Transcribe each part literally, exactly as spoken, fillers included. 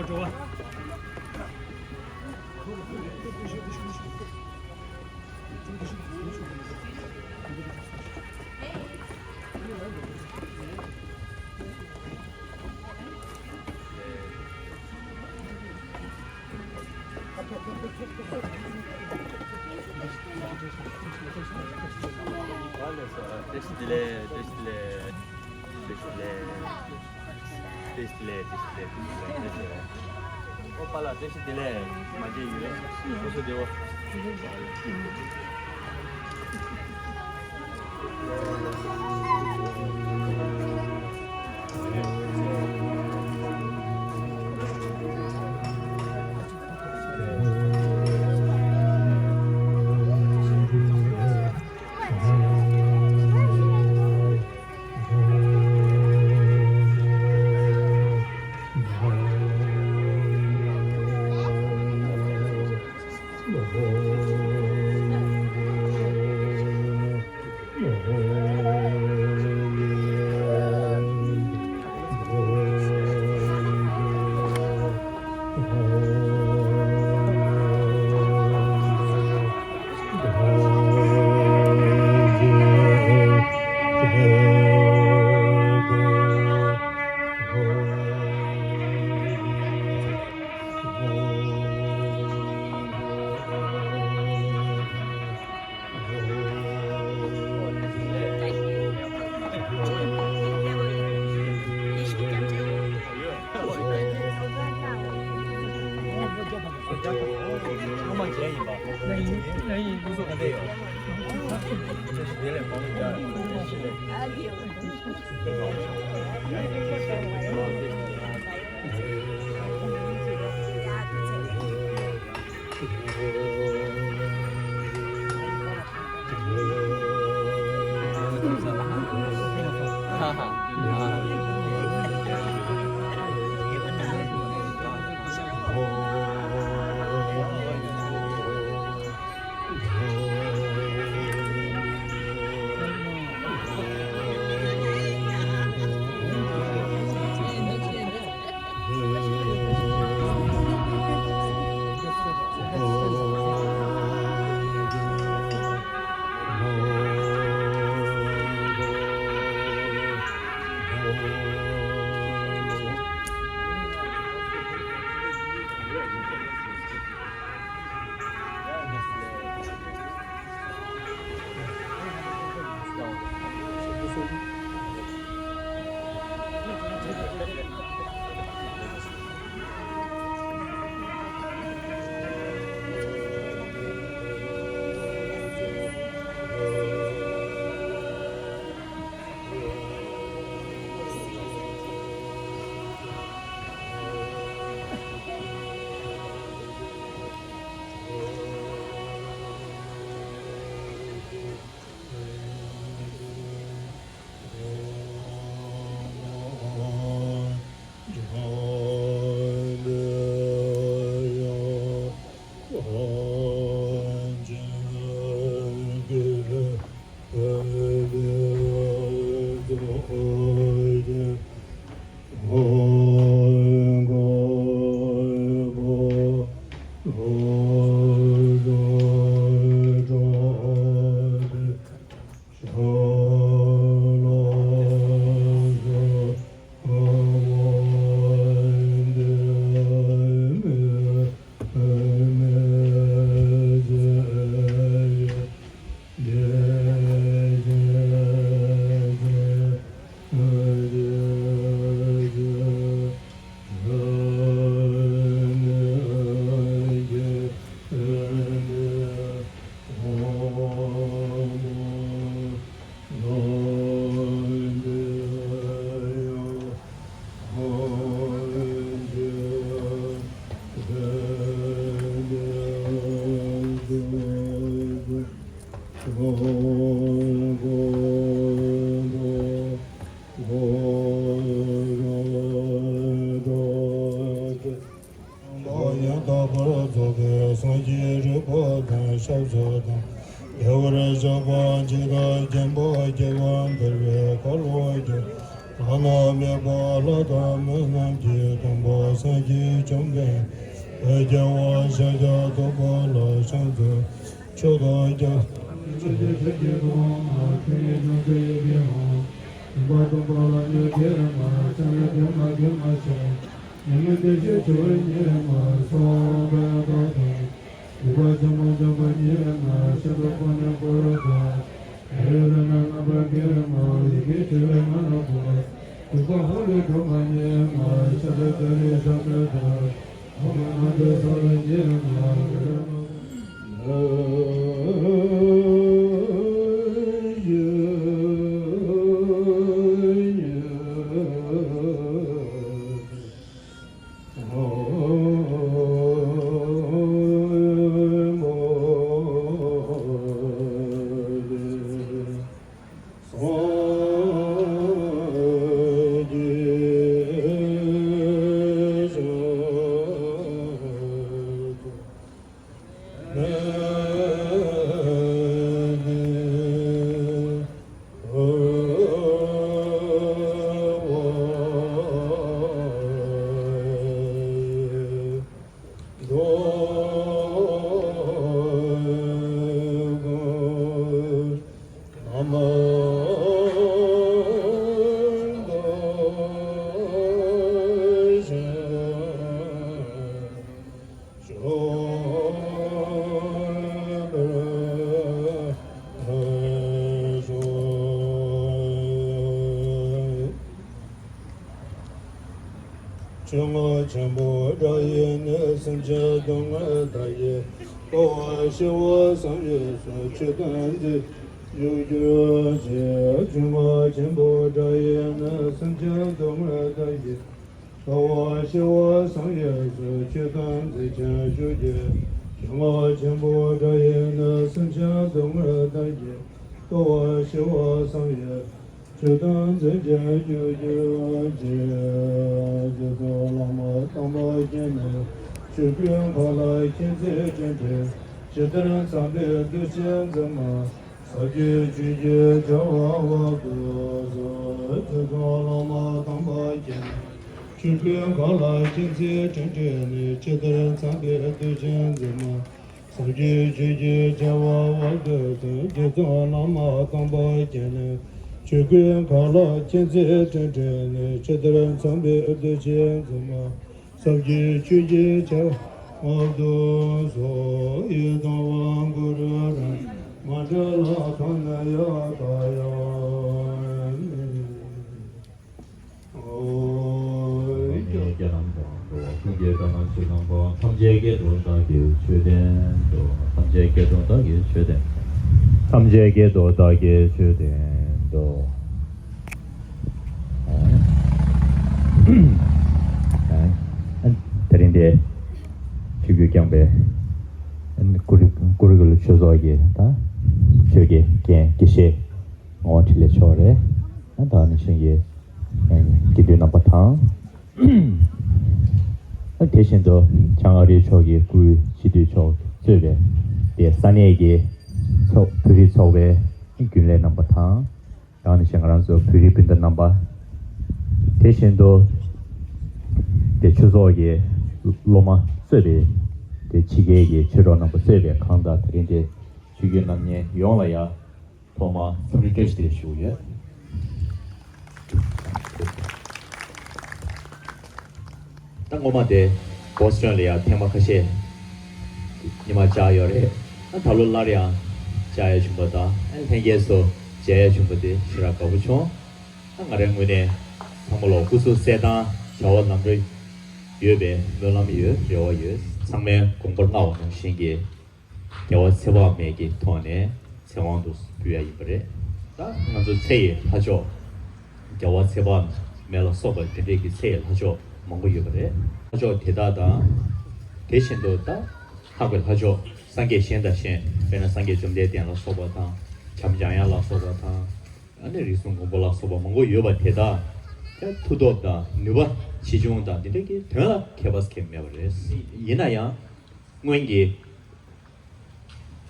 བཀྲ་ཤིས་བདེ་ལེགས། བཀྲ་ཤིས་བདེ་ལེགས། བཀྲ་ཤིས་བདེ་ལེགས། བཀྲ་ཤིས་བདེ་ལེགས། བཀྲ་ཤིས་བདེ་ལེགས། བཀྲ་ཤིས་བདེ་ལེགས། བཀྲ་ཤིས་བདེ་ལེགས། ཨོ་པ་ལགས་བཀྲ་ཤིས་བདེ་ལེགས། མ་བརྗེད་ཡོད། སོ་སོ་བདེ་པོ། ཡང་དག་པར་རྫོགས་པའི་སངས་རྒྱས་རིག་པ་དང་ཞབས་སོར་དང་བདེ་བར་གཤེགས་པ་འཇིག་རྟེན་མཁྱེན་པ་རྒྱལ་བ་འཕེལ་བའི་འཁོར་ལོ་བརྒྱ། བླ་ན་མེད་པ་ལྷ་དང་མི་རྣམས་ཀྱི་སྟོན་པ་སངས་རྒྱས་བཅོམ་ལྡན་འདས་རྒྱལ་བ་ཤཱཀྱ་ཐུབ་པ་ལ་ཕྱག་འཚལ། མཆོག་ཏུ་རྒྱལ་ཆོས་ཀྱི་ཆར་གྱིས་གང་བ་ཆོས་ཉིད་སྣང་མཛད་ཡེ་ཤེས་འོད། སྟོན་པ་སྟོན་པ་ལ་ཉེ་གེ་མ་ཤཱཀྱ་དེ་མ་གེ་མ་ཤ། ཉི་མ་བདེ་གཤེགས་ཆེ་བའི་ཉི་མ་སོགས་པའི་བདག་དང་། འཇིགས་པ་ཆེན་པོ་འཇོམས་པ་ཉིད་མ་ཤེས་རབ་དཔལ་ནི་འཁོར་དང་། ཨེ་ར་ན་རྣམ་པར་རྒྱལ་མ་ཡི་གེ་ཆེ་བའི་ང་རོ་བུ། འཇིགས་པ་ཧ་ལས་སྒྲོལ་མ་ཉིད་མ་ཤེས་རབ་ཏུ་རེ་ཤ་མེད་དང་། ཨ་མ་ན་དེ་ས་ལ་ཉིད་མ་རེ་ར་མ། ཆོས་རྔོག་ཆེན་པོའི་བྲག་ཡིག་ནས། སེམས་ཅན་སྡུག་བསྔལ་དག་ཡི་དཀའ་བ་ཞི་བ་བསམ་ཡས་སུ། ཆོས་དོན་མཛད་བཞུགས་གྱུར་ཅིག་ཆོས་རྔོག་ཆེན་པོའི་བྲག་ཡིག་ནས། སེམས་ཅན་སྡུག་བསྔལ་དག་ཡི་དཀའ་བ་ཞི་བ་བསམ་ཡས་སུ། ཆོས་དོན་མཛད་ཅིང་བཞུགས་གྱུར། ཆོས་རྔོག་ཆེན་པོའི་བྲག་ཡིག་ནས། སེམས་ཅན་སྡུག་བསྔལ་དག་ཡི་དཀའ་བ་ཞི་བ་བསམ་ཡས། ཆོས་དོན་མཛད་ཅིང་བཞུགས་གྱུར་ཅིག་རྗེ་བཙུན་བླ་མ་དམ་པ་མཁྱེན་ནས། ཆོས་ཀུན་གང་ལ་མཁྱེན་བརྩེ་སྤྲིན་བྲལ། ཇི་ལྟར་འཚམས་པའི་གདུལ་བྱའི་འཛིན་མ། ཟབ་རྒྱས་ཆོས་ཀྱི་བྱ་བ་དབང་དུ་སོང་། རྗེ་བཙུན་བླ་མ་དམ་པ་མཁྱེན་ནས། ཆོས་ཀུན་གང་ལ་མཁྱེན་བརྩེ་སྤྲིན་བྲལ་ནས། ཇི་ལྟར་འཚམས་པའི་གདུལ་བྱའི་འཛིན་མ། ཟབ་རྒྱས་ཆོས་ཀྱི་བྱ་བ་དབང་དུ་སོང་། རྗེ་བཙུན་བླ་མ་དམ་པ་མཁྱེན་ནས། ཆོས་ཀུན་གང་ལ་མཁྱེན་བརྩེ་སྤྲིན་བྲལ་ནས། ཇི་ལྟར་འཚམས་པའི་གདུལ་བྱའི་འཛིན་མ། ཟབ་རྒྱས་ཆོས་ཀྱི་བྱ་བ་དབང་དུ་སོང་། ཡི་དམ་དབང་བསྐུར་རབ་མ་འབྲལ་ལྷ་ཁང་ནས་ཡར་ལྟ་ཡང་མིན། ཨོ། སྐྱབས་རྣམས་དང་འགྲོ་བ་ཀུན་གྱི་དགྲ་རྣམས་ཕྱི་ནང་གང་། ཐམས་ཅད་སྐད་དུ་བདག་གིས་ཆོས་བསྟན་ཏོ། ཐམས་ཅད་སྐད་དུ་བདག་གིས་ཆོས་བསྟན། ཐམས་ཅད་སྐད་དུ་བདག་གིས་ཆོས་བསྟན་ཏོ། ཨ། ཨ། དེ་རིང་འདི་ཆིབས་བསྒྱུར་བསྐྱངས་པའི་ཀུ་རི་ཀུ་རི་གུ་ལུ་ཆོས་ཚོགས་ཀྱི་ད་ཆོས་ཀྱི་རྒན་དགེ་བཤེས་ངག་དབང་འཕྲིན་ལས་མཆོག་རེད། ཨ། ད་ནི་ཤིང་གི་དགེ་འདུན་རྣམ་པ་དང་། དེ་བཞིན་དུ་བྱང་ཨ་རིའི་ཕྱོགས་ཀྱི་སྐུའི་སྤྱི་འཐུས་མཆོག་གཙོས་པའི་དེ་ས་གནས་ཀྱི་ཚོགས་བོད་རིགས་ཚོགས་པའི་རྒྱུན་ལས་རྣམ་པ་དང་། ཡང་ནི་ཞིང་ང་རང་ཚོ་བོད་རིགས་སྤུན་ཟླ་རྣམ་པ། དེ་བཞིན་དུ་དེ་ཆོས་ཚོགས་ཀྱི་སློབ་མ་གཙོས་པའི་དེ་ཕྱི་རྒྱལ་གྱི་ཆོས་གྲོགས་རྣམ་པ་གཙོས་པའི་གང་དག་དེ་རིང་དེ་ཆོས་བརྒྱུད་རྣམ་གཉིས་ཡོངས་ལ་ཡང་། ཐོག་མར་འཚམས་འདྲི་བཀྲ་ཤིས་བདེ་ལེགས་ཞུ་གི་ཡོད། ད་སྔོན་མ་དེ་བོ་སི་ཊོན་ལ་ཡང་ཐེངས་མ་ཁ་ཤས་ཉི་མ་བཅར་ཡོད་རེད། ད་ད་ལོ་སླར་ཡང་བཅར་ཡ་བྱུང་པ་དང་ལྷན་རྒྱས་ཚོ་མཇལ་ཡ་བྱུང་པ་དེ་ཞེ་དྲག་དགའ་པོ་བྱུང་། ད་ང་རའི་ངོས་ནས་ཚང་མ་ལ་སྐུ་གཟུགས་གསལ་ཐང་བྱ་བ་ལམ་འགྲོ་ཡོད་པའི་སྨོན་ལམ་ཡོད། རེ་བ་ཡོད། ཚང་མས་དགོངས་པ་མངའ་བ་ནང་བཞིན་གྱི། རྒྱལ་བ་ཚེ་དཔག་མེད་ཀྱི་ཐོག་ནས་ཚེ་དབང་དུ་འབུལ་ཡ་ཡིན་པ་རེད། ད་ང་ཚོ་ཚེ་ཡི་ལྷ་མཆོག་རྒྱལ་བ་ཚེ་དཔག་མེད་ལ་སོགས་པ་དེ་འདྲས་ཀྱི་ཚེ་ཡི་ལྷ་མཆོག་མང་པོ་ཡོད་པ་རེད། ལྷ་མཆོག་དེ་དག་དང་། དེ་བཞིན་དུ་ད་ལྷག་པའི་ལྷ་མཆོག་སངས་རྒྱས་གཞན་དང་གཞན། དཔེར་ན་སངས་རྒྱས་བཅོམ་ལྡན་འདས་ལ་སོགས་པ་དང་། བྱམས་སྙིང་རྗེ་ལ་སོགས་པ་དང་། ཨ་ནི་རིགས་གསུམ་མགོན་པོ་ལ་སོགས་པ་མང་པོ་ཡོད་པ་དེ་དག་ཀྱང་མཐུ་སྟོབས་དང་ནུས་པ་ཆེ་ཆུང་དང་དེ་འདྲས་ཀྱི་དོན་ལ་ཁྱད་པར་གང་ཡང་མེད་པ་རེད། ཡིན་ན་ཡང་སྔོན་གྱི།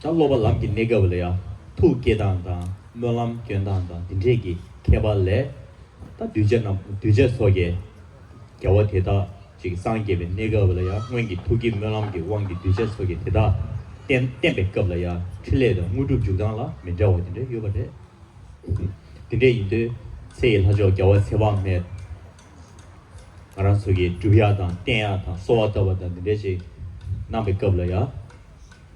ད་སློབ་པ་ལམ་གྱི་གནས་སྐབས་ལ་ཡང་ཐུགས་བསྐྱེད་སྟངས་དང་སྨོན་ལམ་སྐྱོན་སྟངས་དང་འདི་འདྲས་ཀྱི་ཁྱད་པར་ལས། ད་གདུལ་བྱ་རྣམས་གདུལ་བྱ་ཚོགས་ཀྱི་དགེ་བ་དེ་དག་ཅིག་སངས་རྒྱས་པའི་གནས་སྐབས་ལ་ཡང་སྔོན་གྱི་ཐུགས་བསྐྱེད་སྨོན་ལམ་གྱི་དབང་གིས་གདུལ་བྱ་ཚོགས་ཀྱི་དེ་དག་བསྟན་བསྟན་པའི་སྐབས་ལ་ཡང་འཕྲིན་ལས་དང་དངོས་གྲུབ་འཇུག་སྟངས་ལ་མི་འདྲ་བ་དེ་འདྲ་ཡོད་པ་རེད། དེ་འདྲ་ཡིན་དུས་ཚེ་ཡི་ལྷ་མཆོག་རྒྱལ་བ་ཚེ་དཔག་མེད། ང་རང་ཚོ་གིས་སྒྲུབ་ཡག་དང་བསྟེན་ཡག་དང་གསོལ་བ་བཏབ་པ་དང་འདི་འདྲ་ཞིག་གནང་བའི་སྐབས་ལ་ཡང་།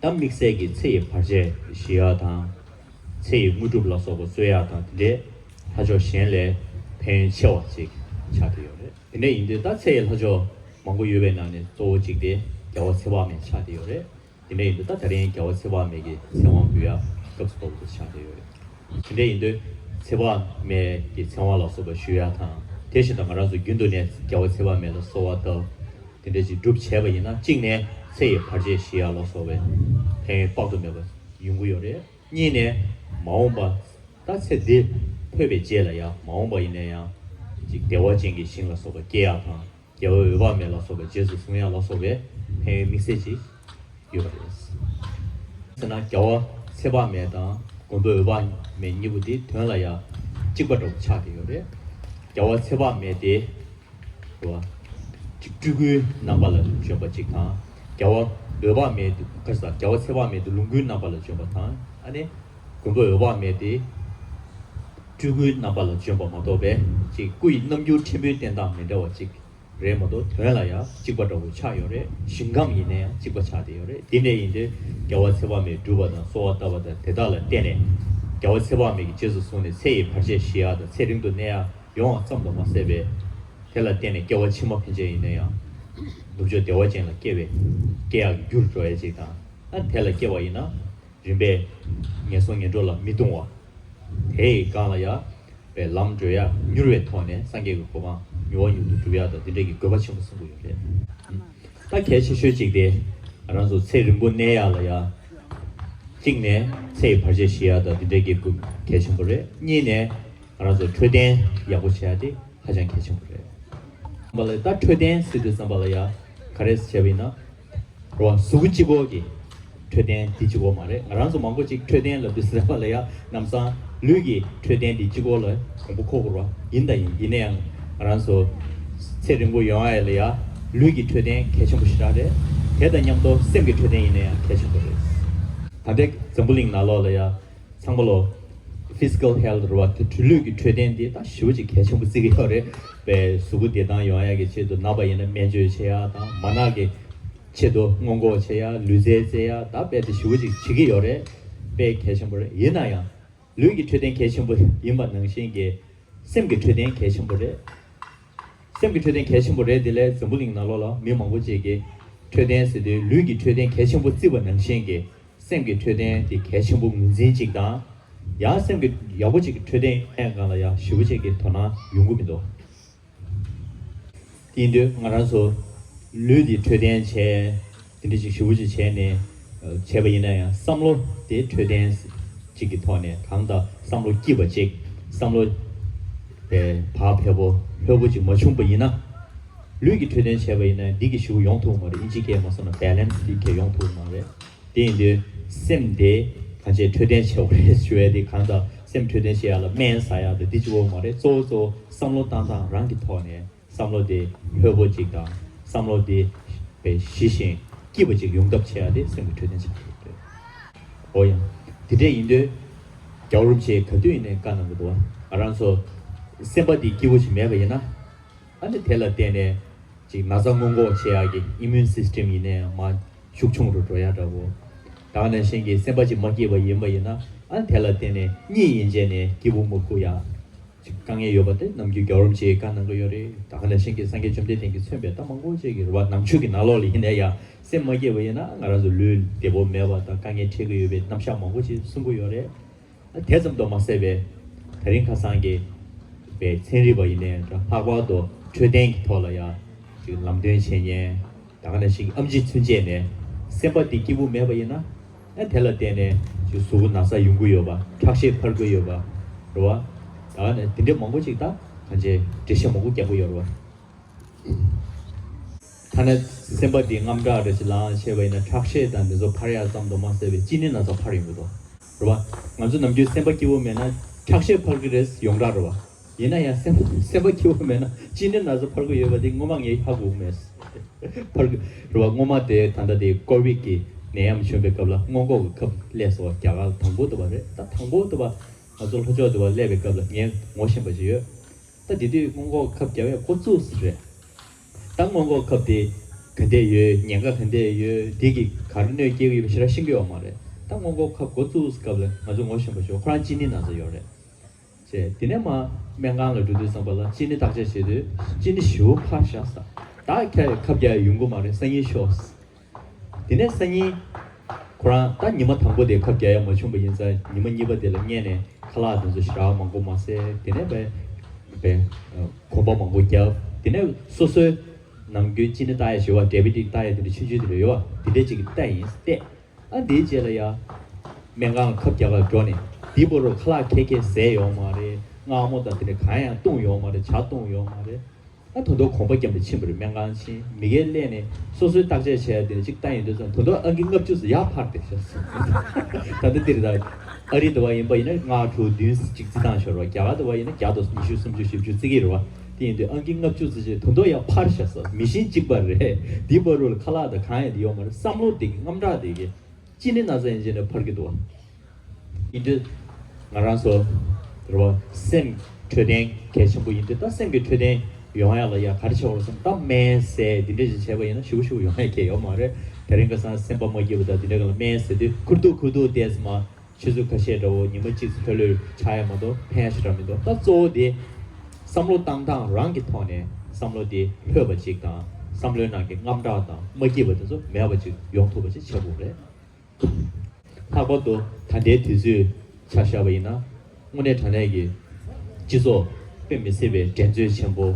ད་དམིགས་བསལ་གྱི་ཚེ་ཡི་བར་ཆད་ཞི་ཡག་དང་། ཚེ་ཡི་དངོས་གྲུབ་ལ་སོགས་པ་སྩོལ་ཡག་དང་དེ་འདྲའི་ལྷ་མཆོག་གཞན་ལས་ཕན་ཡོན་ཆེ་བ་ཅིག་ཆགས་ཀྱི་ཡོད་རེད། དེ་འདྲ་ཡིན་དུས་ད་ཚེ་ཡི་ལྷ་མཆོག་མང་པོ་ཡོད་པའི་ནང་ནས་གཙོ་བོ་གཅིག་དེ་རྒྱལ་བ་ཚེ་དཔག་མེད་ཆགས་ཀྱི་ཡོད་རེད། དེ་འདྲ་ཡིན་དུས་ད་ད་རིང་རྒྱལ་བ་ཚེ་དཔག་མེད་ཀྱི་ཚེ་དབང་འབུལ་ཡག་སྐབས་སུ་བབ་པ་ཆགས་ཀྱི་ཡོད་རེད། དེ་འདྲ་ཡིན་དུས་ཚེ་དཔག་མེད་ཀྱི་ཚེ་དབང་ལ་སོགས་པ་ཞུ་ཡག་དང་། དེ་བཞིན་དུ་ང་རང་ཚོ་རྒྱུན་དུ་ནས་རྒྱལ་བ་ཚེ་དཔག་མེད་ལ་གསོལ་བ་བཏབ། དེ་འདྲ་ཅིག་སྒྲུབ་བྱས་པ་ཡིན་ན། གཅིག་ནས་ཚེ་ཡི་བར་ཆད་ཞི་ཡག་ལ་སོགས་པའི་ཕན་ཡོན་དཔག་ཏུ་མེད་པ་ཡོང་གི་ཡོད་རེད། གཉིས་ནས་མ་འོངས་པ། ད་ཚེ་འདི་འཕོས་པའི་རྗེས་ལ་ཡང་མ་འོངས་པ་ཡིན་ན་ཡང་ཅིག་བདེ་བ་ཅན་གྱི་ཞིང་ལ་སོགས་པ་སྐྱེ་ཡག་དང་། རྒྱལ་བ་འོད་དཔག་མེད་ལ་སོགས་པའི་རྗེས་སུ་བཟུང་ཡག་ལ་སོགས་པའི་ཕན་ཡོན་དམིགས་བསལ་ཅིག་ཡོད་པ་རེད། ཟེར་ན་རྒྱལ་བ་ཚེ་དཔག་མེད་དང་མགོན་པོ་འོད་དཔག་མེད་གཉིས་པོ་དེ་དོན་ལ་ཡང་གཅིག་པ་འདྲ་བོ་ཆགས་བསྡད་ཡོད་རེད། རྒྱལ་བ་ཚེ་དཔག་མེད་དེ། རེད་བ། ཅིག་སྤྲུལ་སྐུའི་རྣམ་པ་ལ་བྱོན་པ་ཅིག་དང་། རྒྱལ་བ་འོད་དཔག་མེད་དེ་ག་རེ་ཟེར། རྒྱལ་བ་ཚེ་དཔག་མེད་དེ་ལོངས་སྐུའི་རྣམ་པ་ལ་བྱོན་པ་དང་། ཨ་ནི། མགོན་པོ་འོད་དཔག་མེད་དེ། སྤྲུལ་སྐུའི་རྣམ་པ་ལ་བྱོན་པ་མ་གཏོགས་པའི་ཅིག་སྐུ་ཡི་རྣམ་འགྱུར་ཕྲན་བུའི་བསྟན་སྟངས་མི་འདྲ་བ་ཅིག་རེད་མ་གཏོགས། དོན་ལ་ཡང་གཅིག་པ་འདྲ་བོ་ཆགས་ཡོད་རེད། ཞིང་ཁམས་ཡིན་ན་ཡང་གཅིག་པ་ཆགས་བསྡད་ཡོད་རེད། དེ་འདྲ་ཡིན་དུས་རྒྱལ་བ་ཚེ་དཔག་མེད་སྒྲུབ་པ་དང་གསོལ་བ་བཏབ་པ་དང་དེ་དག་ལ་བརྟེན་ནས། རྒྱལ་བ་ཚེ་དཔག་མེད་ཀྱི་རྗེས་སུ་བཟུང་ནས་ཚེ་ཡི་བར་ཆད་ཞི་ཡག་དང་ཚེ་རིང་དུ་གནས་ཡག་ཡོང་བ་ཙམ་དུ་མ་ཟད་པའི། དེ་ལ་བརྟེན་ནས་སྐྱེ་བ་ཕྱི་མ་ཕན་ཆད་ཡིན་ན་ཡང་ནུབ་ཕྱོགས་བདེ་བ་ཅན་ལ་སྐྱེ་བའི་སྐྱེ་ཡག་གི་རྒྱུར་འགྲོ་ཡག་ཅིག་དང་། ཨ་དེ་ལ་སྐྱེ་བ་ཡིན་ན། རིམ་པས་ངན་སོང་ངན་འགྲོ་ལ་མི་ལྟུང་བ། དེ་ཡི་སྒང་ལ་ཡང་བའི་ལམ་བགྲོད་ཡག་མྱུར་བའི་ཐོག་ནས་སངས་རྒྱས་ཀྱི་གོ་འཕང་མྱུར་བ་མྱུར་དུ་འགྲུབ་ཡག་དང་དེ་འདྲ་གི་དགོས་པ་ཆེན་པོ་གསུང་གི་ཡོད་རེད། ད་གལ་ཆེ་ཤོས་གཅིག་དེ། ང་རང་ཚོ་ཚེ་རིང་པོ་གནས་ཡག་ལ་ཡང་། གཅིག་ནས་ཚེ་ཡི་བར་ཆད་ཞི་ཡག་དང་དེ་འདྲ་གི་དགོས་གལ་ཆེན་པོ་རེད། གཉིས་ནས་ང་རང་ཚོ་འཕྲོད་བསྟེན་ཡག་པོ་བྱེད་ཡག་དེ་ཧ་ཅང་གལ་ཆེན་པོ་རེད། ཙམ་པ་ལ་ད་འཕྲོད་བསྟེན་ཟེར་དུས་ཙམ་པ་ལ་ཡང་ག་རེ་བྱས་པ་ཡིན་ན། རེད་བ། གཟུགས་པོ་གཅིག་པོ་གི་འཕྲོད་བསྟེན་འདི་གཅིག་པོ་མ་རེད། ང་རང་ཚོ་མང་པོ་ཅིག་འཕྲོད་བསྟེན་ལབ་དུས་ཙམ་པ་ལ་ཡང་ལམ་སང་ལུས་ཀྱི་འཕྲོད་བསྟེན་འདི་གཅིག་པོ་ལ་དགོངས་པ་འཁོར་དགོས་རེད་བ། ཡིན་དང་ཡིན། ཡིན་ན་ཡང་ང་རང་ཚོ་ཚེ་རིང་པོ་ཡོང་ཡ་ལ་ཡང་ལུས་ཀྱི་འཕྲོད་བསྟེན་གལ་ཆེན་པོ་ཞེ་དྲག་རེད། དེ་དང་མཉམ་དུ་སེམས་ཀྱི་འཕྲོད་བསྟེན་ཡིན་ན་ཡང་གལ་ཆེན་པོ་རེད། ད་ལྟའི་འཛམ་བུ་གླིང་ནང་ལོགས་ལ་ཡང་ཚང་མ་ལོ། Physical health རེད་བ། དེ་ལུས་ཀྱི་འཕྲོད་བསྟེན་དེ་ད་ཞེ་པོ་ཅིག་གལ་ཆེན་པོ་བརྩི་གི་ཡོད་རེད། པའི་གཟུགས་པོ་བདེ་ཐང་ཡོང་ཡག་གི་ཆེད་དུ་ན་པ་ཡིན་ན་སྨན་བཅོས་བྱེད་ཡག་དང་། མ་ནག་གི་ཆེད་དུ་སྔོན་འགོག་བྱེད་ཡག་ལུས་རྩལ་རྩེ་ཡག་ད་དཔེ་དེ་ཞེ་པོ་ཅིག་བྱེད་ཀྱི་ཡོད་རེད། དཔེ་གལ་ཆེན་པོ་རེད། ཡིན་ན་ཡང་ལུས་ཀྱི་འཕྲོད་བསྟེན་གལ་ཆེན་པོ་ཡིན་པ་ནང་བཞིན་གྱི་སེམས་ཀྱི་འཕྲོད་བསྟེན་གལ་ཆེན་པོ་རེད། སེམས་ཀྱི་འཕྲོད་བསྟེན་གལ་ཆེན་པོ་རེད། དེ་ལས་འཛམ་བུ་གླིང་ནང་ལོགས་ལ་མི་མང་པོ་ཅིག་གིས་འཕྲོད་བསྟེན་ཟེར་དུས་ལུས་ཀྱི་འཕྲོད་བསྟེན་གལ་ཆེན་པོ་བརྩི་བ་ནང་བཞིན་གྱི་སེམས་ཀྱི་འཕྲོད་བསྟེན་དེ་གལ་ཆེན་པོ་ངོས་འཛིན་ཅིག་དང་། ཡང་སེམས་ཀྱི་ཡག་པོ་ཅིག་གི་འཕྲོད་བསྟེན་ཡོང་ཡག་སྒང་ལ་ཡང་ཞེ་པོ་ཅིག་གི་དོ་སྣང་ཡོང་གི་མི་འདུག་དེ་ཡིན་དུས་ང་རང་ཚོ་ལུས་འདི་འཕྲོད་བསྟེན་བྱས། དེ་འདྲ་ཅིག་ཞེ་པོ་ཅིག་བྱས་ནས་བྱས་པ་ཡིན་ན་ཡང་། བསམ་བློ་དེ་འཕྲོད་བསྟེན་ཅིག་གི་ཐོག་ནས་གང་ལྟར་བསམ་བློ་སྐྱིད་པ་ཅིག་བསམ་བློ་བའི་བག་ཕེབས་པོ་ལྷོད་པོ་ཅིག་མ་བྱུང་པ་ཡིན་ན། ལུས་ཀྱི་འཕྲོད་བསྟེན་བྱས་པ་ཡིན་ན་འདི་གི་ཞེ་པོ་ཡོང་ཐུབ་མ་རེད། ཨིན་ཇི་སྐད་མ་སོང་ན་བེ་ལེན་སི་འདི་གས་ཡོང་ཐུབ་མ་རེད། དེ་ཡིན་དུས་སེམས་དེ་གང་ཅིའི་འཕྲོད་བསྟེན་བྱེད་དགོས་རེད་ཞུ་ཡ་དེ། གང་ལྟར་སེམས་འཕྲོད་བསྟེན་བྱེད་ཡ་ལ་སྨན་ཟ་ཡ་དང་འདི་གཅིག་པོ་མ་རེད། གཙོ་བོ་གཙོ་བོ་བསམ་བློ་བཏང་སྟངས་རང་གི་ཐོག་ནས་བསམ་བློ་དེ་ལྷོད་པོ་ཅིག་དང་། བསམ་བློ་དེ་བའི་ཞི་ཞིང་སྐྱིད་པ་ཅིག་ཡོང་ཐབས་བྱེད་ཡ་དེ་སེམས་ཀྱི་འཕྲོད་བསྟེན་ཆགས་ཀྱི་རེད། འོ་ཡང་དེ་འདྲ་ཡིན་དུས་རྒྱལ་བ་རིན་པོ་ཆེས་ག་དུས་ཡིན་ནའི་བཀའ་གནང་གི་འདུག་བ། ང་རང་ཚོ་སེམས་པ་དེ་སྐྱིད་པོ་ཞིག་མེད་པ་ཡིན་ན། ཨ་ནི་དེ་ལ་བརྟེན་ནས་ཅིག་ན་ཚ་སྔོན་འགོག་བྱེད་ཡག་གི་ཨི་མུན་སིས་ཊེམ་ཡིན་ནའི་མར་ཤུགས་ཆུང་རུ་འགྲོ་ཡ་འདྲ་བོ། ད་ག་ནང་བཞིན་གྱི་སེམས་པ་ཅིག་མ་སྐྱིད་པ་ཡིན་པ་ཡིན་ན། ཨ་ནི་དེ་ལ་བརྟེན་ནས་གཉིད་ཡན་ཆད་ནས་སྐྱིད་པོ་མ་ཁུག་ཡ་ཅིག་དཀའ་ངལ་ཡོད་པ་དེ་ནམ་རྒྱུན་རྒྱལ་བ་རིན་པོ་ཆེས་བཀའ་གནང་གི་ཡོད་རེད། ད་ག་ནང་བཞིན་གྱི་སངས་རྒྱས་བཅོམ་ལྡན་འདས་ཀྱིས་མཚོན་པའི་ད་མང་པོ་ཅིག་གི་རེད་བ། ནང་ཆོས་ཀྱི་ནང་ལོགས་ལ་ཡིན་ནའི་ཡང་སེམས་མ་སྐྱིད་པ་ཡིན་ན་ང་རང་ཚོ་ལུས་བདེ་པོ་མེད་པ་དང་དཀའ་ངལ་འཕྲད་ཀྱི་ཡོད་པའི་རྣམ་གཞག་མང་པོ་ཅིག་གསུང་གི་ཡོད་རེད། དེ་ཙམ་དུ་མ་ཟད་པའི་ད་རིང་ཁ་སང་གི་པའི་ཚན་རིག་པ་ཡིན་ནའི་འདྲ། ལྷག་པར་དུ་འཕྲོད་བསྟེན་གྱི་ཐོག་ལ་ཡང་ཅིག་ལམ་སྟོན་བྱེད་མཁན་ད་ག་ནང་བཞིན་གྱི་ཨེམ་ཆི་ཚུན་ཆད་ནས་སེམས་པ་དེ་སྐྱིད་པོ་མེད་པ་ཡིན་ན། ཨ་དེ་ལ་བརྟེན་ནས་ཅིག་གཟུགས་པོ་ན་ཚ་ཡོང་གི་ཡོད་པ། ཁྲག་ཤེད་འཕར་གྱི་ཡོད་པ་རེད་བ། ད་ག་ནས་དེ་འདྲའི་མང་པོ་ཅིག་ད་གང་ཅི་འགྲེལ་བཤད་མང་པོ་རྒྱག་གི་ཡོད་རེད་བ། ཐ་ན་སེམས་པ་འདི་དངངས་སྐྲག་རེ་ཞིག་ལངས་བྱས་པ་ཡིན་ན་ཁྲག་ཤེད་དང་འདི་ཚོ་འཕར་ཡག་ཙམ་དུ་མ་ཟད་པའི་གཅིན་སྙི་ན་ཚ་འཕར་ཡོང་གི་འདུག་རེད་བ། ང་ཚོ་ནམ་རྒྱུན་སེམས་པ་སྐྱིད་པོ་མེད་ན་ཁྲག་ཤེད་འཕར་གི་རེད། ཡོངས་གྲགས་རེད་བ། ཡིན་ན་ཡང་སེམས་སེམས་པ་སྐྱིད་པོ་མེད་ན་གཅིན་སྙི་ན་ཚ་འཕར་གྱི་ཡོད་པ་དེ་སྔོན་མ་ངས་ཧ་གོ་མེད། འཕར་གྱི་རེད་བ། སྔོན་མ་དེ་ད་ལྟ་དེ་ཀོ་བིད་ཀྱི་ནད་ཡམས་བྱུང་བའི་སྐབས་ལ་སྔོན་འགོག་གི་ཁབ་སླེབས་སོང་བ། རྒྱ་གར་དང་པོ་དུ་བ་རེད། ད་དང་པོ་དུ་བ་ང་ཚོ་ལྷོ་ཕྱོགས་དུ་བ་སླེབས་པའི་སྐབས་ལ་ངས་ངོ་ཤེས་པ་ཞིག་ཡོད། ད་དེ་དུས་སྔོན་འགོག་ཁབ་རྒྱག་ཡས་འགོ་བཙུགས་ཟེར་རེད། ད་སྔོན་འགོག་ཁབ་དེ་ག་འདྲས་ཡོད། ཉེན་ཁ་ག་འདྲས་ཡོད། དེ་གིས་ག་རེ་གནོད་སྐྱེལ་གྱི་ཡོད་པ་ཞེ་དྲག་ཤེས་ཀྱི་ཡོད་མ་རེད། ད་སྔོན་འགོག་ཁབ་འགོ་བཙུགས་སྐབས་ལ་ང་ཚོ་ངོ་ཤེས་པ་ཞིག་ཁོ་རང་གཅིན་སྙི་ན་ཚ་ཡོད་རེད། བྱས། དེ་ནས་མར་སྨན་ཁང་ལ་འགྲོ་དུས་ཙམ་པ་ལ་གཅིན་སྙི་བརྟག་དཔྱད་བྱེད་དུས་གཅིན་སྙི་ཞེ་པོ་འཕར་བཞག་ཟེར། ད་ཁྱེད་ཁབ་རྒྱག་ཡོང་གི་མ་རེད། སང་ཉིན་ཤོག་ཟེར། དེ་ནས་སང་ཉིན་ཁོ་རང་ད་ཉི་མ་དང་པོ་དེ་ཁབ་རྒྱག་ཡ་མ་བྱུང་པ་ཡིན་ཙང་། ཉི་མ་གཉིས་པ་དེ་ལ་སྔོན་ནས་ཁ་ལག་དེ་ཚོ་ཞེ་དྲག་མང་པོ་མ་བཟས། དེ་ནས་བས་བས་གོམ་པ་མང་པོ་བརྒྱབ། དེ་ནས་སོ་སོའི་ནམ་རྒྱུན་གཅིན་སྙི་བལྟ་ཡ་ཞེ་པོ། ཌའི་བི་ཊིག་བལྟ་ཡ་དེ་འདྲ་ཆུང་ཆུང་དེ་འདྲ་ཡོད་པ། དེ་འདྲ་ཅིག་བལྟས་ཡིན་བལྟས། ཨ་འདིའི་རྗེས་ལ་ཡ། སྨན་ཁང་ཁབ་རྒྱག་གར་འགྲོ་ནས་འདི་བར་དུ་ཁ་ལག་ཁལ་ཁལ་བཟས་ཡོད་མ་རེད། མངར་མོ་དང་དེ་འདྲ་གང་ཡང་བཏུངས་ཡོད་མ་རེད། ཇ་བཏུངས་ཡོད་མ་རེད། ཨ་ད་དུང་གོམ་པ་རྒྱབ་ནས་ཕྱིན་པ་རེད། སྨན་ཁང་ཕྱིན། མི་སྒེར་སླེབས་ནས་སོ་སོའི་བརྟག་དཔྱད་བྱས་དེ་ནས་གཅིག་བལྟ་ཡོང་དུས་ཙམ། ད་དུང་ཨང་ཀི་ལྔ་བཅུ་ཙམ་ཡར་འཕར་བསྡད་ཤག་ཟེར། ད་ལྟ་འདིར་ད་ཨ་རི་དུ་བ་ཡིན་པ་ཡིན་ན་ལྔ་དྲུག་བདུན་གཅིག་བརྩི་སྟངས་ཤོར་བ། རྒྱ་གར་དུ་བ་ཡིན་ན་བརྒྱ་དང་ཉི་ཤུ་སུམ་ཅུ་བཞི་བཅུ་བརྩི་གི་རེད་བ། དེ་ཡིན་དུས་ཨང་ཀི་ལྔ་བཅུ་ཙམ་ཅིག་ད་དུང་ཡར་འཕར་ཤག་ཟེར། མི་ཤིན་གཅིག་པ་རེད། འདི་བར་དུ་ཁ་ལག་དང་གང་ཡང་དེ་ཡོད་མ་རེད། བསམ་བློ་དེ་གི་དངངས་སྐྲག་དེ་གི་གཅིན་སྙི་ན་ཚ་ཡིན་ཕྱིན་ནས་འཕར་གྱི་འདུག་བ། ཡིན་དུས་ང་རང་ཚོ་རེད་བ། སེམས་འཕྲོད་བསྟེན་གལ་ཆེན་པོ་ཡིན་དུས། ད་སེམས་ཀྱི་འཕྲོད་བསྟེན་ཡོང་ཡ་ལ་ཡ་ག་རེ་བྱེད་དགོས་རེད་ཟེར་ན། ད་སྨན་བཟས་འདི་འདྲ་ཞིག་བྱས་པ་ཡིན་ན་ཞེ་པོ་ཞེ་པོ་ཡོང་ཡ་གང་ཡང་ཡོད་མ་རེད། དེ་རིང་ཁ་སང་སེམས་པ་མ་སྐྱིད་པ་དང་འདི་འདྲ་ག་ལ་སྨན་བཟས་དུས་ཁུར་ཐུག་ཁུར་ཐུག་བསྡད་ཙམ་མ། ཆུ་ཚོད་ཁ་ཤས་འདྲ་བོ་ཉི་མ་གཅིག་ཙམ་ལྷོད་ལྷོད་ཆགས་ཡ་མ་གཏོགས་ཕན་ཡ་ཞེ་དྲག་མི་འདུག་ད་གཙོ་བོ་དེ་བསམ་བློ་བཏང་སྟངས་རང་གི་ཐོག་ནས་བསམ་བློ་དེ་ལྷོད་པ་ཅིག་དང་། བསམ་བློའི་ནང་གི་དངངས་སྐྲག་དང་མ་སྐྱིད་པ་དེ་ཚོ་མེད་པ་ཅིག་ཡོང་ཐུབ་པ་ཅིག་བྱེད་དགོས་རེད། ལྷག་པར་དུ་ད་ལྟའི་དུས་ཚོད་ཆ་བཞག་པ་ཡིན་ན། དངོས་གནས་དྲང་གནས་ཀྱི་སྤྱི་ཚོགས་དཔེ་མི་སྲིད་པའི་འགྲན་རྩོད་ཆེན་པོ།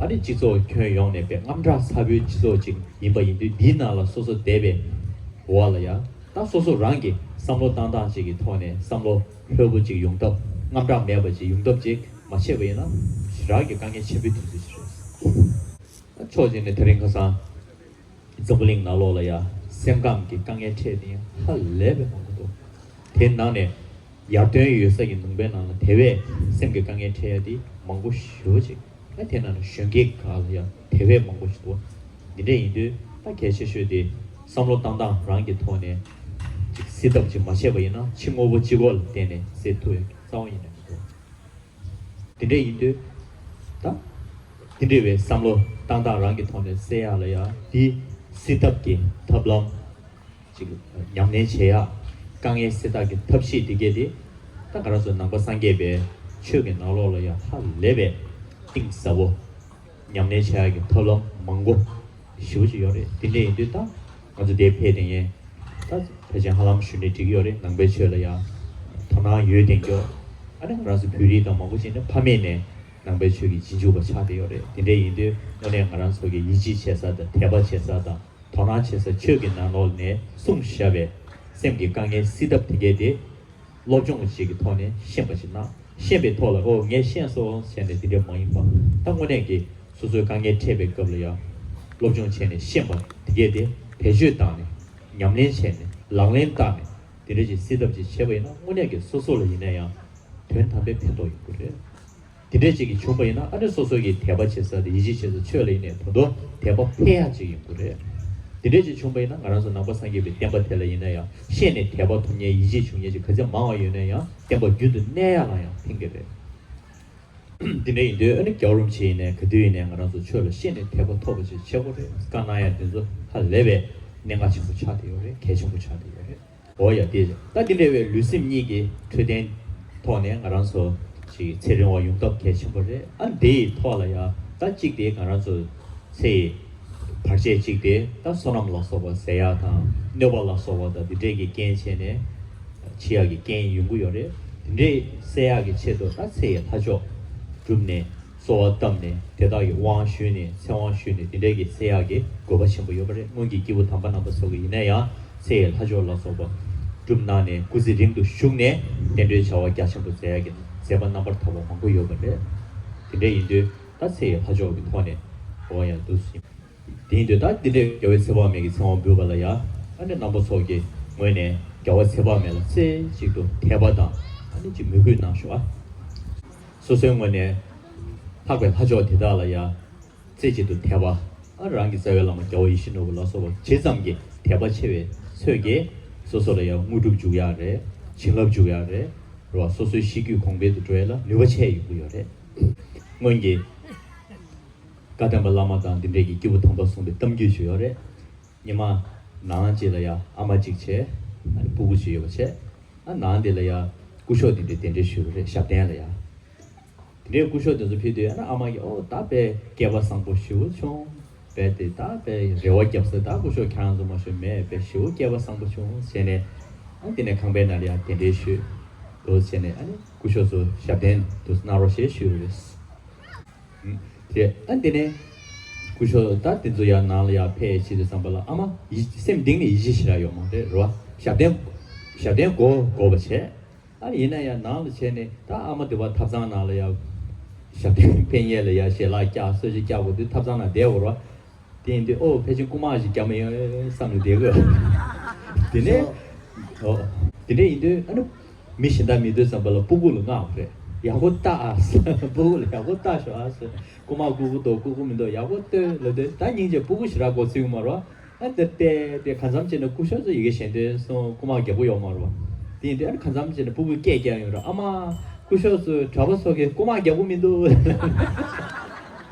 ཨ་ནི་སྤྱི་ཚོགས་ཁྱོན་ཡོངས་ནས་དཔེ་དངངས་སྐྲག་ཚ་པོའི་སྤྱི་ཚོགས་ཅིག་ཡིན་པ་ཡིན་དུས། འདིའི་ནང་ལ་སོ་སོ་བསྡད་པའི་འོག་ལ་ཡ། ད་སོ་སོ་རང་གི་བསམ་བློ་བཏང་སྟངས་ཅིག་གི་ཐོག་ནས་བསམ་བློ་ལྷོད་པོ་ཅིག་ཡོང་ཐབས། དངངས་སྐྲག་མེད་པ་ཅིག་ཡོང་ཐབས་ཅིག་མ་བྱས་པ་ཡིན་ན་ཞེ་དྲག་གི་དཀའ་ངལ་ཆེན་པོའི་དུས་ཚོད་ཅིག་རེད། ཕྱོགས་གཅིག་ནས་དེ་རིང་ཁ་སང་འཛམ་བུ་གླིང་ནང་ལོགས་ལ་ཡ་སེམས་ཁམས་ཀྱི་དཀའ་ངལ་འཕྲད་དེ་ཡང་ཧ་ལས་པའི་མང་པོ་འདུག་དེའི་ནང་ནས་ཡར་ཐོན་ཡོད་ས་ཀྱི་ལུང་པའི་ནང་ལ་དེ་བས་སེམས་ཀྱི་དཀའ་ངལ་འཕྲད་ཡ་དེ་མང་པོ་ཞེ་པོ་ཅིག་ཨ་དེ་ནང་ནས་གཞོན་སྐྱེས་སྒང་ལ་ཡང་དེ་བས་མང་པོ་ཞིག་འདུག་འདི་འདྲ་ཡིན་དུས་ད་གལ་ཆེ་ཤོས་དེ་བསམ་བློ་བཏང་སྟངས་རང་གི་ཐོག་ནས་ཅིག་སེལ་ཐབས་ཅིག་མ་བྱས་པ་ཡིན་ན། ཕྱི་དངོས་པོ་གཅིག་པོ་ལ་བརྟེན་ནས་སེལ་ཐུབ་ཡ་རྩ་བ་ཉིད་ནས་མི་འདུག་དེ་འདྲ་ཡིན་དུས་ད་དེ་འདྲ་བའི་བསམ་བློ་བཏང་སྟངས་རང་གི་ཐོག་ནས་སེལ་ཡ་ལ་ཡ་དེ་སེལ་ཐབས་ཀྱི་ཐབས་ལམ། ཅིག་ཉམས་ལེན་བྱེད་ཡག་དཀའ་ངལ་སེལ་ཐབས་ཀྱི་ཐབས་ཤེས་དེ་གས་དེ། ད་ང་རང་ཚོ་ནང་པ་སངས་རྒྱས་པའི་ཆོས་ཀྱི་ནང་ལོགས་ལ་ཡང་ཧ་ལས་པའི་གཏིང་ཟབ་པོ། ཉམས་ལེན་བྱེད་ཡག་གི་ཐབས་ལམ་མང་པོ་ཞེ་པོ་ཅིག་ཡོད་རེད། དེ་འདྲ་ཡིན་དུས་ད་ང་ཚོ་འདིར་ཕེབས་དེ་ཡིན། ད་ཕལ་ཆེར་ཧ་ལམ་ཞུ་ནས་འགྲིག་གི་ཡོད་རེད། ནང་པའི་ཆོས་ལ་ཡང་དོ་སྣང་ཡོད་དེ་འགྱོ། ཨ་ནི་ང་རང་ཚོ་བོད་རིགས་དང་མང་པོ་ཅིག་ནི་ཕ་མེས་ནས་ནང་པའི་ཆོས་ཀྱི་རྗེས་འཇུག་པ་ཆགས་བསྡད་ཡོད་རེད། དེ་འདྲ་ཡིན་དུས་དངོས་གནས་ང་རང་ཚོ་གི་ཡིད་ཆེས་བྱེད་ས་དང་དད་པ་བྱེད་ས་དང་། དོ་སྣང་བྱེད་ས་ཆོས་ཀྱི་ནང་ལོགས་ནས་གསུངས་བཞག་པའི་སེམས་ཀྱི་དཀའ་ངལ་སེལ་ཐབས་དེ་གས་དེ། སློབ་སྦྱོང་ཅིག་གི་ཐོག་ནས་ཤེས་པ་ཅིག་གནང་། ཤེས་པའི་ཐོག་ལ་ཨོ་ངས་ཤེས་སོང་བྱས་ནས་དེ་འདྲ་མ་ཡིན་པ། ད་དངོས་གནས་ཀྱི་སོ་སོའི་དཀའ་ངལ་འཕྲད་པའི་སྐབས་ལ་ཡང་སློབ་སྦྱོང་བྱས་ནས་ཤེས་པ་དེ་གས་དེ་བེད་སྤྱོད་བཏང་ནས་ཉམས་ལེན་བྱས་ནས་ལག་ལེན་བསྟར་ནས་དེ་འདྲ་ཅིག་སེལ་ཐབས་ཅིག་བྱས་པ་ཡིན་ན། དངོས་གནས་ཀྱི་སོ་སོ་ལ་ཡིན་ན་ཡང་དོན་དམ་པའི་ཕན་ཐོགས་ཡོང་གི་རེད། དེ་འདྲས་ཅིག་གིས་བྱུང་བ་ཡིན་ན། ཨ་ནི་སོ་སོ་གི་དད་པ་བྱེད་ས་དང་ཡིད་ཆེས་བྱེད་ས་ཆོས་ལ་ཡིན་ནའི་ད་དུང་དད་པ་འཕེལ་ཡག་ཅིག་ཡོང་གི་རེད། དེ་འདྲས་ཅིག་བྱུང་བ་ཡིན་ན་ང་རང་ཚོ་ནང་པ་སངས་རྒྱས་པའི་བསྟན་པ་དེ་ལ་ཡིན་ན་ཡང་ཤེས་ནས་དད་པ་ཐོབ་མཁན་ཡིད་ཆེས་བྱུང་མཁན་ཅིག་ག་ཚད་མང་བ་ཡོད་ན་ཡང་བསྟན་པ་རྒྱུན་དུ་གནས་ཡག་ལ་ཡང་ཕན་གྱི་རེད། དེ་འདྲ་ཡིན་དུས་ཨ་ནི་རྒྱལ་བ་རིན་པོ་ཆེ་ཡིན་ནའི་ག་དུས་ཡིན་ནའི་ང་རང་ཚོ་ཆོས་ལ་ཤེས་ནས་དད་པ་ཐོབ་པ་ཅིག་བྱེད་དགོས་རེད། བཀའ་གནང་ཡག་དེ་ཚོ་ཧ་ལས་པའི་གནད་འགག་ཆེན་པོ་ཆགས་བསྡད་ཡོད་རེད། གལ་ཆེན་པོ་ཆགས་བསྡད་ཡོད་རེད། འོ་ཡ། དེ་ད་འདི་འདྲ་བའི་ལུས་སེམས་གཉིས་ཀྱི་འཕྲོད་བསྟེན་ཐོག་ནས་ང་རང་ཚོ་ཅིག་ཚེ་རིང་བ་ཡོང་ཐབས་གལ་ཆེན་པོ་རེད། ཨ་འདི་ཡི་ཐོག་ལ་ཡ་ད་གཅིག་དེ་ང་རང་ཚོ་ཚེ་ཡི་བར་ཆད་གཅིག་དེ་ད་བསོད་ནམས་ལ་སོགས་པ་ཟད་ཡག་དང་གནོད་པ་ལ་སོགས་པ་དང་འདི་འདྲས་ཀྱི་རྐྱེན་བྱས་ནས་འཆི་ཡག་གི་རྐྱེན་ཡོང་གི་ཡོད་རེད། འདི་འདྲས་སེལ་ཡག་གི་ཆེད་དུ་ད་ཚེ་ཡི་ལྷ་མཆོག་སྒྲུབ་ནས། གསོལ་བ་བཏབ་ནས་དེ་དག་གི་དབང་ཞུས་ནས་ཚེ་དབང་ཞུས་ནས་དེ་འདྲའི་གི་སེལ་ཡག་གི་དགོས་པ་ཆེན་པོ་ཡོད་པ་རེད། སྔོན་གྱི་སྐྱེས་བུ་དམ་པ་རྣམ་པ་ཚོ་གི་ཡིན་ན་ཡང་ཚེ་ཡི་ལྷ་མཆོག་ལ་སོགས་པ་སྒྲུབ་གནང་ནས་སྐུ་ཚེ་རིང་དུ་བཞུགས་ནས་བསྟན་འགྲོའི་བྱ་བ་རྒྱ་ཆེན་པོ་མཛད་ཡག་གི་མཛད་པ་རྣམ་པར་དག་པ་མང་པོ་ཡོད་པ་རེད། དེ་འདྲ་ཡིན་དུས་ད་ཚེ་ཡི་ལྷ་མཆོག་གི་ཐོག་ནས་འོ་ཡང་འདུག་ཟིན། དེ་ཡིན་དུས་ད་འདི་འདྲའི་རྒྱལ་བའི་ཚེ་དཔག་མེད་ཀྱི་ཚེ་དབང་འབུལ་བ་ལ་ཡང་ཨ་ནི་རྣམ་པ་ཚོ་གི་ངོས་ནས་རྒྱལ་བ་ཚེ་དཔག་མེད་ལ་རྩེ་གཅིག་ཏུ་དད་པ་དང་ཨ་ནི་ཅིག་མོས་གུས་གནང་ཞུ་ཨ། སོ་སོའི་ངོས་ནས་ལྷག་པའི་ལྷ་མཆོག་དེ་དག་ལ་ཡང་རྩེ་གཅིག་ཏུ་དད་པ། ཨ་རང་གི་རྩ་བའི་བླ་མ་རྒྱལ་བ་ཡིད་བཞིན་ནོར་བུ་ལ་སོགས་པ་ཇི་ཙམ་གྱི་དད་པ་ཆེ་བའི་ཚོད་ཀྱིས་སོ་སོ་ལ་ཡང་དངོས་གྲུབ་འཇུག་ཡག་རེད། བྱིན་རླབས་འཇུག་ཡག་རེད། རེད་བ། སོ་སོའི་ཤེས་རྒྱུད་གོང་འཕེལ་དུ་འགྲོ་ཡག་ལ་ནུས་པ་ཆེ་ཡོང་གི་ཡོད་རེད། སྔོན་གྱི་བཀའ་གདམས་པ་བླ་མ་དང་འདི་འདྲས་ཀྱི་སྐྱེས་བུ་དམ་པ་གསུངས་པའི་གཏམ་རྒྱུད་ཅིག་ཡོད་རེད། ཉི་མ་ནང་གཅིག་ལ་ཡ་ཨ་མ་གཅིག་བྱས། ཨ་ནི་སྤུ་གུ་གཅིག་ཡོད་པ་བྱས། ཨ་ནང་དེ་ལ་ཡ་སྐུ་ཞབས་དེ་འདྲས་གདན་འདྲེན་ཞུས་པ་རེད། ཞབས་བརྟན་ལ་ཡ། དེ་འདྲས་སྐུ་ཞབས་དེ་ཚོ་ཕེབས་དུས། ཨ་ནི་ཨ་མ་གིས་ཨོ་ད་དཔེ་སྐལ་པ་བཟང་པོ་ཞེ་པོ་བྱུང་། དཔེ་དེ་ད་དཔེ་རེ་བ་རྒྱབ་ས་ད་སྐུ་ཞབས་ཁྱེད་རང་ཚོ་མ་ཞུ་མེད། དཔེ་ཞེ་པོ་སྐལ་པ་བཟང་པོ་བྱུང་ཟེར་ནས། ཨ་དེ་ནས་ཁང་པའི་ནང་ལ་ཡ་གདན་འདྲེན་ཞུས། འདུག་བྱས་ནས་ཨ་ནི་སྐུ་ཞབས་ཚོ་ཞབས་བརྟན་དུ་གནང་རོགས་ཞེས་ཞུས་པ་རེད། དེ་ཨ་འདི་ནས་སྐུ་ཞབས་ད་དེ་ཚོ་ཡང་ནང་ལ་ཡང་ཕེབས་བྱེད་དུས་ཙམ་པ་ལ། ཨ་མ་ཡིད་སེམས་གཏིང་ནས་ཡིད་ཆེས་ཞེ་དྲག་ཡོད་མ་རེད། རེད་བ། ཞབས་བརྟན་ཞབས་བརྟན་དགོས་དགོས་པ་བྱས། ཨ་ཡིན་ན་ཡང་ནང་ལ་བྱས་ནས་ད་ཨ་མ་དེ་བ་ཐབ་ཚང་ནང་ལ་ཡང་ཞབས་བརྟན་ཕེབས་མཁན་ལ་ཡང་ཞལ་ལག་བཀྱག་གསོལ་ཇ་བཀྱག་དགོས་དུས་ཐབ་ཚང་ནང་བསྡད་དགོས་རེད་བ། དེ་ཡིན་དུས་ཨོ་ཕལ་ཆེར་རྐུ་མ་ཞིག་བརྒྱབ་མ་ཡོང་བསམ་ནས་བསྡད་དགོས། དེ་ནས་ཨོ་དེ་འདྲ་ཡིན་དུས། ཨ་ནི་མི་གཞན་དག་མི་འདུག་བསམ་པ་ལ་སྤུ་གུ་ལ་མངགས་པ་རེད། ཡག་པོ་ལྟ་ཨ། སྤུ་གུ་ལ་ཡག་པོ་ལྟ་ཤོག་ཨ་ཟེར། རྐུ་མ་རྐུ་གི་འདུག་རྐུ་གི་མི་འདུག་ཡག་པོ་ལྟོས་ལབ་དུས། ད་སྙིང་རྗེ། སྤུ་གུ་ཞེ་དྲག་མགོ་ཚོད་ཀྱི་མ་རེད་བ། ཨ་དེ་བལྟས་བལྟས། གང་འཚམ་བྱས་ན་སྐུ་ཞབས་ཚོ་ཡི་གེ་ཞལ་འདོན་སོང་། རྐུ་མ་རྒྱག་གི་ཡོད་མ་རེད་བ། དེ་ཡིན་དུས་ཨ་ནི་གང་འཚམ་བྱས་ན་སྤུ་གུས་སྐད་རྒྱག་ཡོང་རེད། ཨ་མ་སྐུ་ཞབས་ཚོས་གྲྭ་པ་ཚོ་གིས་རྐུ་མ་རྒྱག་གི་མི་འདུག་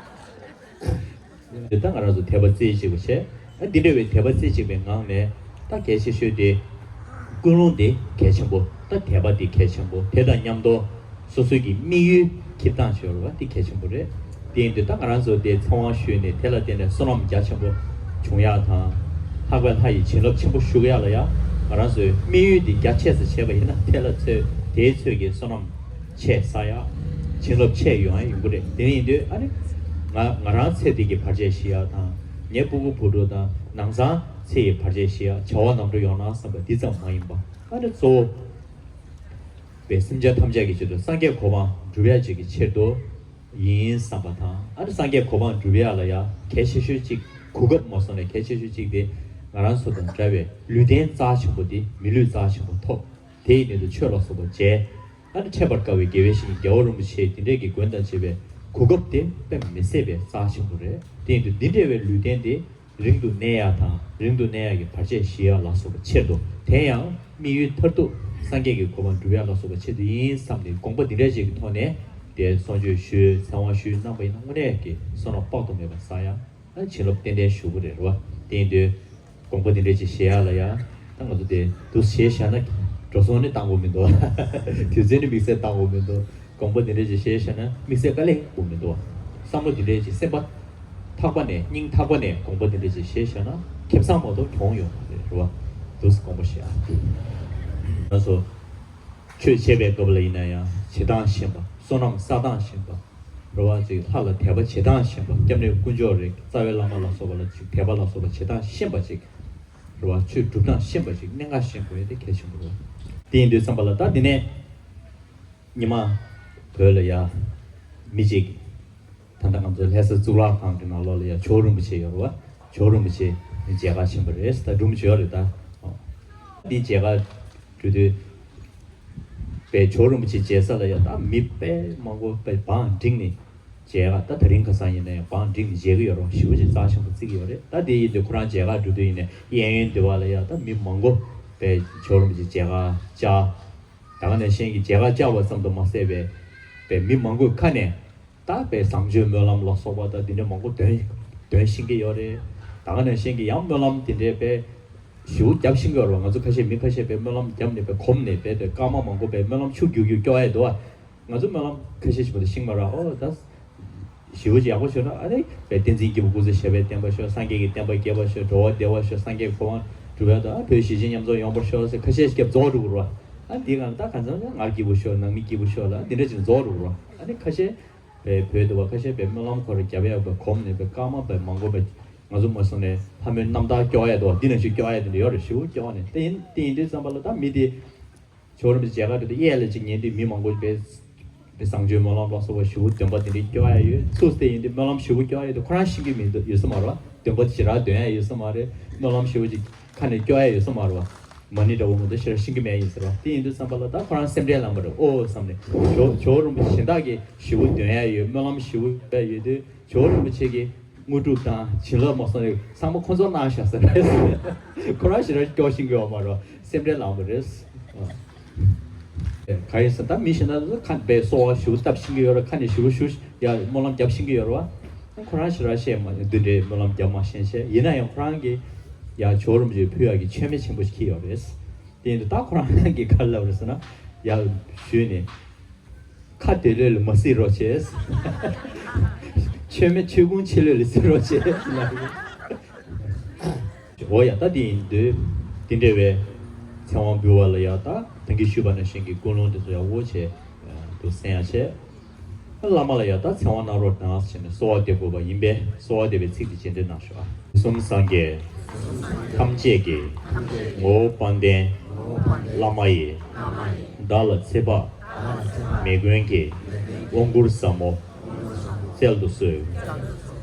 འདི་ལྟ་ང་རང་ཚོ་དད་པ་རྩེ་གཅིག་པ་བྱས། ཨ་འདི་འདྲ་བའི་དད་པ་རྩེ་གཅིག་པའི་ངང་ནས། ད་གལ་ཆེ་ཤོས་དེ་ཀུན་སློང་དེ་གལ་ཆེན་པོ། ད་དད་པ་དེ་གལ་ཆེན་པོ། དེ་དང་མཉམ་དུ་སོ་སོའི་གི་དམིགས་ཡུལ་འཁྱེར་སྟངས་བྱེད་པ་དེ་གལ་ཆེན་པོ་རེད། དེ་ཡིན་དུས་ད་ང་རང་ཚོ་དེ་ཚེ་དབང་ཞུས་ནས་དེ་ལ་བརྟེན་ནས་བསོད་ནམས་རྒྱ་ཆེན་པོ་བྱུང་ཡག་དང་། ལྷག་པའི་ལྷ་ཡི་བྱིན་རླབས་ཆེན་པོ་ཞུགས་ཡག་ལ་ཡ། ང་རང་ཚོའི་དམིགས་ཡུལ་དེ་རྒྱ་ཆེ་ས་བྱས་པ་ཡིན་ན། དེ་ལ་ཚོད་དེའི་ཚོད་ཀྱི་བསོད་ནམས་ཆེ་ས་ཡ། བྱིན་རླབས་ཆེ་ཡོང་ཡ་ཡོང་གི་རེད། དེ་ཡིན་དུས་ཨ་ནི་ང་ང་རང་ཚེ་འདི་གི་བར་ཆད་ཞི་ཡ་དང་། ངའི་སྤུ་གུ་བུ་ཕྲུག་དང་ནང་ཚང་ཚེ་ཡི་བར་ཆད་ཞི་ཡ། བྱ་བ་ནམ་འགྲོ་ཡོང་ན་བསམ་པ་འདི་ཙམ་མ་ཡིན་པ། ཨ་ནི་གཙོ་བོ་བའི་སེམས་ཅན་ཐམས་ཅད་ཀྱི་ཆེད་དུ། སངས་རྒྱས་གོ་འཕང་སྒྲུབ་ཡ་ཅིག་གི་ཆེད་དུ་ཡིན་བསམ་པ་དང་། ཨ་ནི་སངས་རྒྱས་གོ་འཕང་སྒྲུབ་ཡ་ལ་ཡ་གལ་ཆེ་ཤོས་ཅིག་གོ་སྐབས་མ་སོང་ནས་གལ་ཆེ་ཤོས་ཅིག་དེ། ང་རང་ཚོ་དང་འདྲ་བའི་ལུས་རྟེན་རྩ་ཆེན་པོ་དེ། མི་ལུས་རྩ་ཆེན་པོ་ཐོབ། དེ་ཡི་སྟེང་དུ་ཆོས་ལ་སོགས་པ་མཇལ། ཨ་ནི་འཕྲད་པར་དཀའ་བའི་དགེ་བའི་བཤེས་གཉེན་རྒྱལ་བ་རིན་པོ་ཆེ་དེ་འདྲས་ཀྱི་མགོན་དང་བཅས་པའི་གོ་སྐབས་དེ་དཔེ་མི་སྲིད་པའི་རྩ་ཆེན་པོ་རེད། དེ་ཡིན་དུས་འདི་འདྲ་བའི་ལུས་རྟེན་དེ་རིང་དུ་གནས་ཡག་དང་། རིང་དུ་གནས་ཡག་གི་བར་ཆད་ཞི་ཡག་ལ་སོགས་པ་ཆེད་དུ། དེ་ཡང་དམིགས་ཡུལ་མཐར་ཐུག་སངས་རྒྱས་ཀྱི་གོ་འཕང་སྒྲུབ་ཡག་ལ་སོགས་པ་ཆེད་དུ་ཡིན་བསམ་ནས། དགོངས་པ་འདི་འདྲ་ཅིག་གི་ཐོག་ནས་དེ་གསུང་ཆོས་ཞུས། ཚེ་དབང་ཞུས་གནང་བ་ཡིན་ན། དངོས་གནས་ཀྱི་བསོད་ནམས་དཔག་ཏུ་མེད་པ་བསགས་ཡག། ཨ་བྱིན་རླབས་ཏན་ཏན་ཞུགས་ཀྱི་རེད། རེད་བ། དེ་ཡིན་དུས་དགོངས་པ་འདི་འདྲ་ཅིག་བཞེས་ཡག་ལ་ཡ། ད་ང་ཚོ་དེ་འདུག་བཞེས་བཞག་ན། འགྲོ་སོང་ནི་བཏང་དགོས་མི་འདུག་དུས་ཚོད་ནི་དམིགས་བསལ་བཏང་དགོས་མི་འདུག་དགོངས་པ་འདི་འདྲ་ཅིག་བཞེས་བཞག་ན་དམིགས་བསལ་དཀའ་ལས་དགོས་མི་འདུག་བསམ་བློ་འདི་འདྲ་ཅིག་སེམས་པ་ཐག་པ་ནས། སྙིང་ཐག་པ་ནས་དགོངས་པ་འདི་འདྲ་ཅིག་བཞེས་བཞག་ན་ཁེ་བཟང་མ་གཏོགས་གྱོང་ཡོང་མ་རེད། རེད་བ། འདུག་སེ་དགོངས་པ་བཞེས་ཨ། ང་ཚོ་ཆོས་བྱེད་པའི་སྐབས་ལ་ཡིན་ན་ཡང་བྱེད་སྟངས་ཤེས་པ། བསོད་ནམས་བསགས་སྟངས་ཤེས་པ། རེད་བ། ཅིག་ལྷ་ལ་དད་པ་བྱེད་སྟངས་ཤེས་པ། སྐྱབས་གནས་དཀོན་མཆོག་རེད། རྩ་བའི་བླ་མ་ལ་སོགས་པ་ལ་ཅིག་དད་པ་ལ་སོགས་པ་བྱེད་སྟངས་ཤེས་པ་ཅིག་རེད་བ། ཆོས་སྒྲུབ་སྟངས་ཤེས་པ་ཅིག་གནད་འགག་ཤེས་དགོས་ཡ་དེ་གལ་ཆེན་པོ་རེད། དེ་ཡིན་དུས་ཙམ་པ་ལ་ད་འདི་ནས་ཉི་མ་བོད་ལ་ཡ་མི་ཅིག་ད་ལྟ་ང་ཚོ་ལྷ་ས་གཙུག་ལག་ཁང་གི་ནང་ལོགས་ལ་ཡ་ཇོ་བོ་རིན་པོ་ཆེ་ཡོད་རེད་བ། ཇོ་བོ་རིན་པོ་ཆེ་མཇལ་ཁ་ཕྱིན་པ་རེད། ད་འབྲུག་མི་ཇོ་རེད་ད། འདི་མཇལ་ཁ་འགྲོ་དུས། པའི་ཇོ་བོ་རིན་པོ་ཆེ་མཇལ་ས་ལ་ཡ་ད་མི་དཔེ་མང་པོ་དཔེ་བང་བསྒྲིགས་ནས་མཇལ་ཁ། ད་དེ་རིང་ཁ་སང་ཡིན་ན་ཡང་བང་བསྒྲིགས་ནས་མཇལ་གི་ཡོད་རེད། ཞེ་པོ་ཅིག་རྩ་ཆེན་པོ་བརྩི་གི་ཡོད་རེད། ད་དེ་ཡིན་དུས་ཁོ་རང་མཇལ་ཁ་འགྲོ་དུས་ཡིན་ནའི་གཡས་གཡོན་སྡེ་བ་ལ་ཡ་ད་མི་མང་པོ་དཔེ་ཇོ་བོ་རིན་པོ་ཆེ་མཇལ་ཁ་བཅར། ད་ག་ནང་བཞིན་གྱི་མཇལ་ཁ་བཅར་བ་ཙམ་དུ་མ་ཟད་པའི་དཔེ་མི་མང་པོའི་ཁ་ནས་ད་དཔེ་བཟང་སྤྱོད་སྨོན་ལམ་ལ་སོགས་པ་ད་འདི་འདྲ་མང་པོ་འདོན་འདོན་ཤེས་ཀྱི་ཡོད་རེད། ད་ག་ནང་བཞིན་གྱི་ཡང་སྨོན་ལམ་དེ་འདྲའི་དཔེ་ཞེ་པོ་རྒྱབ་ཤེས་ཀྱི་ཡོད་རེད་བ། ང་ཚོ་ཁ་ཤས་མི་ཁ་ཤས་དཔེ་སྨོན་ལམ་བརྒྱབ་ནས་དཔེ་གོམས་ནས་དཔེ་དེ་སྐར་མ་མང་པོ་དཔེ་སྨོན་ལམ་ཆུ་རྒྱུག་རྒྱུག་སྐྱོར་ཡ་འདུག་བ། ང་ཚོ་སྨོན་ལམ་ཁ་ཤས་ཤིག་པོ་དེ་ཤེས་མ་རེད། ཨོ་ད་ཞེ་པོ་ཅིག་ཡག་པོ་ཤོད་ན། ཨ་ནི་དཔེ་བསྟན་འཛིན་སྐྱེས་བུ་ཀུན་བཟང་ཞབས་པད་བརྟན་པ་ཤོག་སངས་རྒྱས་ཀྱི་བསྟན་པ་རྒྱས་པ་ཤོག་འགྲོ་བ་བདེ་བ་ཤོག་སངས་རྒྱས་གོ་འཕང་སྒྲུབ་ཡ་དང་། ཨ་བོད་གཞིས་བྱེས་མཉམ་འཛོམས་ཡོང་བར་ཤོག་ཟེར་ཁ་ཤས་ཤིག་རྒྱབ་རྫོགས་འགྲོ་གི་རེད་བ། ཨ་འདི་གང་ལྟར་གང་འཚམ་ང་རྒྱལ་པོ་ཤོག་ནང་མི་སྐྱིད་པོ་ཤོག་ལ་འདི་འདྲ་ཅིག་རྫོགས་འགྲོ་གི་རེད་བ། ཨ་ནི་ཁ་ཤས་དཔེ་བོད་དུ་བ་ཁ་ཤས་དཔེ་སྨོན་ལམ་ཁོ་ར་རྒྱབ་ཡ་དཔེ་གོམས་ནས་དཔེ་སྐར་མ་དཔེ་མང་པོ་དཔེ་ང་ཚོ་མ་སོང་ནས་ལྷ་མོའི་རྣམ་ཐར་སྐྱོར་ཡ་དོ་འདི་ནང་བཞིན་སྐྱོར་ཡ་དེ་འདྲ་ཡོད་རེད། ཞེ་པོ་སྐྱོར་ནས་དེ་ཡིན་དེ་ཡིན་དུས་ཙམ་པ་ལ་ད་མི་དེ་ཇོ་བོ་རིན་པོ་ཆེ་མཇལ་ཁ་འགྲོ་དུས་གཡས་ལ་ཅིག་ཉན་དུས་མི་མང་པོ་དཔེ་དཔེ་བཟང་སྤྱོད་སྨོན་ལམ་ལ་སོགས་པ་ཞེ་པོ་འདོན་པ་དེ་འདྲ་སྐྱོར་ཡ་ཡོད། ཚུར་དེ་ཡིན་དུས་སྨོན་ལམ་ཞེ་པོ་སྐྱོར་ཡ་ཡོད་དུས་ཁོ་རང་ཤེས་ཀྱི་མི་འདུག་ཡོད་ས་མ་རེད་བ། འདོན་པ་དེ་ཞེ་དྲག་འདོན་ཡ་ཡོད་ས་མ་རེད། སྨོན་ལམ་ཞེ་པོ་ཅིག་ཁ་ནས་སྐྱོར་ཡ་ཡོད་ས་མ་རེད་བ། མ་ཎི་འདྲ་བོ་མ་གཏོགས་ཞེ་དྲག་ཤེས་ཀྱི་མེད་ཡིན་ཟེར་བ་དེ་ཡིན་དུས་ཙམ་པ་ལ། ད་ཁོ་རང་སེམས་ཁྲལ་ལངས་པ་རེད། ཨོ་བསམ་ནས། ཇོ་ཇོ་བོ་རིན་པོ་ཆེ་གཞན་དག་གིས་ཞེ་པོ་འདོན་ཡ་ཡོད། སྨོན་ལམ་ཞེ་པོ་ཡོད་དུས། ཇོ་བོ་རིན་པོ་ཆེ་གིས་དངོས་གྲུབ་དང་བྱིན་རླབས་མ་སོང་ནས་ཚང་མ་ཁོ་ཚོར་གནང་བཞག་ཟེར་བས། ཁོ་རང་ཞེ་དྲག་སྐྱོ་ཤེས་ཀྱི་ཡོད་མ་རེད། སེམས་ཁྲལ་ལངས་པ་རེད། ག་ཡིན་ཟེར་ན། ད་མི་གཞན་དག་ཚོ་ཁ་ནས་གསོལ་བ་ཞེ་པོ་བཏབ་ཤེས་ཀྱི་ཡོད་རེད། ཁ་ནས་ཞེ་པོ་ཞུ་ཡ་སྨོན་ལམ་རྒྱབ་ཤེས་ཀྱི་ཡོད་རེད་བ། ཁོ་རང་ཞེ་དྲག་བཤད་མ། འདི་འདྲའི་སྨོན་ལམ་རྒྱབ་མ་ཤེས་བྱས། ཡིན་ན་ཡང་ཁོ་རང་གིས་ཡ་ཇོ་བོ་རིན་པོ་ཆེ་ཕུལ་ཡག་གི་མཆོད་མེ་ཆེན་པོ་ཞིག་འཁྱེར་ཡོད་རེད། དེ་ཡིན་དུས་ད་ཁོ་རང་གིས་ག་རེ་ལབ་རེད་ཟེར་ན། ཡ་ཞུས་ནས། ཁ་དེ་ལོས་ལ་མ་བསྲེས་རོགས་བྱས། མཆོད་མེ་མཆོད་ཀོང་ཆེ་ལོས་ལ་བསྲེས་རོགས་བྱས་ཟེར་ལབ། འོ་ཡ། ད་དེ་ཡིན་དུས་དེ་འདྲ་བའི་ཚེ་དབང་འབུལ་བ་ལ་ཡ། ད་ད་གིན་ཞུས་པ་ནང་བཞིན་གྱི་ཀུན་སློང་དེ་ཚོ་ཡག་པོ་བྱས་འདུག་གསན་ཡ་བྱས། བླ་མ་ལ་ཡ་ད་ཚེ་དབང་གནང་རོགས་གནང་ཟེར་ནས་གསོལ་བ་འདེབས་དགོས་པ་ཡིན་པས། གསོལ་བ་འདེབས་པའི་ཚིག་དེ་རྗེས་འདེབས་གནང་ཞུ་ཨ། དུས་གསུམ་སངས་རྒྱས་ཐམས་ཅད་ཀྱི་ངོ་བོ་དཔལ་ལྡན་བླ་མ་ཡི། བདག་ལ་ཚེ་དཔག་མེད་མགོན་གྱི་དབང་བསྐུར་ཟབ་མོ་སྩལ་དུ་གསོལ།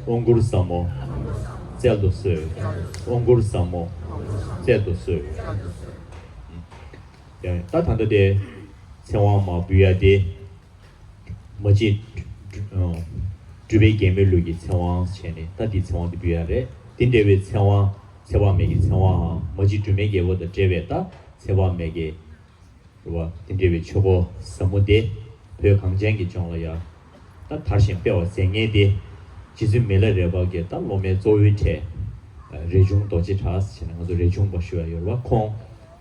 དབང་བསྐུར་ཟབ་མོ་སྩལ་དུ་གསོལ། དབང་བསྐུར་ཟབ་མོ་སྩལ་དུ་གསོལ། ཡང་ད་ད་ལྟ་དེ་ཚེ་དབང་མར་འབུལ་ཡ་དེ། མ་གཅིག་སྒྲུབ་པའི་རྒྱལ་མོའི་ལུགས་ཀྱི་ཚེ་དབང་བྱས་ནས། ད་འདི་ཚེ་དབང་འདི་འབུལ་ཡ་རེད། འདི་འདྲ་བའི་ཚེ་དབང་། ཚེ་དཔག་མེད་ཀྱི་ཚེ་དབང་འམ། མ་གཅིག་སྒྲོལ་མའི་རྒྱལ་པོ་དང་འབྲེལ་བའི་ད་ཚེ་དཔག་མེད་ཀྱི་རེད་བ། འདི་འདྲ་བའི་ཆོས་སྐོར་ཟབ་མོ་དེ་བོད་གངས་ཅན་གྱི་ལྗོངས་ལ་ཡ་ད་དར་ཞིང་སྤེལ་བ་མཛད་མཁན་དེ། རྗེ་བཙུན་མི་ལ་རས་པ་གི་ད་སློབ་མའི་གཙོ་བོའི་གྲས། རས་ཆུང་རྡོ་རྗེ་གྲགས་ཟེར་ནས་ང་ཚོ་རས་ཆུང་པ་ཞུ་ཡ་ཡོད་རེད་བ། ཁོང་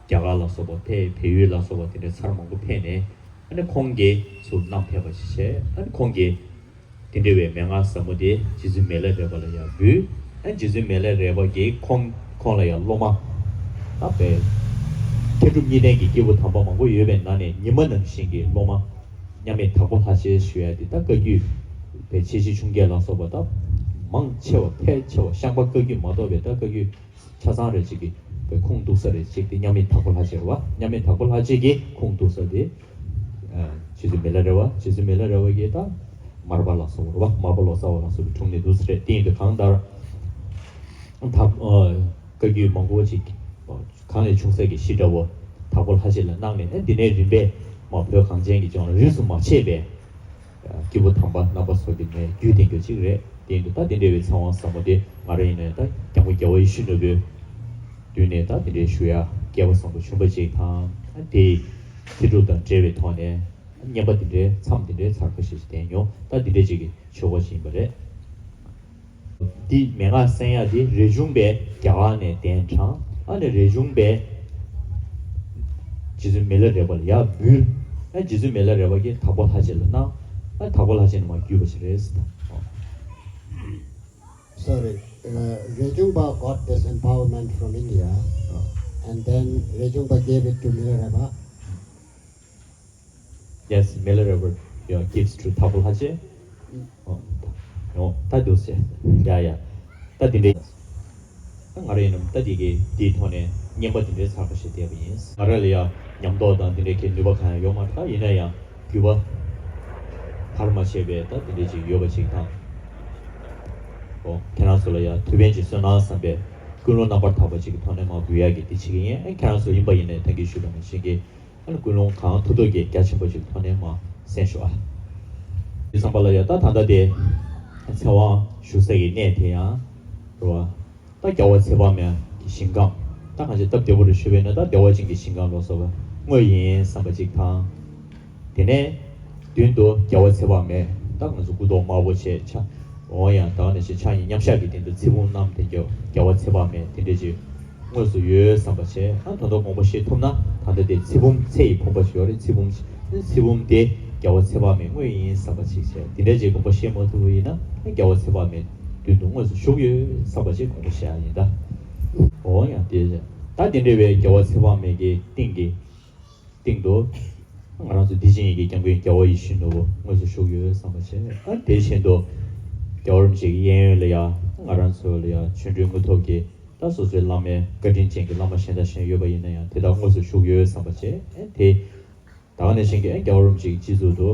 རྒྱ་གར་ལ་སོགས་པ་ཕེབས། བལ་ཡུལ་ལ་སོགས་པ་དེ་འདྲའི་ཚར་མང་པོ་ཕེབས་ནས། ཨ་ནི་ཁོང་གིས་ཚུར་གནང་ཕེབས་པ་ཞིག་བྱས། ཨ་ནི་ཁོང་གིས་དེ་འདྲ་བའི་མན་ངག་ཟབ་མོ་དེ་རྗེ་བཙུན་མི་ལ་རས་པ་ལ་ཡང་འབུལ། ཨ་ནི་རྗེ་བཙུན་མི་ལ་རས་པ་གིས་ཁོང་ཁོང་ལ་ཡང་སློབ་མ། ད་དཔེ་མཁས་གྲུབ་གཉིས་ལྡན་གྱི་སྐྱེས་བུ་དམ་པ་མང་པོ་ཡོད་པའི་ནང་ནས་ཉི་མ་ནང་བཞིན་གྱི་སློབ་མ། མཉམ་མེད་དྭགས་པོ་ལྷ་རྗེ་ཞུ་ཡ་དེ། ད་བཀའ་བརྒྱུད་པའི་ཆེ་བཞི་ཆུང་བརྒྱད་ལ་སོགས་པ་ད་མང་ཆེ་བ། ཕལ་ཆེ་བ་ཤངས་པ་བཀའ་བརྒྱུད་མ་གཏོགས་པའི་ད་བཀའ་བརྒྱུད་ཆ་ཚང་རེ་ཅིག་གི་དཔེ་ཁུངས་གཏུགས་ས་རེ་ཅིག་དེ་མཉམ་མེད་དྭགས་པོ་ལྷ་རྗེ་རེད་བ། མཉམ་མེད་དྭགས་པོ་ལྷ་རྗེ་གི་ཁུངས་གཏུགས་ས་དེ། ཨ། རྗེ་བཙུན་མི་ལ་རས་པ། རྗེ་བཙུན་མི་ལ་རས་པ་གིས་ད་མར་པ་ལ་སོགས་པ་རེད་བ། མར་པ་ལོ་ཙཱ་བ་ལ་སོགས་པའི་དྲུང་ནས་འདུག་ས་རེད། དེ་ཡིན་དུས་གང་ལྟར་ད་བཀའ་བརྒྱུད་མང་པོ་ཅིག་གང་ལས་ཆུང་ས་གི་གཞི་འདྲ་བོ་དྭགས་པོ་ལྷ་རྗེ་ལ་གནང་ནས། ཨ། འདི་ནས་རིམ་པས་མར་བོད་གངས་ཅན་གྱི་ལྗོངས་ལ་རིས་སུ་མ་ཆད་པའི་སྐྱེས་བུ་དམ་པ་རྣམ་པ་ཚོ་གི་ནས་བརྒྱུད་ལྡན་རྒྱུ་གཅིག་རེད། དེ་ཡིན་དུས་ད་དེ་འདྲ་བའི་ཚེ་དབང་ཟབ་མོ་དེ་ང་རང་ཡིན་ན་ད་སྐྱབས་མགོན་རྒྱལ་བ་ཡིད་བཞིན་ནོར་བུའི་མདུན་ནས་ད་དེ་འདྲའི་ཞུ་ཡ་སྐལ་བ་བཟང་པོ་བྱུང་བ་ཅིག་དང་། དེའི་ཚེ་སྒྲུབ་དང་འབྲེལ་བའི་ཐོག་ནས་བསྙེན་པ་དེ་འདྲའི་མཚམས་དེ་འདྲའི་ཚར་ཁ་ཤས་ཤིག་བསྟན་མྱོང་། ད་དེ་འདྲའི་ཅིག་གི་ཆོས་སྐོར་ཞིག་ཡིན་པ་རེད། འདི་མན་ངག་གསན་ཡ་དེ་རས་ཆུང་པས་རྒྱ་གར་ནས་གདན་དྲངས། ཨ་ནི་རས་ཆུང་པས་རྗེ་བཙུན་མི་ལ་རས་པ་ལ་ཡར་འབུལ། ཨ། རྗེ་བཙུན་མི་ལ་རས་པ་གིས་དྭགས་པོ་ལྷ་རྗེ་ལ་གནང་། ཨ། དྭགས་པོ་ལྷ་རྗེ་ནས་མར་བརྒྱུད་པ་ཞིག་རེད། Sorry, uh, Rechungpa got this empowerment from India, and then Rechungpa gave it to Milarepa. Yes, Milarepa, yeah, gives to དྭགས་པོ་ལྷ་རྗེ། ཨོ། ད་འདུག་སེ། ཡ་ཡ། ད་འདི་འདྲའི། ད་ང་རང་ཡིན་ནམ་ད་འདི་གི་འདིའི་ཐོག་ནས་བསྙེན་པ་འདི་འདྲའི་ཚར་ཁ་ཤས་བསྡད་པ་ཡིན། ང་རང་ལ་ཡང་ཉམས་རྟོགས་དང་འདི་འདྲའི་གི་ནུས་པ་གང་ཡང་ཡོད་མ་རེད། ད་ཡིན་ན་ཡང་རྒྱུད་པ་བར་མ་ཆད་པའི་ད་འདི་འདྲའི་ཅིག་ཡོད་པ་ཅིག་དང་། ཨོ། ཁྱེད་རང་ཚོ་ལ་ཡང་དུས་ཕན་ཅིག་གསོས་ན་བསམ་པའི་ཀུན་སློང་རྣམ་པར་དག་པ་ཅིག་གི་ཐོག་ནས་མར་འབུལ་ཡག་གི་འདི་བྱེད་ཀྱི་ཡིན། ཨ། ཁྱེད་རང་ཚོ་ཡིན་པ་ཡིན་ནའི་ད་གིན་ཞུས་པ་ནང་བཞིན་གྱི། ཨ་ནི་ཀུན་སློང་གང་ཐུབ་ཐུབ་ཀྱིས་རྒྱ་ཆེན་པོ་ཞིག་ཐོག་ནས་མར་གསན་ཤོག་ཨ། དེ་ཙམ་པ་ལ་ཡ་ད་ད་ལྟ་དེ་ཚེ་དབང་ཞུ་ས་ཀྱི་གནས་དེ་ཡང་རེད་བ། ད་རྒྱལ་བ་ཚེ་དཔག་མེད་ཀྱི་ཞིང་ཁམས། ད་གང་ཅི་སྟབས་བདེ་པོ་རེ་ཞུས་པས་ན་ད་བདེ་བ་ཅན་གྱི་ཞིང་ཁམས་ལ་སོགས་པ་དངོས་ཡིན་བསམ་པ་ཅིག་དང་། དེ་ནས་མདུན་དུ་རྒྱལ་བ་ཚེ་དཔག་མེད། ད་ང་ཚོ་སྐུ་མདོག་དམར་པོ་བྱས་ཕྱག་འོང་ཡང་ད་ག་ནང་བཞིན་ཕྱག་གཉིས་མཉམ་བཞག་གི་སྟེང་དུ་ཚེ་བུམ་བསྣམས་ཏེ་རྒྱལ་རྒྱལ་བ་ཚེ་དཔག་མེད་དེ་འདྲ་ཅིག་དངོས་སུ་ཡོད་བསམ་པ་བྱས། ཨ། ད་ལྟ་དགོངས་པ་བཞེས་ཐུབ་ན་ད་ལྟ་དེ་ཚེ་བུམ་ཚེ་ཡི་བུམ་པ་ཞིག་ཡོད་རེད། ཚེ་བུམ་ཚེ་བུམ་དེ་རྒྱལ་བ་ཚེ་དཔག་མེད་དངོས་ཡིན་བསམ་པ་ཅིག་བྱས། དེ་འདྲ་ཅིག་དགོངས་པ་བཞེས་མ་ཐུབ་པ་ཡིན་ན་རྒྱལ་བ་ཚེ་དཔག་མེད་མདུན་དུ་དངོས་སུ་བཞུགས་ཡོད་བསམ་པ་ཅིག་དགོངས་པ་བཞེས་ཡ་ཡིན་ད། འོ་ཡང་དེ་ད་དེ་འདྲ་བའི་རྒྱལ་བ་ཚེ་དཔག་མེད་ཀྱི་སྟེང་གི་སྟེང་དུ་ང་རང་ཚོ་འདི་ཕྱི་གཉིས་ཀྱི་སྐྱབས་མགོན་རྒྱལ་བ་ཡིད་བཞིན་ནོར་བུ་དངོས་སུ་བཞུགས་ཡོད་བསམ་པ་བྱས། ཨ། དེ་བཞིན་དུ་རྒྱལ་བ་རིན་པོ་ཆེ་གི་གཡས་གཡོན་ལ་ཡང་ང་རང་ཚོ་ལ་ཡང་ཆོ་འཕྲུལ་དངོས་ཐོབ་ཀྱི་ད་སོ་སོའི་བླ་མའི་བཀའ་དྲིན་ཅན་གྱི་བླ་མ་གཞན་དང་གཞན་ཡོད་པ་ཡིན་ན་ཡང་དེ་དག་དངོས་སུ་བཞུགས་ཡོད་བསམ་པ་བྱས། ཨ། དེ་ད་ག་ནང་བཞིན་གྱི་རྒྱལ་བ་རིན་པོ་ཆེ་གི་སྤྱི་གཙུག་ཏུ་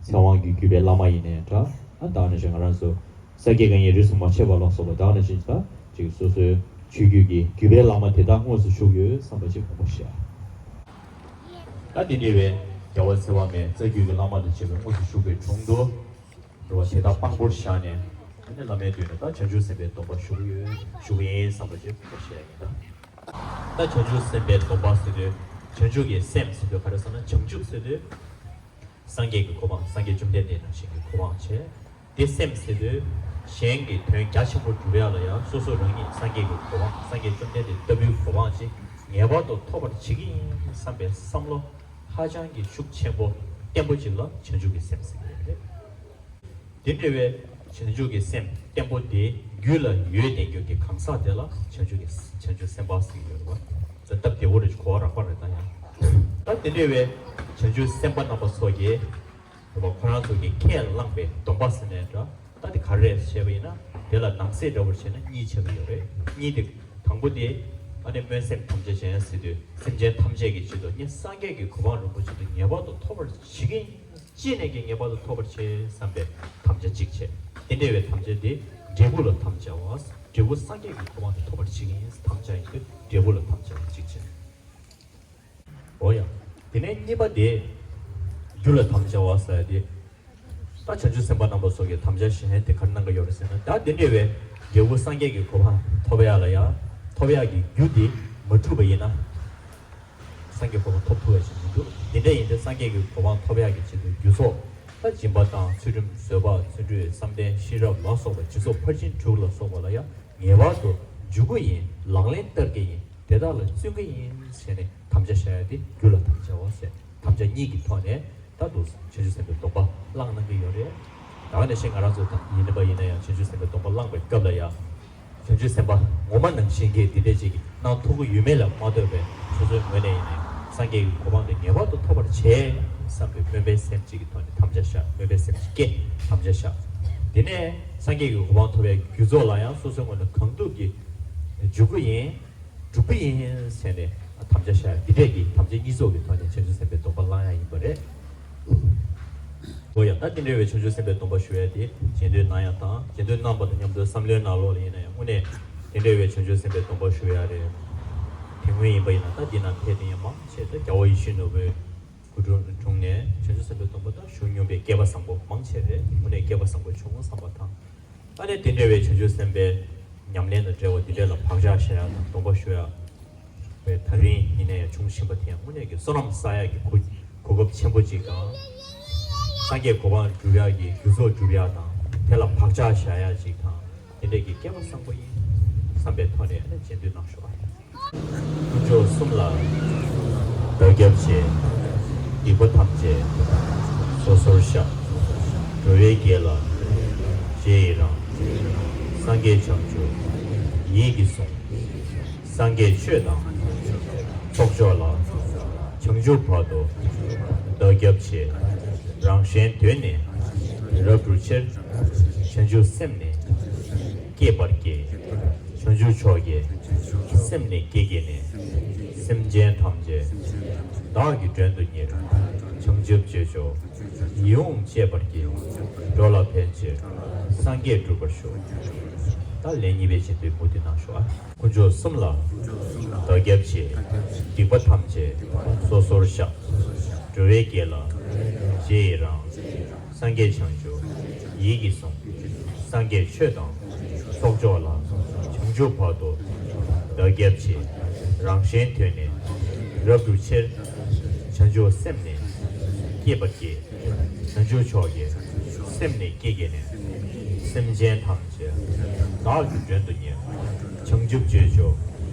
ཚེ་དབང་གི་བརྒྱུད་པའི་བླ་མ་ཡིན་ནའི་འདྲ། ཨ། ད་ག་ནང་བཞིན་ང་རང་ཚོ་ས་དགེ་བཀའ་རྙིང་རིས་སུ་མ་ཆད་པ་ལ་སོགས་པ། ད་ག་ནང་བཞིན་ད་ཅིག་སོ་སོའི་ ཆོས་བརྒྱུད་ཀྱི་བརྒྱུད་པའི་བླ་མ་དེ་དག་དངོས་སུ་བཞུགས་ཡོད་བསམ་པ་ཞིག་དགོངས་པ་བཞེས། ད་དེ་འདྲ་བའི་རྒྱལ་བ་ཚེ་དབང་མའི་རྩ་བརྒྱུད་ཀྱི་བླ་མ་དང་བཅས་པའི་དངོས་སུ་བཞུགས་པའི་དྲུང་དུ། རེད་བ། དེ་དག་དཔང་པོར་བཞག་ནས། ཨ་ནི་བླ་མའི་མདུན་ནས་ད་བྱང་ཆུབ་སེམས་དཔའི་སྡོམ་པ་ཞུ་གི་ཡོད། ཞུ་གི་ཡིན་བསམ་པ་ཞིག་དགོངས་པ་བཞེས་ཡ་ཡིན་ད། ད་བྱང་ཆུབ་སེམས་དཔའི་སྡོམ་པ་ཟེར་དུས། བྱང་ཆུབ་ཀྱི་སེམས་ཟེར་དུས་ག་རེ་ཟེར་ན། བྱང་ཆུབ་ཟེར་དུས། སངས་རྒྱས་ཀྱི་གོ་འཕང་། སངས་རྒྱས་བཅོམ་ལྡན་འདས་ནང་བཞིན་གྱི་གོ་འཕང་བྱས། དེ་སེམས་ཟེར་དུས། གཞན་གྱི་དོན་རྒྱ་ཆེན་པོ་སྒྲུབ་ཡ་ལ་ཡང་སོ་སོ་རང་ཉིད་སངས་རྒྱས་ཀྱི་གོ་འཕང་། སངས་རྒྱས་བཅོམ་ལྡན་འདས་ལྟ་བུའི་གོ་འཕང་ཅིག་ངེས་པར་དུ་ཐོབ་པར་བྱེད་ཀྱི་ཡིན་བསམ་པའི་བསམ་བློ་ཧ་ཅང་གི་ཤུགས་ཆེན་པོ་བརྟན་པོ་ཅིག་ལ་བྱང་ཆུབ་ཀྱི་སེམས་ཟེར་གྱི་ཡོད་རེད། དེ་འདྲ་བའི་བྱང་ཆུབ་ཀྱི་སེམས་བརྟན་པོ་དེ་རྒྱུད་ལ་ཡོད་བསྡད་རྒྱུ་གི་གང་ཟག་དེ་ལ་བྱང་ཆུབ་ཀྱི་བྱང་ཆུབ་སེམས་དཔའ་ཟེར་གྱི་ཡོད་རེད་བ། ད་སྟབས་བདེ་བོ་རེད། གོ་བ་རག་པ་རེད་ད་ཡང་། ད་དེ་འདྲ་བའི་བྱང་ཆུབ་སེམས་དཔའ་རྣམ་པ་ཚོ་གིས། རེད་བ། ཁོ་རང་ཚོ་གིས་ཁས་བླངས་པའི་སྡོམ་པ་ཟེར་ནའི་འདྲ། ད་དེ་ག་རེ་རེད་བྱས་པ་ཡིན་ན། དེ་ལ་ནང་གསེས་འདྲ་བོར་བྱས་ན་གཉིས་ཆགས་ཀྱི་ཡོད་རེད། གཉིས་དེ། དང་པོ་དེ། ཨ་ནི་སྨོན་སེམས་དམ་བཅའ་བྱས་ཟེར་དུས། སེམས་ཅན་ཐམས་ཅད་ཀྱི་ཆེད་དུ་ངས་སངས་རྒྱས་ཀྱི་གོ་འཕང་རིན་པོ་ཆེ་དེ་ངེས་པར་དུ་ཐོབ་པར་བྱེད་ཀྱི་ཡིན། ཅི་ནས་ཀྱང་ངེས་པར་དུ་ཐོབ་པར་བྱེད་བསམ་པའི་དམ་བཅའ་གཅིག་བྱས། དེ་འདྲ་བའི་དམ་བཅའ་དེ་འབྲས་བུ་ལ་དམ་བཅའ་བ། འབྲས་བུ་སངས་རྒྱས་ཀྱི་གོ་འཕང་དེ་ཐོབ་པར་བྱེད་ཀྱི་ཡིན་དམ་བཅའ་ཡིན་དུས་འབྲས་བུ་ལ་དམ་བཅའ་བ་གཅིག་བྱས། འོ་ཡ། དེ་ནས་གཉིས་པ་དེ། རྒྱུ་ལ་དམ་བཅའ་བ་ཟེར་ཡ་དེ། ད་བྱང་ཆུབ་སེམས་དཔའ་རྣམ་པ་ཚོ་གི་དམ་བཅའ་གཞན་དེ་ག་རེ་གནང་གི་ཡོད་རེད་ཟེར་ན། ད་དེ་འདྲ་བའི་འབྲས་བུ་སངས་རྒྱས་ཀྱི་གོ་འཕང་ཐོབ་ཡ་ལ་ཡ། ཐོབ་ཡ་གི་རྒྱུ་དེ་མ་བསྒྲུབས་པ་ཡིན་ན། སངས་རྒྱས་གོ་འཕང་ཐོབ་ཐུབ་ཡ་ཞིག་མི་འདུག་དེ་འདྲ་ཡིན་དུས་སངས་རྒྱས་ཀྱི་གོ་འཕང་ཐོབ་ཡ་གི་ཆེད་དུ་རྒྱུ་ཚོགས། ད་སྦྱིན་པ་དང་ཚུལ་ཁྲིམས་བཟོད་པ་བརྩོན་འགྲུས་བསམ་གཏན་ཤེས་རབ་ལ་སོགས་པ་སྤྱི་གཙུག་ཕར་ཕྱིན་དྲུག་ལ་སོགས་པ་ལ་ཡང་ངེས་པར་དུ་འཇུག་གི་ཡིན། ལག་ལེན་བསྟར་གྱི་ཡིན། དེ་དག་ལ་བརྩོན་གྱི་ཡིན་ཟེར་ནས་དམ་བཅའ་བཞག་ཡ་དེ་རྒྱུ་ལ་དམ་བཅའ་བ་ཟེར། དམ་བཅའ་གཉིས་ཀྱི་ཐོག་ནས་ད་དུང་བྱང་ཆུབ་སེམས་དཔའི་སྡོམ་པ་བླངས་གནང་གི་ཡོད་རེད། ད་ག་ནང་བཞིན་ང་རང་ཚོ་ད་ཡིན་པ་ཡིན་ན་ཡང་བྱང་ཆུབ་སེམས་དཔའི་སྡོམ་པ་བླངས་པའི་སྐབས་ལ་ཡང་། བྱང་ཆུབ་སེམས་དཔའ་ངོ་མ་ནང་བཞིན་གྱི་དེ་འདྲས་ཅིག་གནང་ཐུབ་ཀྱི་ཡོད་མེད་ལ་མ་ལྟོས་པའི་སོ་སོའི་ངོས་ནས་ཡིན་ནའི་སངས་རྒྱས་ཀྱི་གོ་འཕང་དེ་ངེས་པར་དུ་ཐོབ་པར་བྱེད་བསམ་པའི་སྨོན་པའི་སེམས་གཅིག་གི་ཐོག་ནས་དམ་བཅའ་བཞག་སྨོན་པའི་སེམས་གཅིག་སྐྱེ་དམ་བཅའ་བཞག་དེ་ནས་སངས་རྒྱས་ཀྱི་གོ་འཕང་ཐོབ་པའི་རྒྱུ་ཚོགས་ལ་ཡང་སོ་སོའི་ངོས་ནས་གང་ཐུབ་ཀྱིས་འཇུག་གི་ཡིན། སྒྲུབ་ཀྱི་ཡིན་ཟེར་ནས་དམ་བཅའ་བཞག་འདི་འདྲས་ཀྱི་དམ་བཅའ་གཉིས་ཚོགས་ཀྱི་ཐོག་ནས་བྱང་ཆུབ་སེམས་དཔའི་སྡོམ་པ་བླང་ཡ་ཡིན་པ་རེད། འོ་ཡ། ད་དེ་འདྲ་བའི་བྱང་ཆུབ་སེམས་དཔའི་སྡོམ་པ་ཞུ་ཡ་དེ་རྗེས་ཟློས་གནང་ཡ་དང་། རྗེས་ཟློས་གནང་བ་དང་མཉམ་དུ་བསམ་བློའི་ནང་ལོགས་ལ་ཡིན་ན་ཡང་དངོས་གནས་དེ་འདྲ་བའི་བྱང་ཆུབ་སེམས་དཔའི་སྡོམ་པ་ཞུ་ཡ་རེད། དེ་སྔོན་ཡིན་པ་ཡིན་ན་ད་འདི་ན་ཕེབས་དེ་ཡང་མང་ཆེ་ད་རྒྱལ་བ་ཡིད་བཞིན་ནོར་བུའི་སྐུ་དྲུང་དྲུང་ནས་བྱང་ཆུབ་སེམས་དཔའི་སྡོམ་པ་ད་ཞུ་མྱོང་པའི་སྐལ་པ་བཟང་པོ་མང་ཆེ་རེད། དངོས་གནས་སྐལ་པ་བཟང་པོ་བྱུང་བསམ་པ་དང་། ཨ་ནི་དེ་འདྲ་བའི་བྱང་ཆུབ་སེམས་དཔའི་ཉམས་ལེན་དང་འབྲེལ་བ་འདི་འདྲ་ལ་བག་ཆགས་བཞག་ཡ་དང་སྡོམ་པ་ཞུ་ཡ་བའི་ད་རིང་ཡིན་ན་ཡང་བྱུང་བཞིན་པ་དེ་ཡང་དངོས་གནས་ཀྱི་བསོད་ནམས་བསགས་ཡ་གི་གོ་གོ་སྐབས་ཆེན་པོ་ཅིག་དང་། སངས་རྒྱས་གོ་འཕང་སྒྲུབ་ཡ་གི་རྒྱུ་ཚོགས་སྒྲུབ་ཡ་དང་དེ་ལ་བག་ཆགས་བཞག་ཡ་ཅིག་དང་། དེ་འདྲ་གི་སྐལ་པ་བཟང་པོ་ཡིན་བསམ་པའི་ཐོག་ནས་ཨ་ནི་རྗེས་ཟློས་གནང་ཤོག་ཨ། དཀོན་མཆོག་གསུམ་ལ་བདག་སྐྱབས་མཆི། སྡིག་པ་ཐམས་ཅད་སོ་སོར་བཤགས། འགྲོ་བའི་དགེ་ལ་རྗེས་ཡི་རང་། སངས་རྒྱས་བྱང་ཆུབ་ཡིད་ཀྱིས་བཟུང་། སངས་རྒྱས་ཆོས་དང་ཚོགས་མཆོག་ལ། བྱང་ཆུབ་བར་དུ་བདག་སྐྱབས་མཆི། རང་གཞན་དོན་ནི་རབ་བསྒྲུབ་ཕྱིར། བྱང་ཆུབ་སེམས་ནི་བསྐྱེད་པར་བགྱི། བྱང་ཆུབ་མཆོག་གི་སེམས་ནི་བསྐྱེད་བགྱིས་ནས། སེམས་ཅན་ཐམས་ཅད་བདག་གིས་མགྲོན་དུ་གཉེར། བྱང་ཆུབ་སྤྱོད་མཆོག་ཡིད་འོང་སྤྱད་པར་བགྱི། འགྲོ་ལ་ཕན་ཕྱིར་སངས་རྒྱས་འགྲུབ་པར་ཤོག་ད་ལན་གཉིས་པའི་རྗེས་ཟློས་མུ་མཐུད་གནང་ཤོག་ཨ། དཀོན་མཆོག་གསུམ་ལ་བདག་སྐྱབས་མཆི། སྡིག་པ་ཐམས་ཅད་སོ་སོར་བཤགས། འགྲོ་བའི་དགེ་ལ་རྗེས་ཡི་རང་། སངས་རྒྱས་བྱང་ཆུབ་ཡིད་ཀྱིས་བཟུང་། སངས་རྒྱས་ཆོས་དང་ཚོགས་མཆོག་ལ། བྱང་ཆུབ་བར་དུ་བདག་སྐྱབས་མཆི། རང་གཞན་དོན་ནི་རབ་བསྒྲུབ་ཕྱིར། བྱང་ཆུབ་སེམས་ནི་བསྐྱེད་པར་བགྱི། བྱང་ཆུབ་མཆོག་གི་སེམས་ནི་བསྐྱེད་བགྱིས་ནས། སེམས་ཅན་ཐམས་ཅད་བདག་གིས་མགྲོན་དུ་གཉེར། བྱང་ཆུབ་སྤྱོད་མཆོག་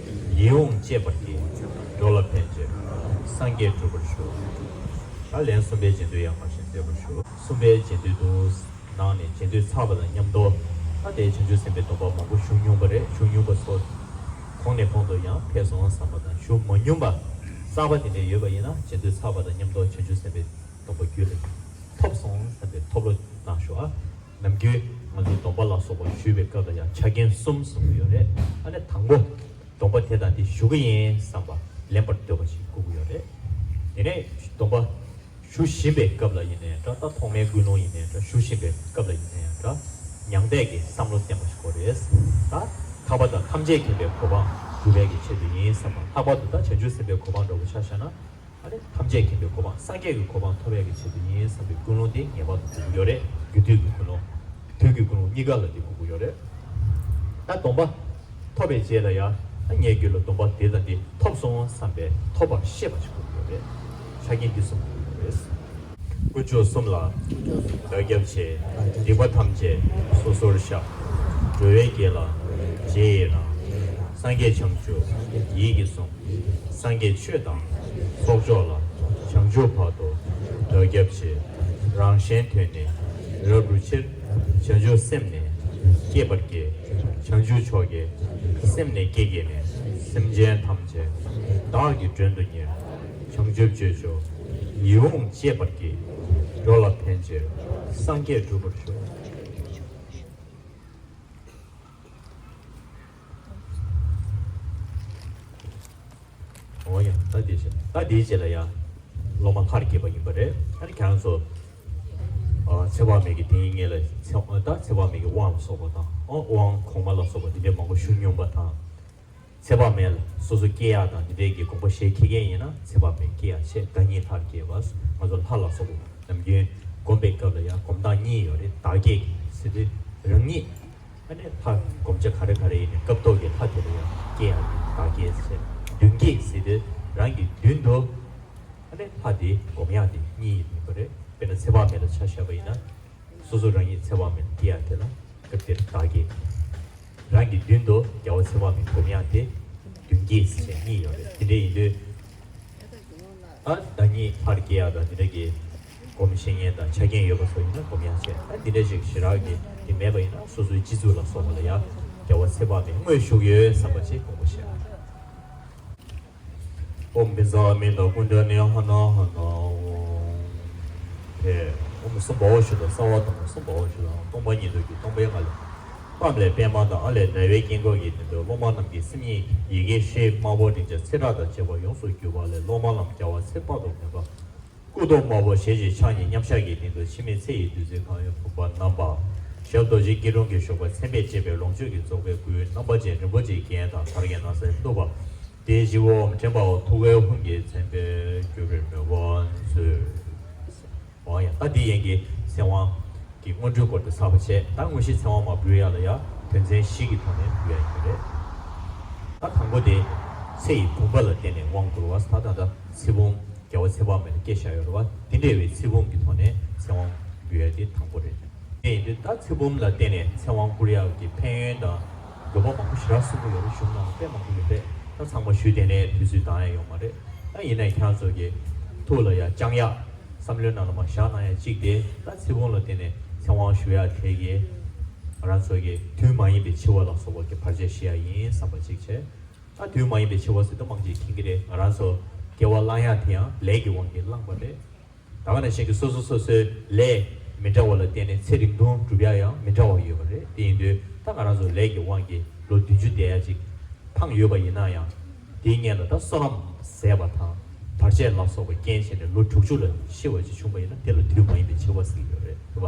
ཡིད་འོང་སྤྱད་པར་བགྱི། འགྲོ་ལ་ཕན་ཕྱིར་སངས་རྒྱས་འགྲུབ་པར་ཤོག་ད་ལན་གསུམ་པའི་རྗེས་ཟློས་ཡང་མ་བཞིན་མཛད་པར་ཞུ། གསུམ་པའི་རྗེས་ཟློས་དུ་གནང་ནས་རྗེས་ཟློས་ཚར་བ་དང་མཉམ་དུ་ད་ལྟའི་བྱང་ཆུབ་སེམས་དཔའི་སྡོམ་པ་མང་པོ་ཞུ་མྱོང་པ་རེད། ཞུ་མྱོང་པ་ཚོ་གོང་ནས་གོང་དུ་ཡང་ཕེབས་སོང་བསམ་པ་དང་། ཞུ་མ་མྱོང་པ་གསར་པ་དེ་འདྲ་ཡོད་པ་ཡིན་ན་རྗེས་ཟློས་ཚར་བ་དང་མཉམ་དུ་བྱང་ཆུབ་སེམས་དཔའི་སྡོམ་པ་རྒྱུད་ལ་ཐོབ་སོང་བསམ་པའི་ཐོབ་བློ་གནང་ཤོག་ཨ། ནམ་རྒྱུན་ང་ཚོ་སྡོམ་པ་ལ་སོགས་པ་ཞུ་བའི་སྐབས་ལ་ཡང་ཆ་རྐྱེན་གསུམ་གསུང་གི་ཡོད་རེད། ཨ་ནི་དང་པོ། སྡོམ་པ་དེ་དང་དེ་ཞུ་གི་ཡིན་བསམ་པ་ལེན་པར་འདོད་པ་ཞིག་དགོས་ཀྱི་ཡོད་རེད། དེ་ནས་སྡོམ་པ་ཞུ་བཞིན་པའི་སྐབས་ལ་ཡིན་ན་ཡང་འདྲ། ད་ཐོག་མའི་ཀུན་སློང་ཡིན་ན་ཡང་འདྲ། ཞུ་བཞིན་པའི་སྐབས་ལ་ཡིན་ན་ཡང་འདྲ། མྱང་འདས་ཀྱི་བསམ་བློ་བསྟེན་པ་ཞིག་དགོས་རེད། ད་ ལྷག་པར་དུ་ཐམས་ཅད་མཁྱེན་པའི་གོ་འཕང་སྒྲུབ་པའི་གི་ཆེད་དུ་ཡིན་བསམ་པ། ལྷག་པར་དུ་ད་བྱང་ཆུབ་སེམས་དཔའི་གོ་འཕང་འདྲ་བོ་ཆ་བཞག་ན། ཨ་ནི་ཐམས་ཅད་མཁྱེན་པའི་གོ་འཕང་སངས་རྒྱས་ཀྱི་གོ་འཕང་ཐོབ་པའི་གི་ཆེད་དུ་ཡིན་བསམ་པའི་ཀུན་སློང་དེ་ངེས་པར་དུ་དགོས་ཀྱི་ཡོད་རེད། རྒྱུ་དུས་ཀྱི་ཀུན་སློང་། དུས་ཀྱི་ཀུན་སློང་གཉིས་ཀ་ལ་དེ་དགོས་ཀྱི་ཡོད་རེད། ད་སྡོམ་པ་ཐོབ་པའི་རྗེས་ལ་ཡང་ངའི་རྒྱུད་ལ་སྡོམ་པ་དེ་དང་དེ་ཐོབ་སོང་བསམ་པའི་ཐོབ་པར་ཤེས་པ་ཞིག་དགོས་ཀྱི་ཡོད་རེད། ཆ་རྐྱེན་འདི་གསུམ་དགོས་ཀྱི་ཡོད་རེད། དཀོན་མཆོག་གསུམ་ལ་བདག་སྐྱབས་མཆི། སྡིག་པ་ཐམས་ཅད་སོ་སོར་བཤགས། འགྲོ་བའི་དགེ་ལ་རྗེས་ཡི་རང་། སངས་རྒྱས་བྱང་ཆུབ་ཡིད་ཀྱིས་བཟུང་། སངས་རྒྱས་ཆོས་དང་ཚོགས་མཆོག་ལ། བྱང་ཆུབ་བར་དུ་བདག་སྐྱབས་མཆི། རང་གཞན་དོན་ནི་རབ་ཏུ་ཕྱིར། བྱང་ཆུབ་སེམས་ནི་བསྐྱེད་པར་བགྱི། བྱང་ཆུབ་མཆོག་གི་སེམས་ནི་བསྐྱེད་བགྱིས་ནས། སེམས་ཅན་ཐམས་ཅད་བདག་གིས་མགྲོན་དུ་གཉེར། བྱང་ཆུབ་སྤྱོད་མཆོག་ཡིད་འོང་སྤྱད་པར་བགྱི། འགྲོ་ལ་ཕན་ཕྱིར་སངས་རྒྱས་འགྲུབ་པར་ཤོག། འོ་ཡ། ད་དེ་བྱས། ད་དེའི་རྗེས་ལ་ཡ། སློབ་མ་ལྷར་བསྐྱེད་པ་ཡིན་པ་རེད། ཨ་ནི་ཁྱེད་རང་ཚོ། ཨ། ཚེ་དཔག་མེད་ཀྱི་དེ་ཉིད་ལ་ཚེ། ད་ཚེ་དཔག་མེད་ཀྱི་དབང་ལ་སོགས་པ་དང་། ཨོ། དབང་གོང་མ་ལ་སོགས་པ་འདི་འདྲའི་མང་པོ་ཞུ་མྱོང་པ་དང་། ཚེ་དཔག་མེད་ལ་སོ་སོ་སྐྱེ་ཡག་དང་འདི་འདྲའི་གི་དགོངས་པ་བཞེས་མཁན་ཡིན་ན། ཚེ་དཔག་མེད་སྐྱེ་ཡག་ཆེད་བདག་ཉིད་ལྷར་བསྐྱེད་པ། ང་ཚོ་ལྷ་ལ་སོགས་པ་ནམ་རྒྱུན་སྒོམ་པའི་སྐབས་ལ་ཡང་སྒོམ་སྟངས་གཉིས་ཡོད་རེད། བདག་བསྐྱེད་ཟེར་དུས་རང་ཉིད། ཨ་ནི་ལྷ་བསྒོམ་བྱ་ག་རེ་ག་རེ་ཡིན་ནའི་སྐབས་ཐོག་གི་ལྷ་དེ་ལ་ཡང་བསྐྱེད་ཡག་ཡིན། བདག་བསྐྱེད་ཟེར། མདུན་བསྐྱེད་ཟེར་དུས་རང་གི་མདུན་དུ། ཨ་ནི་ལྷ་དེ་སྒོམ་ཡག་དེ་གཉིས་ཡིན་པ་རེད། དཔེར་ན་ཚེ་དཔག་མེད་ལ་ཆ་བཞག་པ་ཡིན་ན། སོ་སོ་རང་ཉིད་ཚེ་དཔག་མེད་ལ་སྐྱེ་ཡག་དེ་ལ་སྐབས་དེར་བདག་བསྐྱེད། རང་གི་མདུན་དུ་རྒྱལ་བ་ཚེ་དཔག་མེད་སྒོམ་ཡག་དེ་མདུན་བསྐྱེད་ཟེར་བྱས་གཉིས་ཡོད་རེད། དེ་འདྲ་ཡིན་དུས། ཨ། བདག་ཉིད་ལྷར་བསྐྱེད་ཡག་དང་འདི་འདྲ་གི་སྒོམ་ཤེས་མཁན་དང་ཆ་རྐྱེན་ཡོད་པ་ཚོ་ཡིན་ན་སྒོམ་ཡག་བྱས། ཨ། འདི་འདྲ་ཞིག་ཞེ་དྲག་གི་དེ་མེད་པ་ཡིན་ན་སོ་སོའི་སྤྱི་གཙུག་ལ་སོགས་པ་ལ་ཡང་རྒྱལ་བ་ཚེ་དཔག་མེད་དངོས་བཞུགས་ཡོད་བསམ་པ་ཅིག་དགོངས་པ་བཞེས། ཨོཾ་བཛྲ་མི་ཏྲ་ཀུཎྜི་ནྱ་ཧ་ན་ཧ་ན་ཨོཾ། དེ་ཨོཾ་སུམ་པ་འོ་ཞུ་དང་། རྩ་བ་དང་པོ་སུམ་པ་འོ་ཞུ་དང་། སྟོང་པ་ཉིད་རྟོགས་ཀྱི་སྟོང་པའི་ངང་ལས། པདྨ་ལས་པདྨ་དང་། ཨ་ལས་ནཱ་རོའི་དཀྱིལ་འཁོར་གྱི་སྟེང་དུ་སློབ་མ་རྣམས་ཀྱི་སེམས་ཉིད་ཡི་གེ་ཧྲཱིཿསམ་བྷོ་ཊིཿ་ཚེག་དྲུག་དང་བཅས་པ་ཡོངས་སུ་གྱུར་པ་ལས་སློབ་མ་རྣམས་རྒྱལ་བ་ཚེ་དཔག་ཏུ་མེད་པ་སྐུ་མདོག་དམར་པོ་ཞལ་གཅིག་ཕྱག་གཉིས་མཉམ་བཞག་གི་སྟེང་དུ་འཆི་མེད་ཚེ་ཡི་བདུད་རྩི་གང་ཡོད་བུམ་པ་བསྣམས་པ། ཞབས་རྡོ་རྗེ་སྐྱིལ་ཀྲུང་གིས་བཞུགས་པ། མཚན་དཔེས་བཅས་པའི་ལོངས་སྤྱོད་ཀྱི་རྫོགས་པའི་སྐུའི་རྣམ་པ་ཅན་རིན་པོ་ཆེའི་རྒྱན་དང་དར་གྱི་ན་བཟའ་བསྣུབས་པ། དེའི་སྤྱི་བོའམ་དྲན་པའོ། ཐུགས་ཀའི་ཧཱུྃ་གིས་མཚན་དཔེས་གྱུར་པའི་མོས་གུས་མཛོད། འོ་ཡ། ད་འདི་ཡན་གྱི་ཚེ་དབང་གི་སྔོན་འགྲོའི་སྐོར་དེ་ཚར་བ་བྱས། ད་དངོས་གཞི་ཚེ་དབང་མར་འབུལ་ཡག་ལ་ཡ་དོན་ཚན་བཞི་གི་ཐོག་ནས་འབུལ་ཡག་ཡིན་པ་རེད། ད་དང་པོ་དེ་ཚེ་ཡི་བུམ་པ་ལ་བརྟེན་ནས་དབང་བསྐུར་བ། ད་ད་ལྟ་ཚེ་བུམ་རྒྱལ་བ་ཚེ་དཔག་མེད་ལ་བསྐྱེད་བཞག་ཡོད་རེད་བ། དེ་འདྲ་བའི་ཚེ་བུམ་གྱི་ཐོག་ནས་ཚེ་དབང་འབུལ་ཡག་དེ་དང་པོ་རེད། དེ་ཡིན་དུས་ད་ཚེ་བུམ་ལ་བརྟེན་ནས་ཚེ་དབང་བསྐུར་ཡག་གི་ཕན་ཡོན་དང་དགོས་པ་མང་པོ་ཞེ་དྲག་གསུང་གི་ཡོད་རེད། གཞུང་ནང་ལ་དཔེ་མང་པོ་ཡོད་རེད། ད་ཚང་མ་ཞུས་དེ་ནས་དུས་ཚོད་འདང་ཡག་ཡོད་མ་རེད། ད་ཡིན་ནའི་ཁྱེད་རང་ཚོ་གི་ཐུགས་ལ་ཡ་བཅང་ཡག་བསམ་བློའི་ནང་ལ་མར་བཞག་གནང་ཡག་གཅིག་དེ། ད་ཚེ་བུམ་ལ་བརྟེན་ནས་ཚེ་དབང་ཞུ་ཡག་དེ་གིས་ང་རང་ཚོ་གི་དུས་མ་ཡིན་པའི་འཆི་བ་ལ་སོགས་པ་གི་བར་ཆད་ཞི་ཡག་ཡིན་བསམ་པ་གཅིག་བྱས། ད་དུས་མ་ཡིན་པའི་འཆི་བ་ཟེར་དུས་མང་ཆེ་མཁྱེན་གྱི་རེད། ང་རང་ཚོ་སྐྱེ་བ་བླང་ཡག་དེ་ཡང་ལས་ཀྱི་དབང་གིས་བླངས་པ་རེད། ད་ག་ནང་བཞིན་གྱི་སོ་སོ་སོ་སོའི་ལས་མི་འདྲ་བ་ལ་བརྟེན་ནས་ཚེ་རིང་ཐུང་སྒྲུབ་ཡག་ཡང་མི་འདྲ་བ་ཡོད་པ་རེད། དེ་ཡིན་དུས་ད་ང་རང་ཚོ་ལས་ཀྱི་དབང་གིས་ལོ་བདུན་ཅུ་བསྡད་ཡག་ཅིག་འཕངས་ཡོད་པ་ཡིན་ན་ཡང་། དེའི་སྔོན་ལ་ད་བསོད་ནམས་ཟད་པ་དང་བར་ཆད་ལ་སོགས་པ་རྐྱེན་བྱས་ནས་ལོ་དྲུག་ཅུ་ལ་ཤི་བ་ཅིག་བྱུང་པ་ཡིན་ན། དེ་ལ་དུས་མ་ཡིན་པའི་འཆི་བ་ཟེར་གྱི་ཡོད་རེད། རེད་བ།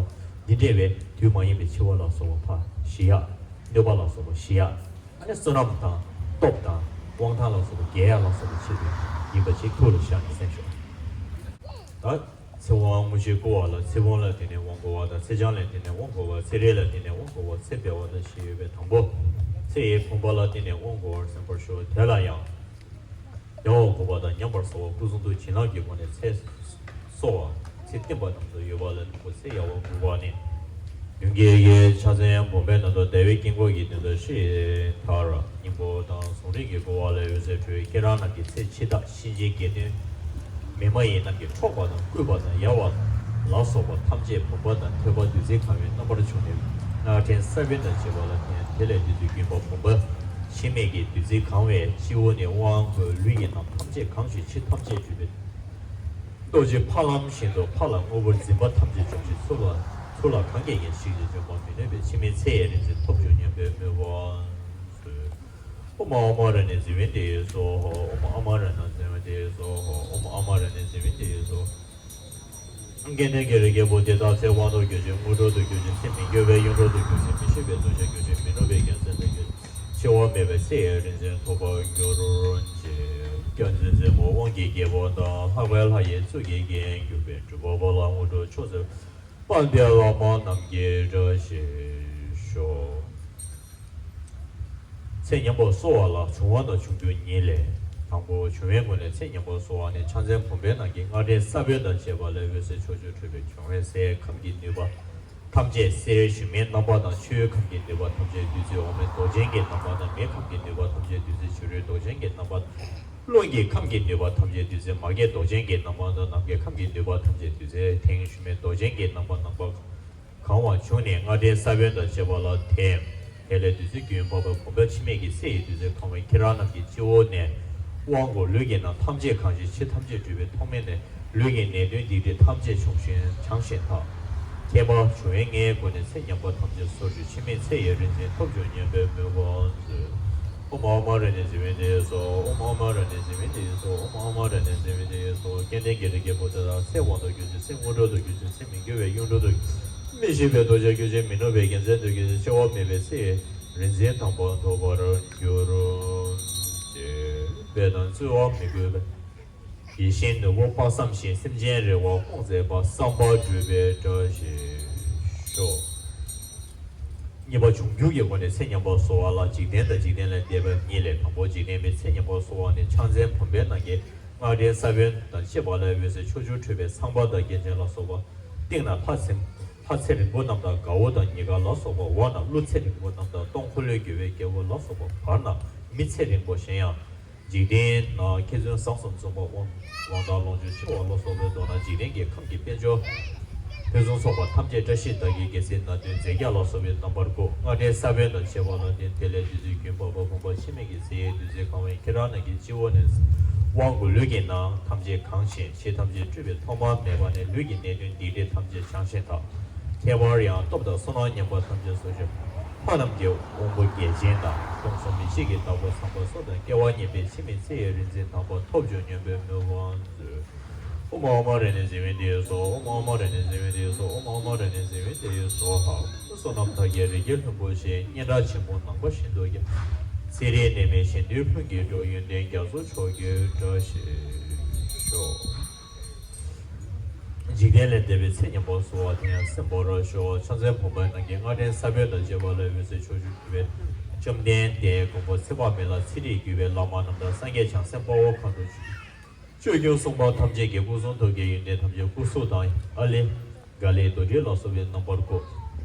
འདི་འདྲ་བའི་དུས་མ་ཡིན་པའི་འཆི་བ་ལ་སོགས་པ་ཕར་ཞི་ཡག་གནོད་པ་ལ་སོགས་པ་ཞི་ཡག་ཨ་ནི་བསོད་ནམས་དང་སྟོབས་དང་དབང་ཐང་ལ་སོགས་པ་རྒྱས་ཡག་ལ་སོགས་པ་ཆེད་དུ་ཡིན་པ་ཅིག་ཐུགས་ལ་བཞག་ནས་གསན་ཤོག། ད་ཚེ་དབང་དངོས་གཞི་བསྐུར་བ་ལ་ཚེ་བུམ་ལ་བརྟེན་ནས་དབང་བསྐུར་བ་དང་། ཚེ་ཆང་ལ་བརྟེན་ནས་དབང་བསྐུར་བ། ཚེ་རིལ་ལ་བརྟེན་ནས་དབང་བསྐུར་བ། ཚེ་འབེལ་བ་དང་ཞེས་ཡོད་པའི་དང་པོ། ཚེ་ཡི་བུམ་པ་ལ་བརྟེན་ནས་དབང་བསྐུར་བར་གསན་པར་ཞུ། དེ་ལ་ཡང་བདེ་བ་བཀོད་པ་དང་ཉམས་པར་གསོ་བ། སྐུ་གསུང་ཐུགས་བྱིན་རླབས་ཀྱི་སྒོ་ནས་ཚེ་གསོ་བ། ཚེ་བརྟན་པ་རྣམས་སུ་ཡོད་པ་ལ་ནུབ་མོ། ཚེ་ཡལ་བ་འགུགས་པ་ནི། མདུན་བསྐྱེད་ཀྱི་ཕྱག་མཚན་བུམ་པའི་ནང་དུ་བདེ་བའི་དཀྱིལ་འཁོར་གྱི་སྟེང་དུ་ཧྲཱིཿསྙིང་པོ་དང་གཟུངས་རིང་གི་བསྐུལ་བ་ལས་འོད་ཟེར་འཕྲོས། ཁྱེད་རང་རྣམས་ཀྱི་ཚེ་འཆི་བདག་གཤིན་རྗེའི་གྱེར་འདོན་མི་མ་ཡིན་རྣམས་ཀྱིས་འཕྲོག་པ་དང་བརྐུས་པ་དང་ཡལ་བ་ལ་སོགས་པ་ཐམས་ཅད་བུམ་པ་དང་ཐོད་པ་བདུད་རྩིས་གང་བའི་རྣམ་པར་བྱུང་ནས་སྔགས་ཕྲེང་ས་བོན་དང་བཅས་པ་ལ་བརྟེན། དེ་ལས་བདུད་རྩིའི་རྒྱུན་པ་བུམ་པ་འཆི་མེད་ཀྱི་བདུད་རྩིས་གང་བའི་སྤྱི་བོ་ནས་དབང་བསྐུར། ལུས་ཀྱི་རྣམས་ཐམས་ཅད་གང་ཞིང་འཆི་ཐམས་ཅད་འཁྲུད་པའི་རྡོ་རྗེ་ཕ་ལམ་བཞིན་དུ་ཕ་ལ་དངོས་པོར་འཛིན་པ་ཐམས་ཅད་སྦྱོང་ཞིང་། ཚུར་ལ་ཚུར་ལ་གང་སྐྱེས་ཀྱང་ཞིག་ཅིང་འཇོམས་པར་མི་ནུས་པའི་འཆི་མེད་ཚེ་ཡི་རིག་འཛིན་ཐོབ་འགྱུར་སྙམ་པའི་མོས་པ་མཛོད། ཨོཾ་ཨ་མ་ར་ཎི་ཛི་ཝནྟི་སྭཱ་ཧཱ། ཨོཾ་ཨ་མ་ར་ཎ་ཛི་ཝནྟི་སྭཱ་ཧཱ། ཨོཾ་ཨ་མ་ར་ཎི་ཛི་ཝནྟི་སྭཱ་ཧཱ། སྐལ་ལྡན་གྱི་རིགས་ཀྱི་བུ་དེ་དག་ཚེ་དབང་དུ་གྱུར་ཅིང་དངོས་གྲུབ་ཏུ་གྱུར་ཅིང་། ཚེ་མི་འགྱུར་བའི་གཡུང་དྲུང་དུ་གྱུར་ཅིང་། མི་ཤིགས་པའི་གདུལ་བྱར་གྱུར་ཅིང་། མི་ནུབ་པའི་རྒྱལ་མཚན་དུ་གྱུར་ཅིང་ སྐྱེ་བ་མེད་པའི་ཚེ་ཡི་རིག་འཛིན་ཐོབ་པར་འགྱུར་ཅིག། བརྒྱ་བྱིན་རྩེ་མོ་དབང་གི་རྒྱལ་པོ་དང་། ལྷག་པའི་ལྷ་ཡི་གཙུག་གི་རྒྱན། གྱུར་པའི་སྤྲུལ་པ་འབར་བ་དངོས་གྲུབ་མཆོག་སྩོལ། དཔལ་ལྡན་བླ་མ་རྣམས་ཀྱི་བཀྲ་ཤིས་ཤོག། ཚེ་ཉམས་པ་གསོ་བ་ལ་བྱུང་བ་དང་འབྱུང་འགྱུར་ཉིད་ལས། དང་པོ་བྱུང་བའི་སྒོ་ནས་ཚེ་ཉམས་པ་གསོ་བ་ནི་ཕྱག་མཚན་བུམ་པའི་ནང་གི་སྔགས་ཕྲེང་ས་བོན་དང་བཅས་པ་ལས་འོད་ཟེར་ཕྱོགས་བཅུར་འཕྲོས་པའི་འབྱུང་བའི་སའི་ཁམས་ཀྱི་ནུས་པ་ཐམས་ཅད་གསལ་ཞུན་མའི་རྣམ་པ་དང་། ཆུའི་ཁམས་ཀྱི་ནུས་པ་ཐམས་ཅད་བདུད་རྩིའི་འོ་མའི་མདོག་ཅན་གྱི་རྣམ་པ་དང་། མེའི་ཁམས་ཀྱི་ནུས་པ་ཐམས་ཅད་བདུད་རྩི་བྱུ་རུའི་མདོག་ཅན་གྱི་རྣམ་པ། རླུང་གི་ཁམས་ཀྱི་ནུས་པ་ཐམས་ཅད་བདུད་རྩི་མ་གའི་མདོག་ཅན་གྱི་རྣམ་པ་དང་། ནམ་མཁའི་ཁམས་ཀྱི་ནུས་པ་ཐམས་ཅད་བདུད་རྩི་ཐེངས་ཞུན་མའི་མདོག་ཅན་གྱི་རྣམ་པ། རྣམ་པ་གང་བ་བྱུང་ནས་སྔགས་ཕྲེང་ས་བོན་དང་བཅས་པ་ལ་ཐིམ། དེ་ལས་བདུད་རྩི་རྒྱུན་བབས་པའི་བུམ་པ་འཆི་མེད་ཀྱི་ཚེ་ཡི་བདུད་རྩིས་གང་བས་ཁྱེད་རང་རྣམས་ཀྱི་སྤྱི་བོ་ནས་དབང་བསྐུར། ལུས་ཀྱི་ནང་ཐམས་ཅད་གང་ཞིང་ཕྱི་ཐམས་ཅད་འཁྲུད་པའི་ཐོག་མེད་ནས་ལུས་ཀྱི་ནད་གདོན་སྡིག་སྒྲིབ་ཐམས་ཅད་བྱང་ཞིང་བྱང་ཞིང་དག། ཁྱད་པར་འབྱུང་བའི་ལྔའི་སྒོ་ནས་ཚེ་ཉམས་པ་ཐམས་ཅད་སོར་ཆུད། འཆི་མེད་ཚེ་ཡི་རིག་འཛིན་ཐོབ་འགྱུར་སྙམ་པའི་སྨོན་ལམ་མཛོད། ཨོཾ་ཨཱཿཧཱུྃ་རཏྣ་ཛྙཱ་ན་ཏེ་སྭཱ་ཧཱ། ཨོཾ་ཨཱཿཧཱུྃ་རཏྣ་ཛྙཱ་ན་ཏེ་སྭཱ་ཧཱ། ཨོཾ་ཨཱཿཧཱུྃ་རཏྣ་ཛྙཱ་ན་ཏེ་སྭཱ་ཧཱ། སྐལ་ལྡན་གྱི་རིགས་ཀྱི་བུ་དེ་དག་ཚེ་དབང་དུ་གྱུར་ཅིག། ཚེ་དངོས་གྲུབ་ཏུ་གྱུར་ཅིག། ཚེ་མི་འགྱུར་བའི་གཡུང་དྲུང་དུ། མི་ཤིགས་པའི་རྡོ་རྗེར་གྱུར་ཅིག། མི་ནུབ་པའི་རྒྱལ་མཚན་དུ་གྱུར་ཅིག། སྐྱེ་བ་མེད་པའི་ཚེ་ཡི་རིག་འཛིན་དམ་པ་ཐོབ་པར་འགྱུར་ཅིག། འབད་དང་རྩོལ་བ་མི་དགོས་པས། ཡིད་བཞིན་ནོར་བུ་དཔག་བསམ་ཤིང་། སེམས་ཅན་རེ་བ་སྐོང་མཛད་པ། བསམ་པ་འགྲུབ་པའི་བཀྲ་ཤིས་ཤོག། གཉིས་པ་འབྱུང་འགྱུར་གྱི་སྒོ་ནས་ཚེ་ཉམས་པ་གསོ་བ་ལ། འཇིག་རྟེན་དང་འཇིག་རྟེན་ལས་འདས་པ་གཉིས་ལས། དང་པོ་འཇིག་རྟེན་པའི་ཚེ་ཉམས་པ་གསོ་བ་ནི་ཕྱག་མཚན་བུམ་པའི་ནང་གི་སྔགས་ཕྲེང་ས་བོན་དང་བཅས་པ་ལས་འོད་ཟེར་ཕྱོགས་བཅུར་འཕྲོས་པའི་ཚངས་པ་དང་བརྒྱ་བྱིན་ལ་སོགས་པ། སྟེང་ན་ལྷ་ཚེ་ལྷ་ཚེ་རིང་པོ་རྣམས་དང་། དགའ་བོ་དང་ཉེ་དགའ་ལ་སོགས་པ། འོག་ན་ཀླུ་ཚེ་རིང་པོ་རྣམས་དང་། སྟོང་འཁོར་ལོས་སྒྱུར་བའི་རྒྱལ་པོ་ལ་སོགས་པ། བར་ན་མི་ཚེ་རིང་པོ་གཞན་ཡང་། འཇིག་རྟེན་ན་མཁས་བཙུན་བཟང་གསུམ་འཛོམས་པ། དབང་དབང་ཐང་ལོངས་སྤྱོད་ཆེ་བ་ལ་སོགས་པའི། མདོར་ན་འཇིག་རྟེན་གྱི་ཁམས་ཀྱི་དཔལ་འབྱོར་ཕུན་སུམ་ཚོགས་པ་ཐམས་ཅད་བཀྲ་ཤིས་དར་གྱི་རྒྱལ་སྲིད་སྣ་བདུན་མཛེས་རྒྱན་ལ་སོགས་པའི་རྣམ་པར་བཀོད། སྔགས་ཕྲེང་ས་བོན་དང་བཅས་པ་ལ་བརྟེན། དེ་ལས་བདུད་རྩིའི་རྒྱུན་བབས་པ། བུམ་པ་འཆི་མེད་ཀྱི་ཚེ་ཡི་བདུད་རྩིས་གང་བས་ཁྱེད་རང་རྣམས་ཀྱི་སྤྱི་བོ་ནས་དབང་བསྐུར། ལུས་ཀྱི་ནང་ཐམས་ཅད་གང་ཞིང་ཕྱི་ཐམས་ཅད་འཁྲུད་པའི་ཐོག་མ་མེད་པ་ནས་ལུས་ཀྱི་ནད་གདོན་སྡིག་སྒྲིབ་ཐམས་ཅད་བྱང་ཞིང་དག། ཁྱད་པར་ཡང་སྟོབས་དང་བསོད་ནམས་ཉམས་པ་ཐམས་ཅད་སོར་ཆུད། ལྷ་རྣམས་ཀྱི་དབང་པོ་བརྒྱ་བྱིན་དང་། སྟོང་གསུམ་མི་མཇེད་ཀྱི་བདག་པོ་ཚངས་པ་སོགས་དང་། སྐྱེ་བ་ངན་པའི་འཆི་མེད་ཚེ་ཡི་རིག་འཛིན་དམ་པ་ཐོབ་འགྱུར་སྙམ་པའི་སྨོན་ལམ་མཛོད། ཨོཾ་ཨཱཿཧཱུྃ་རཏྣ་ཛྙཱ་ན་ཏེ་སྭཱ་ཧཱ། ཨོཾ་ཨཱཿཧཱུྃ་རཏྣ་ཛྙཱ་ན་ཏེ་སྭཱ་ཧཱ། ཨོཾ་ཨཱཿཧཱུྃ་རཏྣ་ཛྙཱ་ན་ཏེ་སྭཱ་ཧཱ། བསོད་ནམས་དག་གི་རི་རྒྱལ་ལྷུན་པོ་བཞིན། སྙན་གྲགས་ཆེན་པོ་ནམ་མཁའ་བཞིན་དུ་ཁྱབ། ཚེ་རིང་ནད་མེད་གཞན་དོན་ལྷུན་གྱིས་གྲུབ། ཡོན་ཏན་རྒྱ་མཚོ་མཆོག་གྱུར་བཀྲ་ཤིས་ཤོག། འཇིག་རྟེན་ལས་འདས་པའི་ཚེ་ཉམས་པ་གསོ་བ་དེ་ཡང་གསན་པར་ཤོག། ཕྱག་མཚན་བུམ་པའི་ནང་གི་སྔགས་ཕྲེང་ས་བོན་དང་བཅས་པ་ལས་འོད་ཟེར་ཕྱོགས་བཅུར་འཕྲོས་པའི་བཅོམ་ལྡན་འདས་མགོན་པོ་ཚེ་དཔག་མེད་ལ་ཚེ་རིང་བརྒྱུད་པའི་བླ་མ་རྣམས་དང་། སངས་རྒྱས་བྱང་སེམས་དཔའ་བོ་མཁའ་འགྲོ་ཆོས་སྐྱོང་སྲུང་མ་ཐམས་ཅད་ཀྱི་སྐུ་གསུང་ཐུགས་ཀྱི་ཡོན་ཏན་ཐམས་ཅད་སྐུ་གཟུགས་དང་ཨ་ལི། ག་ལེ་རྡོར་དྲིལ་ལ་སོགས་པའི་རྣམ་པར་བཀོད།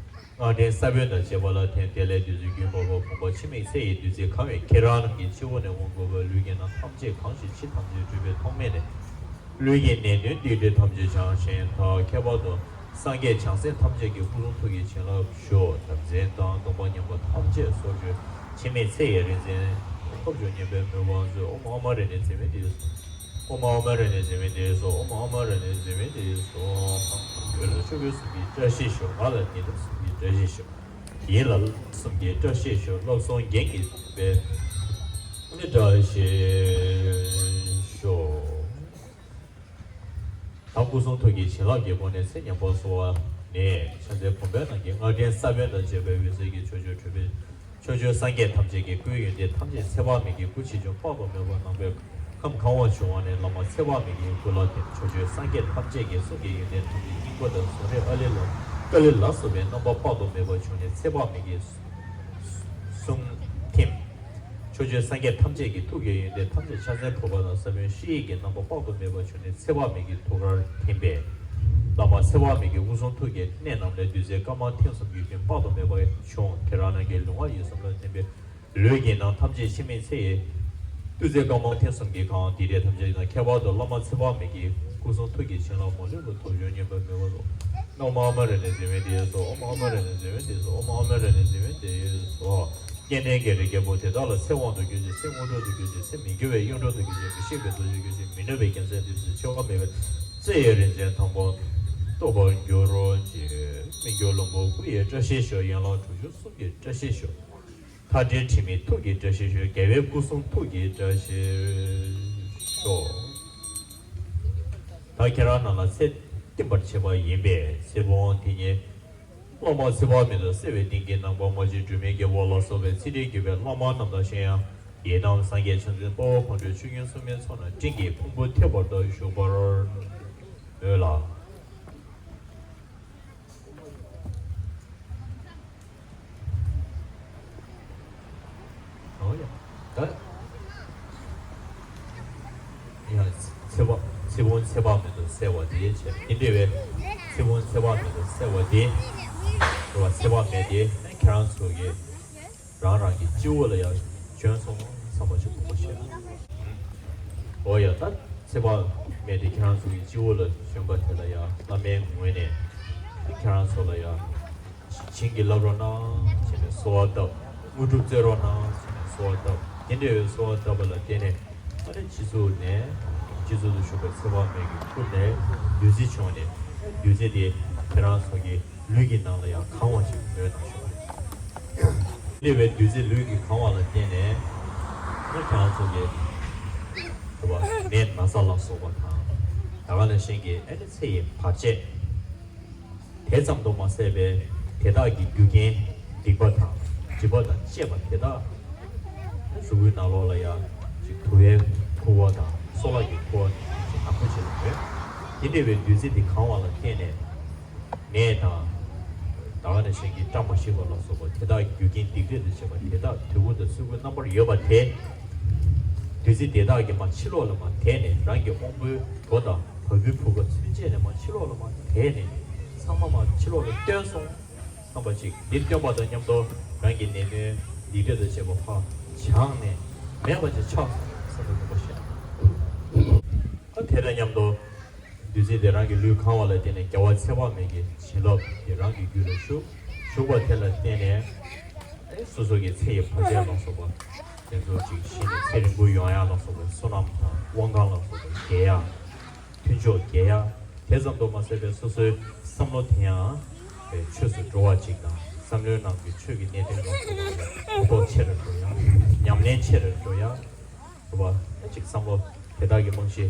སྔགས་ཕྲེང་ས་བོན་དང་བཅས་པ་ལ་བརྟེན། དེ་ལས་བདུད་རྩིའི་རྒྱུན་བབས་པ། བུམ་པ་འཆི་མེད་ཚེ་ཡི་བདུད་རྩིས་གང་བས་ཁྱེད་རང་རྣམས་ཀྱི་སྤྱི་བོ་ནས་དབང་བསྐུར་བ། ལུས་ཀྱི་ནང་ཐམས་ཅད་གང་ཞིང་ཕྱི་ཐམས་ཅད་འཁྲུད་པའི་ཐོག་མེད་ནས་ལུས་ཀྱི་ནད་གདོན་སྡིག་སྒྲིབ་ཐམས་ཅད་བྱང་ཞིང་དག། ཁྱད་པར་དུ་སངས་རྒྱས་བྱང་སེམས་ཐམས་ཅད་ཀྱི་སྐུ་གསུང་ཐུགས་ཀྱི་བྱིན་རླབས་ཞུ། བྱམས་བརྩེ་དང་སྡོམ་པ་མཉམ་པ་ཐམས་ཅད་སོར་ཆུད། འཆི་མེད་ཚེ་ཡི་རིག་འཛིན་ཐོབ་འགྱུར་སྙམ་པའི་སྨོན་ལམ་མཛོད། ཨོཾ་ཨཱཿཧཱུྃ་རཏྣ་ཛྙཱ་ན་ཏེ་སྭཱ་ཧཱ། ཨོཾ་ཨཱཿཧཱུྃ་རཏྣ་ཛྙཱ་ན་ཏེ་སྭཱ་ཧཱ། ཨོཾ་ཨཱཿཧཱུྃ་རཏྣ་ཛྙཱ་ན་ཏེ་སྭཱ་ཧཱ། ཁྱོད་ལ་ཆོས་གོས་གསུམ་གྱི་བཀྲ་ཤིས་ཤོག། ང་ལ་ཉི་ཟླ་གསུམ་གྱི་བཀྲ་ཤིས་ཤོག། ཡིད་ལ་ལྷ་གསུམ་གྱི་བཀྲ་ཤིས་ཤོག། བསླབ་གསུམ་རྒྱན་གྱི་བཀྲ་ཤིས་ཤོག། ད་སྐུ་གསུང་ཐུགས་ཀྱི་བྱིན་རླབས་ཀྱི་སྒོ་ནས་ཚེ་ཉམས་པ་གསོ་བ་ནས། ཕྱག་མཚན་བུམ་པའི་ནང་གི་སྔགས་ཕྲེང་ས་བོན་དང་བཅས་པའི་འོད་ཟེར་གྱིས་ཕྱོགས་བཅུར་འཕྲོས་པའི་ཕྱོགས་བཅུའི་སངས་རྒྱས་ཐམས་ཅད་ཀྱི་སྐུའི་ཡོན་ཏན་ཐམས་ཅད་ཚེ་དཔག་མེད་ཀྱི་སྐུ་ཆེ་ཆུང་དཔག་ཏུ་མེད་པ་ནམ་མཁའི་ཁམས་གང་བ་བྱུང་བ་ནས་བླ་མ་ཚེ་དཔག་མེད་ཀྱི་སྐུ་ལ་ཐིམ། ཕྱོགས་བཅུའི་སངས་རྒྱས་ཐམས་ཅད་ཀྱི་གསུང་གི་ཡོན་ཏན་ཐམས་ཅད་སྙིང་པོ་དང་གཟུངས་རིང་ཨ་ལི་ལ་ཀ་ལི་ལ་སོགས་པའི་རྣམ་པ་དཔག་ཏུ་མེད་པ་བྱུང་ནས་ཚེ་དཔག་མེད་ཀྱི་གསུང་ཐིམ། ཕྱོགས་བཅུའི་སངས་རྒྱས་ཐམས་ཅད་ཀྱི་ཐུགས་ཀྱི་ཡོན་ཏན་ཐམས་ཅད་ཕྱག་མཚན་ཕུར་པ་དང་ས་བོན་ཧྲཱིཿཡིག་གི་རྣམ་པ་དཔག་ཏུ་མེད་པ་བྱུང་ནས་ཚེ་དཔག་མེད་ཀྱི་ཐུགས་ཀར་ཐིམ་པས། བླ་མ་ཚེ་དཔག་མེད་ཀྱི་སྐུ་གསུང་ཐུགས་ཀྱི་གནས་རྣམས་ལས་བདུད་རྩིའི་དཀར་དམར་མཐིང་གསུམ་གྱི་རྒྱུན་དཔག་ཏུ་མེད་པ་བྱུང་། ཁྱེད་རང་རྣམས་ཀྱི་ལུས་ངག་ཡིད་གསུམ་ལ་ཐིམ་པས། ལུས་ཀྱི་ནང་ཐམས་ཅད་འཆི་མེད་ཚེ་ཡི་བདུད་རྩིས་དཀར་དམར་མཐིང་གསུམ་གྱིས་གང་། སྡིག་སྒྲིབ་ཐམས་ཅད་དང་ཁྱད་པར་དུ་བླ་མ་ཚེ་དཔག་མེད་ཀྱི་སྐུ་གསུང་ཐུགས་ཀྱི་བྱིན་རླབས་མ་ལུས་པ་ཐོབ་འགྱུར་སྙམ་པའི་སྨོན་ལམ་མཛོད། ཨོཾ་ཨཱཿཧཱུྃ་རཏྣ་ཛྙཱ་ན་ཏེ་སྭཱ་ཧཱ། ཨོཾ་ཨཱཿཧཱུྃ་རཏྣ་ཛྙཱ་ན་ཏེ་སྭཱ་ཧཱ། ཨོཾ་ཨཱཿཧཱུྃ་རཏྣ་ཛྙཱ་ན་ཏེ་སྭཱ་ཧཱ། ཨོཾ་ཨཱཿཧཱུྃ་རཏྣ་ཛྙཱ་ན་ཏེ་སྭཱ་ཧཱ། སྐལ་ལྡན་གྱི་རིགས་ཀྱི་བུ་དེ་དག་ལ་ཚེ་དབང་དུ་གྱུར་ཅིག། ཚེ་དངོས་གྲུབ་ཏུ་གྱུར་ཅིག། ཚེ་མི་འགྱུར་བའི་གཡུང་དྲུང་དུ་གྱུར་ཅིག། མི་ཤིགས་པའི་རྡོ་རྗེར་གྱུར་ཅིག། མི་ནུབ་པའི་རྒྱལ་མཚན་དུ་གྱུར་ཅིག། འཆི་བ་མེད་པའི་ཚེ་ཡི་རིག་འཛིན་དམ་པ་ཐོབ་པར་འགྱུར་རོ་ཅིག། མི་འགྱུར་ལྷུན་པོ་སྐུ་ཡི་བཀྲ་ཤིས་ཤོག། ཡན་ལག་དྲུག་ཅུ་གསུམ་གྱི་བཀྲ་ཤིས་ཤོག། མཐའ་བྲལ་དྲི་མེད་ཐུགས་ཀྱི་བཀྲ་ཤིས་ཤོག། རྒྱལ་བའི་སྐུ་གསུང་ཐུགས་ཀྱི་བཀྲ་ཤིས་ཤོག། ད་ཁྱེད་རང་རྣམས་ལ་ཚེ་བརྟན་པར་བྱེད་པ་ཡིན་པས། ཚེ་ཕུན་དེ་ཉིད་ བླ་མ་ཚེ་དཔག་མེད་དང་བསྲེ་བའི་གདིང་གི་ནམ་མཁའ། མ་གཅིག་སྒྲོན་མེའི་རྒྱལ་པོ་ལ་སོགས་པའི་ཚིག་ཕྲད་བརྒྱུད་པའི་བླ་མ་རྣམས་དང་གཞན་ཡང་། ཡི་དམ་སངས་རྒྱས་བྱང་ཆུབ་དཔའ་བོ་ཕག་གྲུ་ཆོས་རྒྱལ་སྲུང་མའི་ཚོགས་རྣམས་སྤྲིན་གྱི་ཕུང་པོ་ཐེབས་པ་ལྟར་བཞུགས་པར་མོས་ལ། ཨོ་ཡ། ད། ཡ། ཚེ་དཔག་ཚེ་ཕུང་ཚེ་དཔག་མེད་དུ་བསྲེ་བ་དེ་བྱས། དེ་འདྲ་བའི་ཚེ་ཕུང་ཚེ་དཔག་མེད་དུ་བསྲེ་བ་དེ། རེད་བ། ཚེ་དཔག་མེད་དེ་ཁྱེད་རང་ཚོ་གིས་རང་རང་གི་སྤྱི་བོ་ལ་ཡང་བྱོན་སོང་བསམ་པ་ཞིག་དགོངས་པ་བཞེས། ཨོ་ཡ། ད་ཚེ་དཔག་མེད་དེ་ཁྱེད་རང་ཚོ་གི་སྤྱི་བོ་ལ་བྱོན་པ་དེ་ལ་ཡང་བླ་མའི་ངོས་ནས་ཁྱེད་རང་ཚོ་ལ་ཡང་། བྱིན་གྱིས་བརླབ་རོགས་གནང་བྱས་ནས་གསོལ་བ་བཏབ། དངོས་གྲུབ་སྩོལ་རོགས་གནང་བྱས་ནས་གསོལ་བ་བཏབ། དེ་འདྲ་བའི་གསོལ་བ་བཏབ་པ་ལ་བརྟེན་ནས་ཨ་ནི་སྤྱི་གཙུག་ནས་སྤྱི་གཙུག་ཏུ་བཞུགས་པའི་ཚེ་དཔག་མེད་ཀྱི་སྐུ་ནས་བདུད་རྩི་བྱུང་ནས། བདུད་རྩི་དེ་ཁྱེད་རང་ཚོ་གི་ལུས་ཀྱི་ནང་ལ་ཡང་གང་བ་ཞིག་མོས་གནང་ཞུ་བ་རེད། དེ་འདྲ་བའི་བདུད་རྩི་ལུས་ཀྱིས་གང་བ་ལ་བརྟེན་ནས་ཨ་ནི་ཁྱེད་རང་ཚོ་གི་རེད་བ། ནད་ན་ཚ་ལ་སོགས་པ་དང་། ད་ག་ནང་བཞིན་གྱི་ཨ་ནི་ཚེ་ཡི་བར་ཆད། དེ་ཙམ་དུ་མ་ཟད་པའི་དེ་དག་གི་རྒྱུ་རྐྱེན་སྡིག་པ་དང་སྒྲིབ་པ་དང་བཅས་པ་དེ་དག་གཟུགས་པོའི་ནང་ལོགས་ལ་ཡང་ཅིག་དུ་བའི་ཁུ་བ་དང་སོལ་བ་གི་ཁུ་བ་ཅིག་ནག་པོ་ཅིག་ལ་ཡོད། དེ་འདྲ་བའི་བདུད་རྩི་དེ་གང་བ་ལ་བརྟེན་ནས་ནད་དང་། ད་ག་ནང་བཞིན་གྱི་བཀྲ་མ་ཤིས་པ་ལ་སོགས་པ་དེ་དག་གི་རྒྱུ་རྐྱེན་སྡིག་སྒྲིབ་དང་བཅས་པ་དེ་དག་དུད་འགྲོ་དང་སོལ་བའི་རྣམ་པར་ཡོད་པ་དེ། བདུད་རྩི་དེ་དག་གིས་མར་ཕྱི་ལོགས་ལ་མར་དེད་ནས་རང་གི་དབང་པོའི་སྒྲོ་དང་བ་སྤུའི་ཕུ་གུ་ཚུན་ཆད་ནས་མར་ཕྱི་ལོགས་ལ་མར་དེད་ནས་ཚང་མ་མར་ཕྱི་ལོགས་ལ་བཏོན་སོང་བསམ་པ་ཅིག་འདིར་བཏོན་པ་དང་མཉམ་དུ་རང་གི་ནད་གདོན་སྡིག་སྒྲིབ་དང་བཅས་པ་ཕར་བྱང་ནས་མེད་པ་ཅིག་ཆགས་སོང་བསམ་པ་དགོངས་པ་བཞེས། ད་དེ་དང་མཉམ་དུ་བདུད་རྩི་དེ་རང་གི་ལུས་གང་བ་ལ་བརྟེན་ནས་རྒྱལ་བ་ཚེ་དཔག་མེད་ཀྱི་བྱིན་རླབས་དེ་རང་གི་རྒྱུད་ལ་ཞུགས། ཞུགས་པ་དེ་ལ་བརྟེན་ནས་ཨེ་སོ་སོ་གི་ཚེ་ཡི་བར་ཆད་ལ་སོགས་པ་དེ་ཚོ་ཅིག་ཞི་ནས་ཚེ་རིང་པོ་ཡོང་ཡག་ལ་སོགས་པའི་བསོད་ནམས་དང་དབང་གང་ལ་སོགས་པ་རྒྱས་ཡག་མཐུན་ཕྱོགས་རྒྱས་ཡག་དེ་ཙམ་དུ་མ་ཟད་པའི་སོ་སོའི་བསམ་བློ་དེ་ཡང་ཆོས་སུ་འགྲོ་བ་ཅིག་དང་། བསམ་བློའི་ནང་གི་ཆོས་ཀྱི་གནད་དོན་ལ་སོགས་པ་ཡང་གོ་རྟོགས་ཆེ་རུ་འགྲོ་ཡག་ཉམས་ལེན་ཆེ་རུ་འགྲོ་ཡག་རེད་བ། ཨ་ཅིག་བསམ་བློ་དེ་དག་གི་རྨང་གཞི་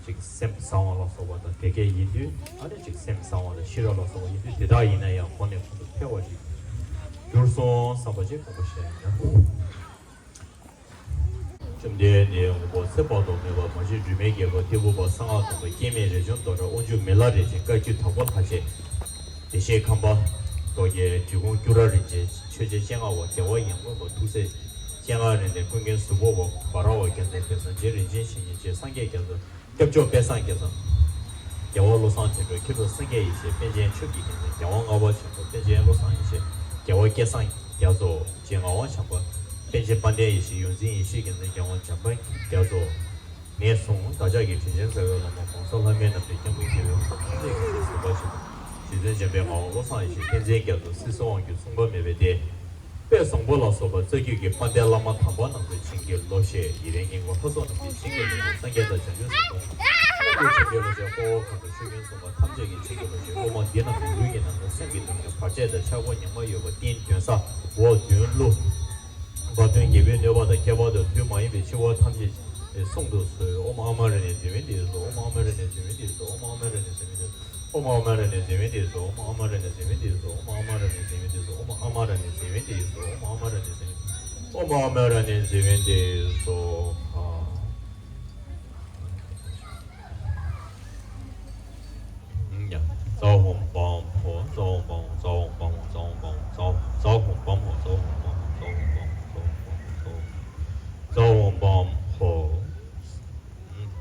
ཅིག་སེམས་བཟང་བ་ལ་སོགས་པ་དང་དེ་སྐད་ཡིན་དུས། ཨ་ནི་ཅིག་སེམས་བཟང་བ་དང་ཤེས་རབ་ལ་སོགས་པ་ཡིན་དུས། དེ་དག་ཡིན་ན་ཡང་གོང་ནས་གོང་དུ་འཕེལ་བ་ཞིག་གྱུར་སོང་བསམ་པ་ཅིག་དགོངས་པ་བཞེས་ཡིན། བཅོམ་ལྡན་འདས་དབང་པོ་ཚེ་དཔག་ཏུ་མེད་པ། མ་གཅིག་སྒྲོན་མེའི་རྒྱལ་པོ་ཏི་ཕུ་པ། གསང་སྔགས་སྡོམ་པ་སྐྱེ་མེད་རས་ཆུང་རྡོར་དྲིལ། དབང་ཕྱུག་མི་ལ་རས་ཆེན་བཀའ་བརྒྱུད་དྭགས་པོ་ལྷ་རྗེ། བདེ་གཤེགས་ཁམས་པ་རྡོ་རྗེ་འབྲི་གུང་སྐྱུ་ར་རིན་ཆེན། ཆོས་རྗེ་སྤྱན་སྔ་བ། རྒྱལ་བ་ཡང་དགོན་པ། ཐུགས་སྲས་སྤྱན་སྔ་རིག་ལྡན། ཀུན་མཁྱེན་གཟུ་བོ་བ། འབའ་ར་བ་རྒྱལ་མཚན། བན་བཟང་རྗེ་རིན་ཆེན་ཞེ་གཉེན་བཅས། སངས་རྒྱས་རྒྱ་མཚོ། སྐྱབས་མཆོག་དཔལ་བཟང་རྒྱ་མཚོ། རྒྱལ་བ་བློ་བཟང་དོན་གྲུབ། མཁས་གྲུབ་སངས་རྒྱས་ཡེ་ཤེས། པཎ་ཆེན་ཆོས་ཀྱི་རྒྱལ་མཚན། རྒྱལ་དབང་ལྔ་པ་ཆེན་པོ། པཎ་ཆེན་བློ་བཟང་ཡེ་ཤེས། རྒྱལ་བ་སྐལ་བཟང་རྒྱ་མཚོ། རྗེ་ངག་དབང་བྱམས་པ། པཎ་ཆེན་དཔལ་ལྡན་ཡེ་ཤེས། ཡོངས་འཛིན་ཡེ་ཤེས་རྒྱལ་མཚན། རྒྱལ་དབང་བྱམས་པ་རྒྱ་མཚོ། ནས་བཟུང་བདག་ཅག་གི་དྲིན་ཅན་རྩ་བའི་བླ་མ་༸གོང་ས་ལྷ་མིའི་རྣམ་འདྲེན་སྐྱབས་མགོན་རྒྱལ་བའི་དབང་པོ་ཐམས་ཅད་ཀྱི་ཞབས་སུ་འབར་ཞིང་། རྗེ་བཙུན་འཇམ་དཔལ་ངག་དབང་བློ་བཟང་ཡེ་ཤེས། བསྟན་འཛིན་རྒྱ་མཚོ། སྲིད་གསུམ་དབང་སྒྱུར་མཚུངས་པ་མེད་པའི་སྡེ། དཔལ་བཟང་པོ་ལ་སོགས་པ་རྩ་རྒྱུད་ཀྱི་དཔལ་ལྡན་བླ་མ་དམ་པ་རྣམས་ཀྱི་བྱིན་གྱིས་རློབས་ཤིང་། ཡི་རང་སྙིང་པོ་ལྷ་ཚོགས་རྣམས་ཀྱི་བྱིན་གྱིས་རློབས་ཤིང་། སངས་རྒྱས་དང་བྱང་ཆུབ་སེམས་དཔའ་ཀུན་གྱི་བྱིན་གྱིས་རློབས་ཤིང་། དཔའ་བོ་མཁའ་འགྲོ་ཆོས་སྐྱོང་སྲུང་མ་ཐམས་ཅད་ཀྱི་བྱིན་གྱིས་རློབས་ཤིང་། དབུ་མ་འདི་རྣམས་ཀྱི་ལུས་ཀྱི་ནང་དུ་སེམས་ཀྱི་གདོང་ནས་བར་ཆད་དང་ཆགས་པ་ཉམས་པ་ཡོད་པ་སྟེང་གདོན་ས་འོག་གདོན་ཀླུ། བ་དན་བརྒྱད་པོའི་གནོད་པ་དང་། ཁྱད་པར་དུ་དུས་མ་ཡིན་པའི་འཆི་བ་ཐམས་ཅད་སྲུང་དུ་གསོལ། ཨོཾ་ཨ་མྲ་ཎི་ཛེ་བན་ཏེ་སྭཱ་ཧཱ། ཨོཾ་ཨ་མྲ་ཎི་ཛེ་བན་ཏེ་སྭཱ་ཧཱ། ཨོཾ་ཨ་མྲ་ཎི་ཛེ་བན་ཏེ་སྭཱ་ཧཱ། ཨོཾ་ཨ་མྲ་ཎི་ཛེ་བན་ཏེ་སྭཱ་ཧཱ། ཨོཾ་ཨ་མྲ་ཎི་ཛེ་བན་ཏེ་སྭཱ་ཧཱ། ཨོཾ་ཨ་མྲ་ཎི་ཛེ་བན་ཏེ་སྭཱ་ཧཱ། ཨོཾ་ཨ་མྲ་ཎི་ཛེ་བན་ཏེ་སྭཱ་ཧཱ། ཨོཾ་ཨ་མྲ་ཎི་ཛེ་བན་ཏེ་སྭཱ་ཧཱ།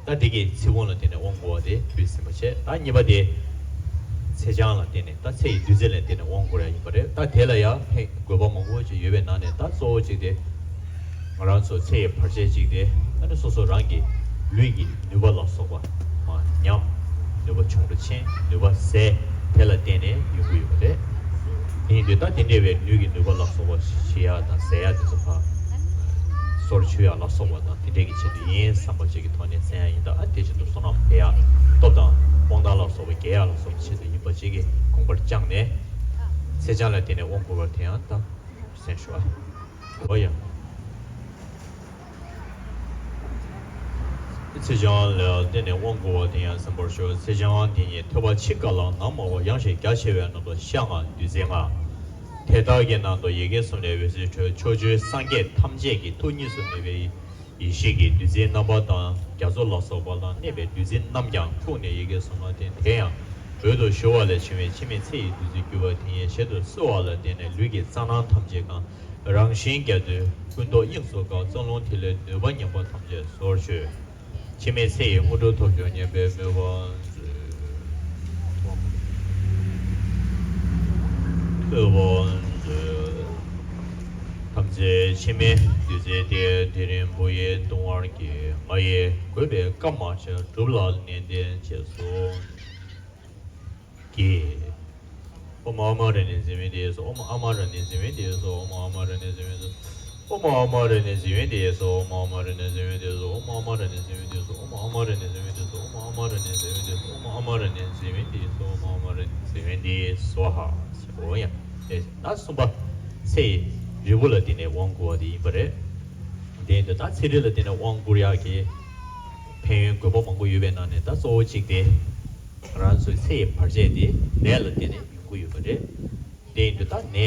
ད་འདི་གི་ཚེ་ཕུང་ལ་བརྟེན་ནས་དབང་བསྐུར་བ་དེ་བོད་ཟིན་པ་བྱས། ད་གཉིས་པ་དེ་ཚེ་ཆང་ལ་བརྟེན་ནས། ད་ཚེ་ཡི་བདུད་རྩི་ལ་བརྟེན་ནས་དབང་བསྐུར་ཡ་ཡིན་པ་རེད། ད་དེ་ལ་ཡང་ཕན་དགོས་པ་མང་པོ་ཅིག་ཡོད་པའི་ནང་ནས། ད་གཙོ་བོ་གཅིག་དེ་ང་རང་ཚོ་ཚེ་ཡི་བར་ཆད་ཅིག་དེ་ཨ་ནི་སོ་སོ་རང་གི་ལུས་ཀྱི་ནུས་པ་ལ་སོགས་པ་མར་ཉམས། ནུས་པ་ཆུང་དུ་ཕྱིན། ནུས་པ་ཟད། དེ་ལ་བརྟེན་ནས་ཡོང་གི་ཡོད་པ་རེད། དེ་ཡིན་དུས་ད་དེ་འདྲ་བའི་ལུས་ཀྱི་ནུས་པ་ལ་སོགས་པ་ཞི་ཡག་དང་ཟད་ཡག་དེ་ཚོ་ཕར་སོར་ཆུད་ཡག་ལ་སོགས་པ་དང་། དེ་འདྲ་གི་ཆེད་དུ་ཡིན་བསམ་པ་ཅིག་གི་ཐོག་ནས་གསན་ཡག་ཡིན། ད་ཨ་དེ་བཞིན་དུ་བསོད་ནམས་འཕེལ་ཡག། སྟོབས་དང་དབང་ཐང་ལ་སོགས་པ་རྒྱས་ཡག་ལ་སོགས་པ་ཆེད་དུ་ཡིན་པ་ཅིག་གི་དགོངས་པར་བཅངས་ནས། ཚེ་ཆང་ལ་བརྟེན་ནས་དབང་བསྐུར་བ་དེ་ཡང་ད་གསན་ཞུ་བ། འོ་ཡ། ཚེས་བྱ་ལ་བརྟེན་ནས་དབང་བསྐུར་བ་དེ་ཡང་གསན་པར་ཞུ། ཚེས་བྱ་དེ་ཉིད་ཐོས་པ་ཕྱི་དཀར་ལ་ནང་དམར་པོ་ཡངས་ཤིང་རྒྱ་ཆེ་བའི་ནང་དུ་ཤར་ལྔ་བདུད་རྩི་ལྔ། དེ་དག་གི་ནང་དུ་ཡི་གེ་གསུམ་ལས་འོད་ཟེར་འཕྲོས། ཕྱོགས་བཅུའི་སངས་རྒྱས་ཐམས་ཅད་ཀྱི་ཐུགས་གཉིས་སུ་མེད་པའི་ཡེ་ཤེས་ཀྱི་བདུད་རྩིའི་རྣམ་པ་དང་རྒྱ་མཚོ་ལ་སོགས་པ་ལ་གནས་པའི་བདུད་རྩི་རྣམས་ཀྱང་ཁུག་ནས་ཡི་གེ་གསུམ་ལ་བརྟེན། དེ་ཡང་འོད་དུ་ཞུ་བ་ལས་བྱུང་བའི་འཆི་མེད་ཚེ་ཡི་བདུད་རྩི་རྒྱུ་བ་དེ་ཉིད་ཞལ་དུ་གསོལ་བ་ལ་བརྟེན་ནས་ལུས་ཀྱི་རྩ་ནང་ཐམས་ཅད་གང་། རང་བཞིན་རྒྱ་མཚོའི་ཀུན་རྟོག་དབྱིངས་སུ་འགག་རྩ་རླུང་ཐིག་ལེའི་ནུས་པ་ཉམས་པ་ཐམས་ཅད་སོར་ཆུད། འཆི་མེད་ཚེ་ཡི་དངོས་གྲུབ་ཐོབ་འགྱུར་སྙམ་པའི་མོས་པ་མཛོད། མོས་པ་མཛོད། ཐམས་ཅད་འཆི་མེད་བདུད་རྩི་སྟེ། དེ་རིང་བུ་ཡི་བཏུང་བར་བགྱི། ང་ཡིས་བསྐུལ་བའི་བཀའ་མ་བཅག། སྒྲུབ་ལ་ནན་ཏན་བཅས་སུ་བགྱི། ཨོཾ་ཨ་མ་ར་ཎི་ཛི་ཝཱན་ཏི་སྭཱ་ཧཱ། ཨོཾ་ཨ་མ་ར་ཎི་ཛི་ཝཱན་ཏི་སྭཱ་ཧཱ། ཨོཾ་ཨ་མ་ར་ཎི་ཛི་ཝཱན་ཏི་སྭཱ་ཧཱ། ཨོཾ་ཨ་མ་ར་ཎི་ཛི་ཝཱན་ཏི་སྭཱ་ཧཱ། ཨོཾ་ཨ་མ་ར་ཎི་ཛི་ཝཱན་ཏི་སྭཱ་ཧཱ། ཨོཾ་ཨ་མ་ར་ཎི་ཛི་ཝཱན་ཏི་སྭཱ་ཧཱ། ཨོཾ་ཨ་མ་ར་ཎི་ཛི་ཝཱན་ཏི་སྭཱ་ཧཱ། ཨོཾ་ཨ་མ་ར་ཎི་ཛི་ཝཱན་ཏི་སྭཱ་ཧཱ། ཨོཾ་ཨ་མ་ར་ཎི་ཛི་ཝཱན་ཏི་སྭཱ་ཧཱ། ཟེར་གོ་ཡ། ཨེ་ད་གསུམ་པ་ཚེ་ཡི་རིལ་བུ་ལ་བརྟེན་ནས་དབང་བསྐུར་བ་དེ་ཡིན་པ་རེད། དེ་ཡིན་དུས་ད་ཚེ་རིལ་ལ་བརྟེན་ནས་དབང་བསྐུར་ཡག་གི་ཕན་ཡོན་དགོས་པ་མང་པོ་ཡོད་པའི་ནང་ནས་ད་གཙོ་བོ་གཅིག་དེ། ང་རང་ཚོའི་ཚེ་ཡི་བར་ཆད་དེ་ནད་ལ་བརྟེན་ནས་ཡོང་གི་ཡོད་པ་རེད། དེ་ཡིན་དུས་ད་ནད་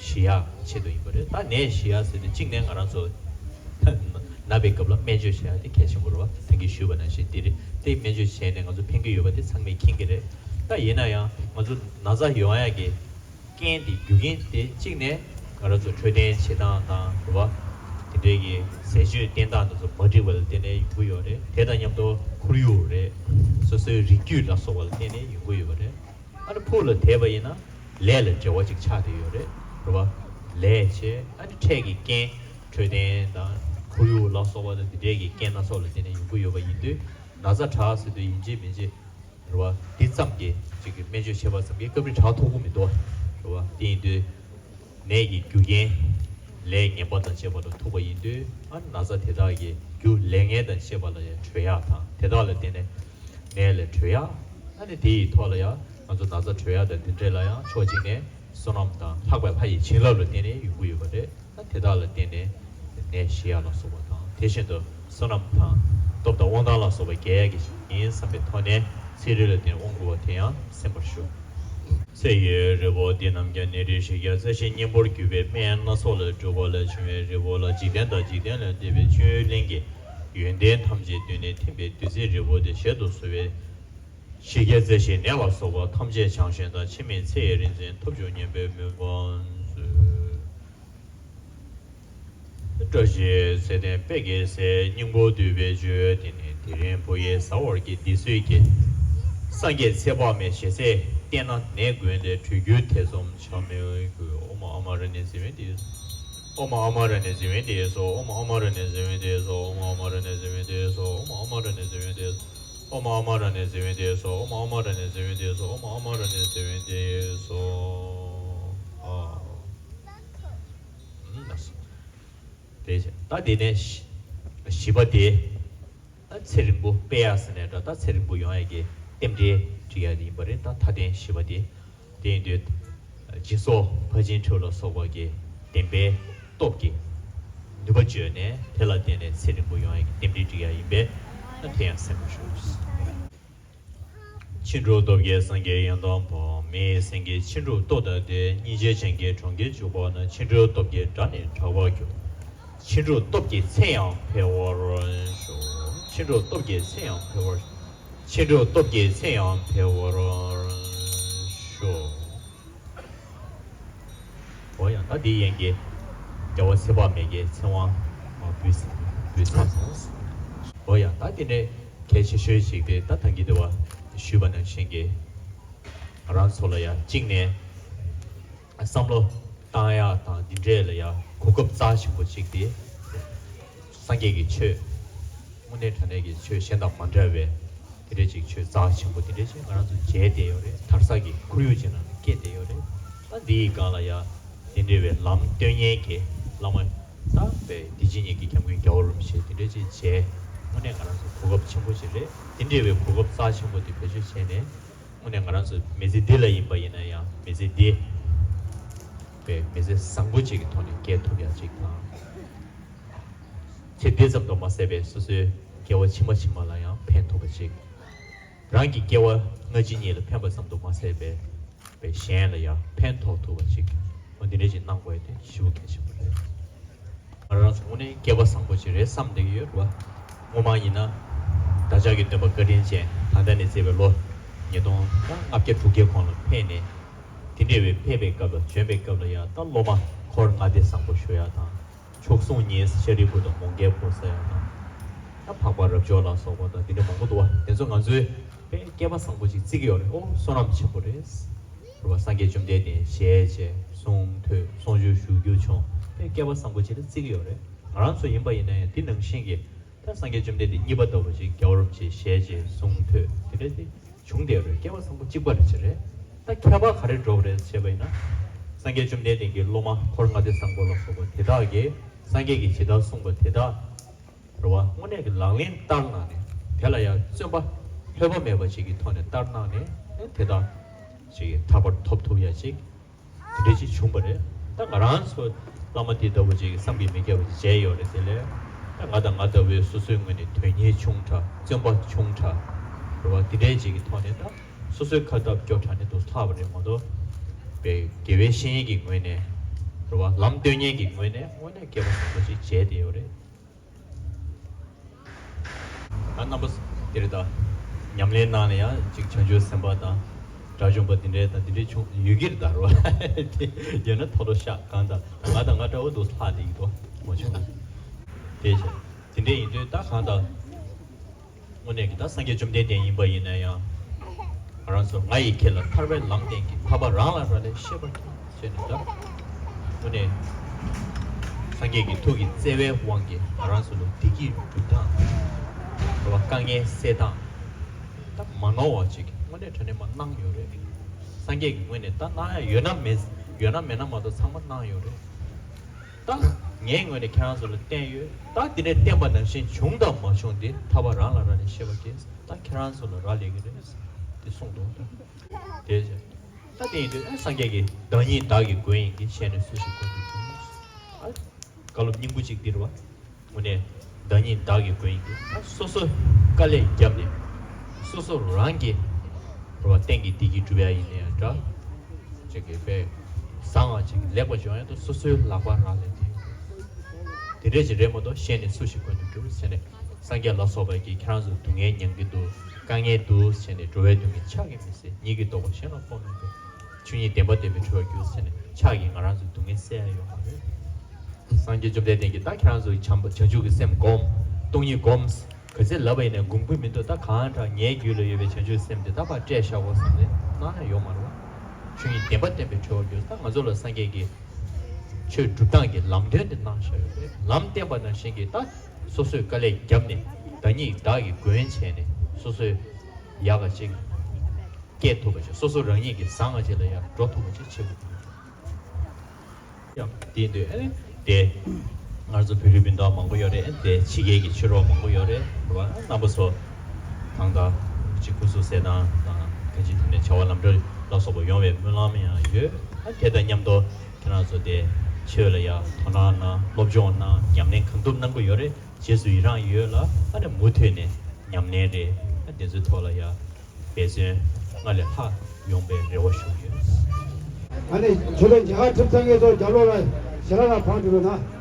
ཞི་ཡག་ཆེད་དུ་ཡིན་པ་རེད། ད་ནད་ཞི་ཡག་ཟེར་དུས་གཅིག་ནས་ང་རང་ཚོ་ན་བའི་སྐབས་ལ་སྨན་བཅོས་བྱེད་ཡག་དེ་གལ་ཆེན་པོ་རེད་བ། ད་གིན་ཞུས་པ་ནང་བཞིན་དེ་རེད། དེ་སྨན་བཅོས་བྱས་ནས་ང་ཚོ་ཕན་གྱི་ཡོད་པ་དེ་ཚང་མས་མཁྱེན་གྱི་རེད། ད་ཡིན་ན་ཡང་ང་ཚོ་ན་ཚ་ཡོང་ཡག་གི་རྐྱེན་དེ་རྒྱུ་རྐྱེན་དེ་གཅིག་ནས་ང་རང་ཚོ་འཕྲོད་བསྟེན་བྱེད་སྟངས་དང་རེད་བ། དེ་འདྲའི་གི་ཟས་སྤྱོད་བསྟེན་སྟངས་དེ་ཚོ་མ་འགྲིག་པ་ལ་བརྟེན་ནས་ཡོང་གི་ཡོད་རེད། དེ་དང་མཉམ་དུ་ཁོར་ཡུག་རེད། སོ་སོའི་རིགས་རྒྱུད་ལ་སོགས་པ་ལ་བརྟེན་ནས་ཡོང་གི་ཡོད་པ་རེད། ཨ་ནི་ཕུགས་ལ་བསྡད་པ་ཡིན་ན་ལས་ལ་འབྲེལ་བ་ཅིག་ཆགས་བསྡད་ཡོད་རེད། རེད་བ། ལས་བྱས་ཨ་ནི་འཕྲལ་གྱི་རྐྱེན་འཕྲོད་བསྟེན་དང་ཁོར་ཡུག་ལ་སོགས་པ་དང་དེ་འདྲའི་གི་རྐྱེན་སྣ་ཚོགས་ལ་བརྟེན་ནས་ཡོང་གི་ཡོད་པ་ཡིན་དུས་ན་ཚ་དྲག་ཟེར་དུས་ཡིན་གཅིག་མིན་གཅིག་རེད་བ། འདི་ཙམ་གྱིས་ཅིག་གི་སྨན་བཅོས་བྱས་པ་ཙམ་གྱིས་སྐབས་རེ་དྲག་ཐུབ་ཀྱི་མི་འདུག་བ། རེད་བ། དེ་ཡིན་དུས་ནད་ཀྱི་རྒྱུ་རྐྱེན་ལས་ངན་པ་དང་བཅས་པ་ལ་ཐུག་པ་ཡིན་དུས་ཨ་ན་ཚ་དེ་དག་གི་རྒྱུ་ལས་ངན་དང་བཅས་པ་ལ་ཡང་གྲོལ་ཡག་དང་དེ་དག་ལ་བརྟེན་ནས་ནད་ལས་གྲོལ་ཡག་ཨ་ནི་དེ་ཡི་ཐོག་ལ་ཡང་ང་ཚོ་ན་ཚ་གྲོལ་ཡག་དང་དེ་འདྲས་ལ་ཡང་ཕྱོགས་གཅིག་ནས་བསོད་ནམས་དང་ལྷག་པའི་ལྷ་ཡི་བྱིན་རླབས་ལ་བརྟེན་ནས་ཡོང་གི་ཡོད་པ་རེད། ད་དེ་དག་ལ་བརྟེན་ནས་ནད་ཞི་ཡག་ལ་སོགས་པ་དང་དེ་བཞིན་དུ་བསོད་ནམས་དང་སྟོབས་དང་དབང་ཐང་ལ་སོགས་པ་རྒྱས་ཡག་གི་ཡིན་བསམ་པའི་ཐོག་ནས་ཚེ་རིལ་ལ་བརྟེན་དབང་བསྐུར་བ་དེ་ཡང་གསན་པར་ཞུ། ཚེ་ཡི་རིལ་བུ་འདི་རྣམས་ཀྱང་ནད་རིགས་ཞི་རྒྱས་རྩ་ཆེན་གཉེན་པོར་གྱུར་པའི་སྨན་སྣ་ཚོགས་ལས་གྲུབ་པ་ལས་བྱུང་བའི་རིལ་བུ་ལ་འཇིག་རྟེན་དང་འཇིག་རྟེན་ལས་འདས་པའི་སྤྱོད་ཡུལ་གླིང་གི་ཡོན་ཏན་ཐམས་ཅད་བསྡུས་ནས་ཐིམ་པའི་བདུད་རྩིའི་རིལ་བུ་དེ་ཞལ་དུ་གསོལ་བས། ཞི་རྒྱས་རྩ་ཆེན་ནད་ལ་སོགས་པ་ཐམས་ཅད་བྱང་ཞིང་དག་འཆི་མེད་ཚེ་ཡི་རིག་འཛིན་ཐོབ་འགྱུར་སྙམ་པའི་མོས་པ་མཛོད། བཀྲ་ཤིས་ཚེ་བརྟན་དཔལ་གྱི་སྲས། སྙིང་པོ་འདུས་པའི་མཆོད། དེ་ནི་དེ་རིང་བུ་ཡིས་ཟ་བར་བགྱི། འདི་གསོལ་གྱི་སངས་རྒྱས་ཚེ་དཔག་མེད། ཞལ་ཟས་བསྟེན་ན་ནད་ཀུན་ལས། གྲོལ་འགྱུར་ཐེ་ཚོམ་བྱ་མི་དགོས། ཨོཾ་ཨ་མ་ར་ཎི་ཛི་ཝན་ཏི། ཨོཾ་ཨ་མ་ར་ཎི་ཛི་ཝན་ཏི་སྭཱ་ཧཱ། ཨོཾ་ཨ་མ་ར་ཎི་ཛི་ཝན་ཏི་སྭཱ་ཧཱ། ཨོཾ་ཨ་མ་ར་ཎི་ཛི་ཝན་ཏི་སྭཱ་ཧཱ། ཨོཾ་ཨ་མ་ར་ཎི་ཛི་ཝན་ཏི་སྭཱ་ཧཱ། ཨོཾ་ཨ་མ་ར་ཎི་ཛི་ཝན་ཏི་སྭཱ་ཧཱ། ཨོཾ་ཨ་མ་ར་ཎི་ཛི་ཝན་ཏི་སྭཱ་ཧཱ། ཨོཾ་ཨ་མ་ར་ཎི་ཛི་ཝན་ཏི་སྭཱ་ཧཱ། ཨ། ཨུམ། ལགས་སོ། དེ་བཞིན་ད་དེ་ནས་བཞི་པ་དེ། ད་ཚེ་རིང་པོ་སྤེལ་ཡག་ཟེར་ནས་འདྲ། ད་ཚེ་རིང་པོ་ཡོང་ཡག་གི་རྟེན་འབྲེལ་སྒྲིག་ཡག་དེ་ཡིན་པ་རེད། ད་མཐའ་རྟེན་བཞི་པ་དེ། དེ་ཡིན་དུས་སྦྱིན་སོགས་ཕར་ཕྱིན་དྲུག་ལ་སོགས་པ་གི་བདེན་པའི་སྟོབས་ཀྱིས་ནུས་པ་བརྗོད་ནས་དེ་ལ་བརྟེན་ནས་ཚེ་རིང་པོ་ཡོང་ཡག་གི་རྟེན་འབྲེལ་སྒྲིག་ཡག་ཡིན་པས་ན་དེ་ཡང་གསན་པར་ཞུ། ཕྱིན་དྲུག་སྟོབས་ཀྱིས་སངས་རྒྱས་ཡང་དག་པ། མི་ཡི་སེམས་ཀྱི་ཕྱིན་དྲུག་སྟོབས་དང་ལྡན། སྙིང་རྗེ་ཅན་གྱི་གྲོང་ཁྱེར་འཇུག་པ་ན། ཕྱིན་དྲུག་སྟོབས་ཀྱི་དགྲ་ནི་དྲག་པར་འགྱུར། ཕྱིན་དྲུག་སྟོབས་ཀྱི་མཚན་ཡང་འཕེལ་བར་ཤོག། ཕྱིན་དྲུག་སྟོབས་ཀྱི་མཚན་ཡང་འཕེལ་བར། ཕྱིན་དྲུག་སྟོབས་ཀྱི་མཚན་ཡང་འཕེལ་བར་ཤོག། འོ་ཡང་ད་འདི་ཡན་གྱི་རྒྱལ་བ་ཚེ་དཔག་མེད་ཀྱི་ཚེ་དབང་མ་འབུལ་འབུལ་ཚར་སོང་། འོ་ཡང་ད་འདི་ནས་གལ་ཆེ་ཤོས་ཤིག་དེ་ད་ཐང་གི་དེ་བ་ཞུས་པ་ནང་བཞིན་གྱི་ང་རང་ཚོ་ལ་ཡང་གཅིག་ནས་བསམ་བློ་བཏང་ཡག་དང་འདི་འདྲས་ལ་ཡང་གོ་སྐབས་རྩ་ཆེན་པོ་གཅིག་དེ། སངས་རྒྱས་ཀྱི་ཆོས། དངོས་གནས་དྲང་གནས་ཀྱི་ཆོས་གཞན་དང་མ་འདྲ་བའི་དེ་འདྲའི་ཅིག་ཆོས་རྩ་ཆེན་པོ་དེ་འདྲའི་ཅིག་ང་རང་ཚོ་མཇལ་བསྡད་ཡོད་རེད། དར་ས་གི་ཁོར་ཡུག་ཅིག་ནང་ནས་སྐྱེས་བསྡད་ཡོད་རེད། ད་འདི་ཡི་སྒང་ལ་ཡང་དེ་འདྲའི་བའི་ལམ་སྟོན་མཁན་གྱི་བླ་མ་ད་བའི་འདི་ཕྱི་གཉིས་ཀྱི་སྐྱབས་མགོན་རྒྱལ་བ་རིན་པོ་ཆེ་དེ་འདྲའི་ཅིག་མཇལ། དངོས་གནས་ང་རང་ཚོ་གོ་སྐབས་ཆེན་པོ་ཅིག་རེད། དེ་འདྲའི་བའི་གོ་སྐབས་རྩ་ཆེན་པོ་དེ་བེད་སྤྱོད་བྱས་ནས་དངོས་གནས་ང་རང་ཚོ་མི་ཚེ་འདི་ལ་ཡིན་པ་ཡིན་ན་ཡང་མི་ཚེ་འདི་བའི་མི་ཚེ་བཟང་པོ་ཅིག་གི་ཐོག་ནས་སྐྱེལ་ཐུབ་ཡག་ཅིག་དང་། ཚེ་འདི་ཙམ་དུ་མ་ཟད་པའི་སོ་སོའི་ སྐྱེ་བ་ཕྱི་མ་ཕྱི་མ་ལ་ཡང་ཕན་ཐོགས་པ་ཅིག་རང་གི་སྐྱེ་བ་སྔ་ཕྱི་གཉིས་ལ་ཕན་པ་ཙམ་དུ་མ་ཟད་པའི་པའི་གཞན་ལ་ཡང་ཕན་ཐོགས་ཐུབ་པ་ཅིག་འོ་འདི་འདྲ་ཞིག་གནང་དགོས་ཏེ་ཞེ་པོ་གལ་ཆེན་པོ་རེད། ང་རང་ཚོ་དངོས་གནས་སྐལ་པ་བཟང་པོ་ཅིག་རེད་བསམ་བསྡད་ཀྱི་ཡོད་རེད་བ། སྔོན་མ་ཡིན་ན་བདག་ཅག་གི་སྟོན་པ་བཀའ་དྲིན་ཅན་ད་ལྟ་ནས་བརྩིས་པའི་ལོ་ཉིས་སྟོང་ལྔ་བརྒྱ་དྲུག་བརྒྱའི་གོང་ལ་ཕེབས་ནས་དེ་འདྲ་བའི་ཕེབས་པའི་སྐབས་ལ་བྱོན་པའི་སྐབས་ལ་ཡང་ད་སློབ་མ་འཁོར་ལྔ་སྡེ་བཟང་པོ་ཞུ་ཡག་དང་། མཆོག་ཟུང་གཉིས་ཤཱ་རིའི་བུ་དང་མོའུ་འགལ་ཕོ་ཟེར་ཡག་དང་། ད་འཕགས་པ་རབ་འབྱོར་ལ་སོགས་པ་དང་འདི་འདྲ་མང་པོ་འདུག་བ། དེ་ཚོ་ང་ཚོའི་དཔེ་སྐལ་པ་བཟང་པོ་ཅིག་བརྩི་གི་ཡོད་རེད། ཨོ་བསོད་ནམས་ཆེན་པོ་རེད། རེད་བ། སངས་རྒྱས་བཅོམ་ལྡན་འདས་ཞལ་མཇལ་གསུང་ཐོས་གསུང་ཆོས་ཞུ་རྒྱུ་བྱུང་། དཔེ་སྐལ་པ་བཟང་པོ་ཅིག་ལ་བརྩི་གི་ཡོད་རེད། ང་རང་ཚོ་ཡིན་པ་ཡིན་ན་ཡང་དེ་ནང་བཞིན་གྱི་ད་སངས་རྒྱས་བཅོམ་ལྡན་འདས་གཉིས་པ་ལྟ་བུ་ཅིག་རྒྱལ་བ་རིན་པོ་ཆེ་ཞལ་མཇལ་གསུང་ཐོས་དེ་འདྲ་དེ་བྱུང་བསྡད་ཡོད་རེད། སྐལ་བ་བཟང་པོ་གཅིག་པ་རེད་ཅེས་རེད། ད་ཁྱད་པར་ག་རེ་འགྲོ་བ་རེད་ཅེས་པ་ཡིན་ན། སངས་རྒྱས་བཅོམ་ལྡན་འདས་ཀྱི་སློབ་མ་འཁོར་ལྔ་སྡེ་བཟང་པོ་ལ་སོགས་པ་དེ་དག་གིས་སངས་རྒྱས་ཀྱིས་ཇི་ལྟར་གསུངས་པ་དེ་དག་རེད་བ། དངོས་གནས་ཀྱི་ལག་ལེན་བསྟར་གནང་ནས་དེ་ལ་ཡང་བརྩོན་པ་ལྷོད་པ་མེད་པ་ཅིག་གི་ཐོག་ནས་བསྟར་གནང་ནས་དེ་དག་ཅིག་ཐར་པར་ཐོབ་ཐུབ་ཡ་ཅིག་དེ་འདྲ་ཅིག་བྱུང་བ་རེད། ད་ང་རང་ཚོ་བླ་མ་དེ་ལྟ་བུ་ཅིག་གི་བསམ་གྱིས་མི་ཁྱབ་པ་ཅིག་མཇལ་ཡོད་རེད། དེ་ལས་ད་ང་དང་ང་ལྟ་བུའི་སོ་སོའི་ངོས་ནས་དོན་གཉེར་ཆུང་དྲགས་བརྩོན་པ་ཆུང་དྲགས་རེད་བ། དེ་འདྲའི་ཅིག་གི་ཐོག་ནས་ད་སོ་སོའི་ཁ་བཏགས་སྐྱོ་དྲགས་ནས་འདུག་ལྷག་པ་རེད་མ་གཏོགས་པའི་དགེ་བའི་བཤེས་གཉེན་གྱི་ངོས་ནས་རེད་བ། ལམ་སྟོན་མཁན་གྱི་ངོས་ནས་དངོས་གནས་སྐལ་པ་བཟང་པོ་ཅིག་མཇལ་བསྡད་ཡོད་རེད། ང་རྣམ་པ་འདིར་དང་ཉམས་ལེན་གནང་ནས་ཡང་ཅིག་བྱང་ཆུབ་སེམས་དཔའ་དང་དགྲ་བཅོམ་པ་འདི་འདྲའི་དང་འདི་འདྲའི་བྱུང་ཡོད་ཀྱི་རེད་ད་རོ། དེ་ཡོད་ན་ཐོ་ཐོ་ཤག་གང་དང་ང་དང་ང་འདྲ་བོ་འདུག་ལྷག་དེ་ཡིན་དོ་མ་བྱུང་། དེ་བྱས་དེ་འདྲའི་ཡིན་དུས་ད་གང་དང་། དངོས་གནས་ཀྱི་ད་སངས་རྒྱས་བཅོམ་ལྡན་འདས་ཡིན་པ་ཡིན་ན་ཡང་། ང་རང་ཚོ་ང་ཡི་ཁྱེད་ལ་ཐར་པའི་ལམ་བསྟན་གྱི་འཕགས་པ་རང་ལ་རག་ལས་ཤེས་པར་གྱིས་ཞེས་ནས་ད། དངོས་གནས་སངས་རྒྱས་ཀྱི་ཐུགས་ཀྱི་བརྩེ་བའི་དབང་གིས་ང་རང་ཚོ་ལ་བདེ་སྐྱིད་སྒྲུབ་སྟངས་རེད་བ། དཀའ་ངལ་སེལ་སྟངས་ད་མ་ནོར་བ་ཅིག་དངོས་གནས་དྲང་གནས་མ་གནང་ཡོད་རེད། སངས་རྒྱས་ཀྱི་ངོས་ནས་ད་གནང་ཡ་ཡོད་ན་མེད་ཡོད་ན་མེད་ན་མ་གཏོགས་ཚང་མ་གནང་ཡོད་རེད། ད་ངའི་ངོས་ནས་ཁྱེད་རང་ཚོ་ལ་བསྟན་ཡོད། ད་དེ་ནས་བསྟན་པ་ནང་བཞིན་བྱུང་དང་མ་བྱུང་དེ་ཐར་པ་རང་ལ་རག་ལས་ཤེས་པ་གིས་ད་ཁྱེད་རང་ཚོ་ལ་རག་ལས་ཀྱི་རེད་དེ་གསུངས་འདུག་དེ་བྱས་ད་དེ་ཡིན་དུས་ཨ་སངས་རྒྱས་ཀྱིས་བདག་ཉིད་བདག་གི་མགོན་ཡིན་གྱི་ཞེས་ནས་སུ་ཞིག་མགོན་དུ་འགྱུར། ཨ་བཀའ་སློབ་སྙིང་པོ་གཅིག་འདིར་བ། དངོས་གནས་བདག་ཉིད་བདག་གི་མགོན་ཡིན་གྱི་ཨ་སོ་སོ་དཀའ་ལས་བརྒྱབ་ནས་སོ་སོ་རང་གི་རེ་བ་གཏན་གྱི་བདེ་སྐྱིད་སྒྲུབ་ཡ་ཡིན་ནའི་འདྲ། ཅིག་གི་དཔེ་བཟང་བ་ཅིག་ལེགས་པ་འབྱུང་ཡ་དང་སོ་སོའི་ལག་པ་རང་ལས་དེ། དེ་འདྲས་ཅིག་རེད་མ་གཏོགས་གཞན་ནི་སུ་ཞིག་མགོན་དུ་འགྱུར་ཟེར་ནས་སངས་རྒྱས་ལ་སོགས་པ་གིས་ཁྱེད་རང་ཚོ་སྡུག་བསྔལ་མྱང་གི་འདུག་དཀའ་ངལ་འདུག་ཟེར་ནས་འགྲོ་བའི་སྡུག་བསྔལ་ཕྱག་གིས་མི་སེལ། ཉིད་ཀྱི་རྟོགས་པ་གཞན་ལ་སྤོ་མི་འདུག་ཆོས་ཉིད་བདེན་པ་བདེན་པའི་གྲོལ་བར་འགྱུར་ཟེར་ནས་ཕྱག་གིས་ང་རང་ཚོའི་སྡུག་བསྔལ་སེལ་ཡ་ཡོད་མ་རེད། སངས་རྒྱས་བཅོམ་ལྡན་འདས་ཀྱིས་ད་ཁྱེད་རང་ཚོ་བྱམས་པ་བྱང་ཆུབ་ཀྱི་སེམས་སྒོམ། སྟོང་ཉིད་སྒོམ། ག་ཚད་ལབ་པ་ཡིན་ནའི་སྒོམ་གྱི་མི་འདུག་ད་གང་དྲག་ངའི་རྒྱུད་ལ་ཡོད་པའི་བྱང་ཆུབ་སེམས་དེ་ད་ཕར་སྤྲད་བཞག་གོ་བསམ་ནས་གནང་ཡ་ཡོད་མ་རེད་བ། ཆོས་ཉིད་བདེན་པ་བདེན་པའི་གྲོལ་བར་འགྱུར། ད་ང་ཚོ་ལ་སངས་རྒྱས་ཀྱིས་ཆོས་སྒྲུབ་སྟངས་ཀྱི་ལམ་སྟོན་དེ་གནང་བཞག་ཡོད་རེད། ལམ་བསྟན་པ་ནང་བཞིན་གྱི་ད་སོ་སོས་དཀའ་ལས་བརྒྱབ་ནས་བདག་ཉིད་བདག་གི་མགོན་བྱས་ནས་སོ་སོས་ཡག་ག་ཅིག་སྐྱེས་ཐུབ་པ་ཞིག་སོ་སོ་རང་ཉིད་ཀྱི་བཟང་ང་ཅིག་ལ་ཡང་འགྲོ་ཐུབ་པ་ཅིག་བྱེད་དགོས་ཀྱི་ཡོད། ཡང་དེ་འདོད་ཨེ་དེ་ང་ཚོ་བོད་རིགས་སྤུན་ཟླ་མང་པོ་ཡོད་རེད། ཨེ་དེ་ཕྱི་རྒྱལ་གྱི་ཆོས་གྲོགས་མང་པོ་ཡོད་རེད་རེད་བ། རྣམ་པ་ཚོ་གང་ལྟར་ཅིག་སྐུ་གཟུགས་གསལ་ཐང་དང་ག་ཅིག་དེ་ནས་བྱ་བ་ལམ་འགྲོ་ལ་སོགས་པ་ཡོང་བའི་སྨོན་ལམ་ཡང་ཡོད། ཨ་དེ་དང་མཉམ་དུ་ཁྱེད་རང་ཚོ་དེ་ཆོས་ལ་ཡང་དོ་སྣང་གནང་སློབ་སྦྱོང་གནང་ཉམས་ལེན་གང་ཐུབ་གནང་གི་ཡོད་རེད། རྗེས་སུ་ཡི་རང་ཡོད་ལ་ཨ་ནི་མུ་མཐུད་ནས་ཉམས་ལེན་རེད། ཨ་དེ་ཚོའི་ཐོག་ལ་ཡང་འབད་བརྩོན་སྔར་ལས་ལྷག་ཡོང་བའི་རེ་བ་ཞུ་གི་ཡོད། ཨ་ནི་ཆོས་ལས་མཇལ་ཁ་ཁྲིམས་ཚང་གི་ཚོ་རྒྱབ་ལོགས་ལ་ཞལ་ལག་ལ་བང་སྒྲིག་རོགས་གནང་།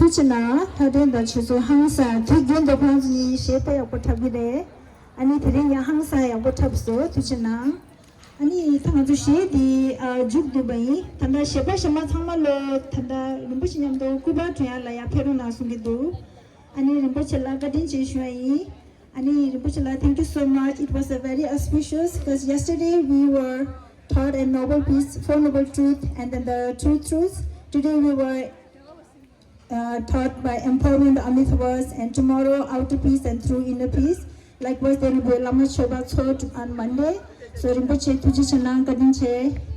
ཐུགས་རྗེ་གནང་། ལྷ་སྒྲོན་དང་ཆོས་ཚོགས་ཧང་སང་། དུས་རྒྱུན་དུ་ཁོང་ཚོ་གཉིས་གཞས་དཔེ་ཡག་པོ་འཁྲབ་ཀྱི་རེད། ཨ་ནི་དེ་རིང་ཡང་ཧང་སང་ཡག་པོ་འཁྲབ་སོང་། ཐུགས་རྗེ་གནང་། ཨ་ནི་ད་ང་ཚོ་གཞས་འདི་ཨ་མཇུག་བསྡུས་པ་ཡིན། ད་ལྟ་གཞས་པ་གཞས་མ་ཚང་མ་ལོ་ད་ལྟ་རིན་པོ་ཆེ་མཉམ་དུ་སྐུ་པར་སྒྲོན་ཡ་ལ་ཡར་ཕེབས་རོགས་གནང་གསུང་གི་འདུག་ཨ་ནི་རིན་པོ་ཆེ་ལ་བཀའ་དྲིན་ཆེ་ཞུ་བ་ཡིན། ཨ་ནི་རིན་པོ་ཆེ་ལ། Thank you so much. It was a very auspicious because yesterday we were taught a noble piece, Four Noble Truth, and then the Two Truths. Today we were uh, taught by Empowering the Amithvas, and tomorrow Outer Peace and Through Inner Peace. Likewise, there will be a Lama Choba Chot on Monday. So, Rinpoche, ཐུགས་རྗེ་ཆེ་གནང་། བཀའ་དྲིན་ཆེ།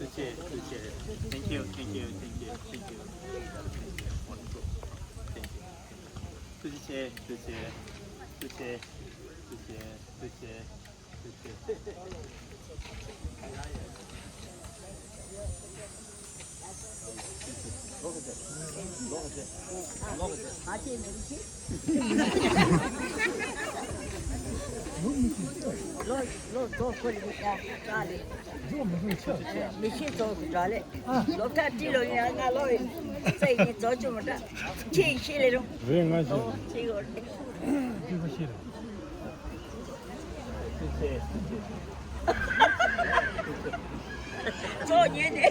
Thank you, thank you, thank you, thank you. Wonderful. Thank you. མི་ཤེས་ཚོ་འདྲ་ལེ། ལོ་ཐ་ཏི་ལོ་ཡ་ང་ལོ་ཡི་ཚེ་ཡི་ཚོ་ཆུ་མ་འདྲ། ཁྱེད་ཤེས་ལེ་རུང་། རེད། ང་ཤེས། ཨོ་ཤེས་གོ། ཚོགས་ཉན་ནས།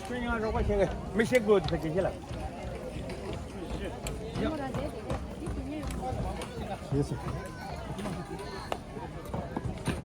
ཁྱོད་ཡང་རོགས་པ་བྱེད་གི། མི་ཤེས་དགོས་ཐུགས་རྗེ་ཆེ་ལ། ཡེ་སི།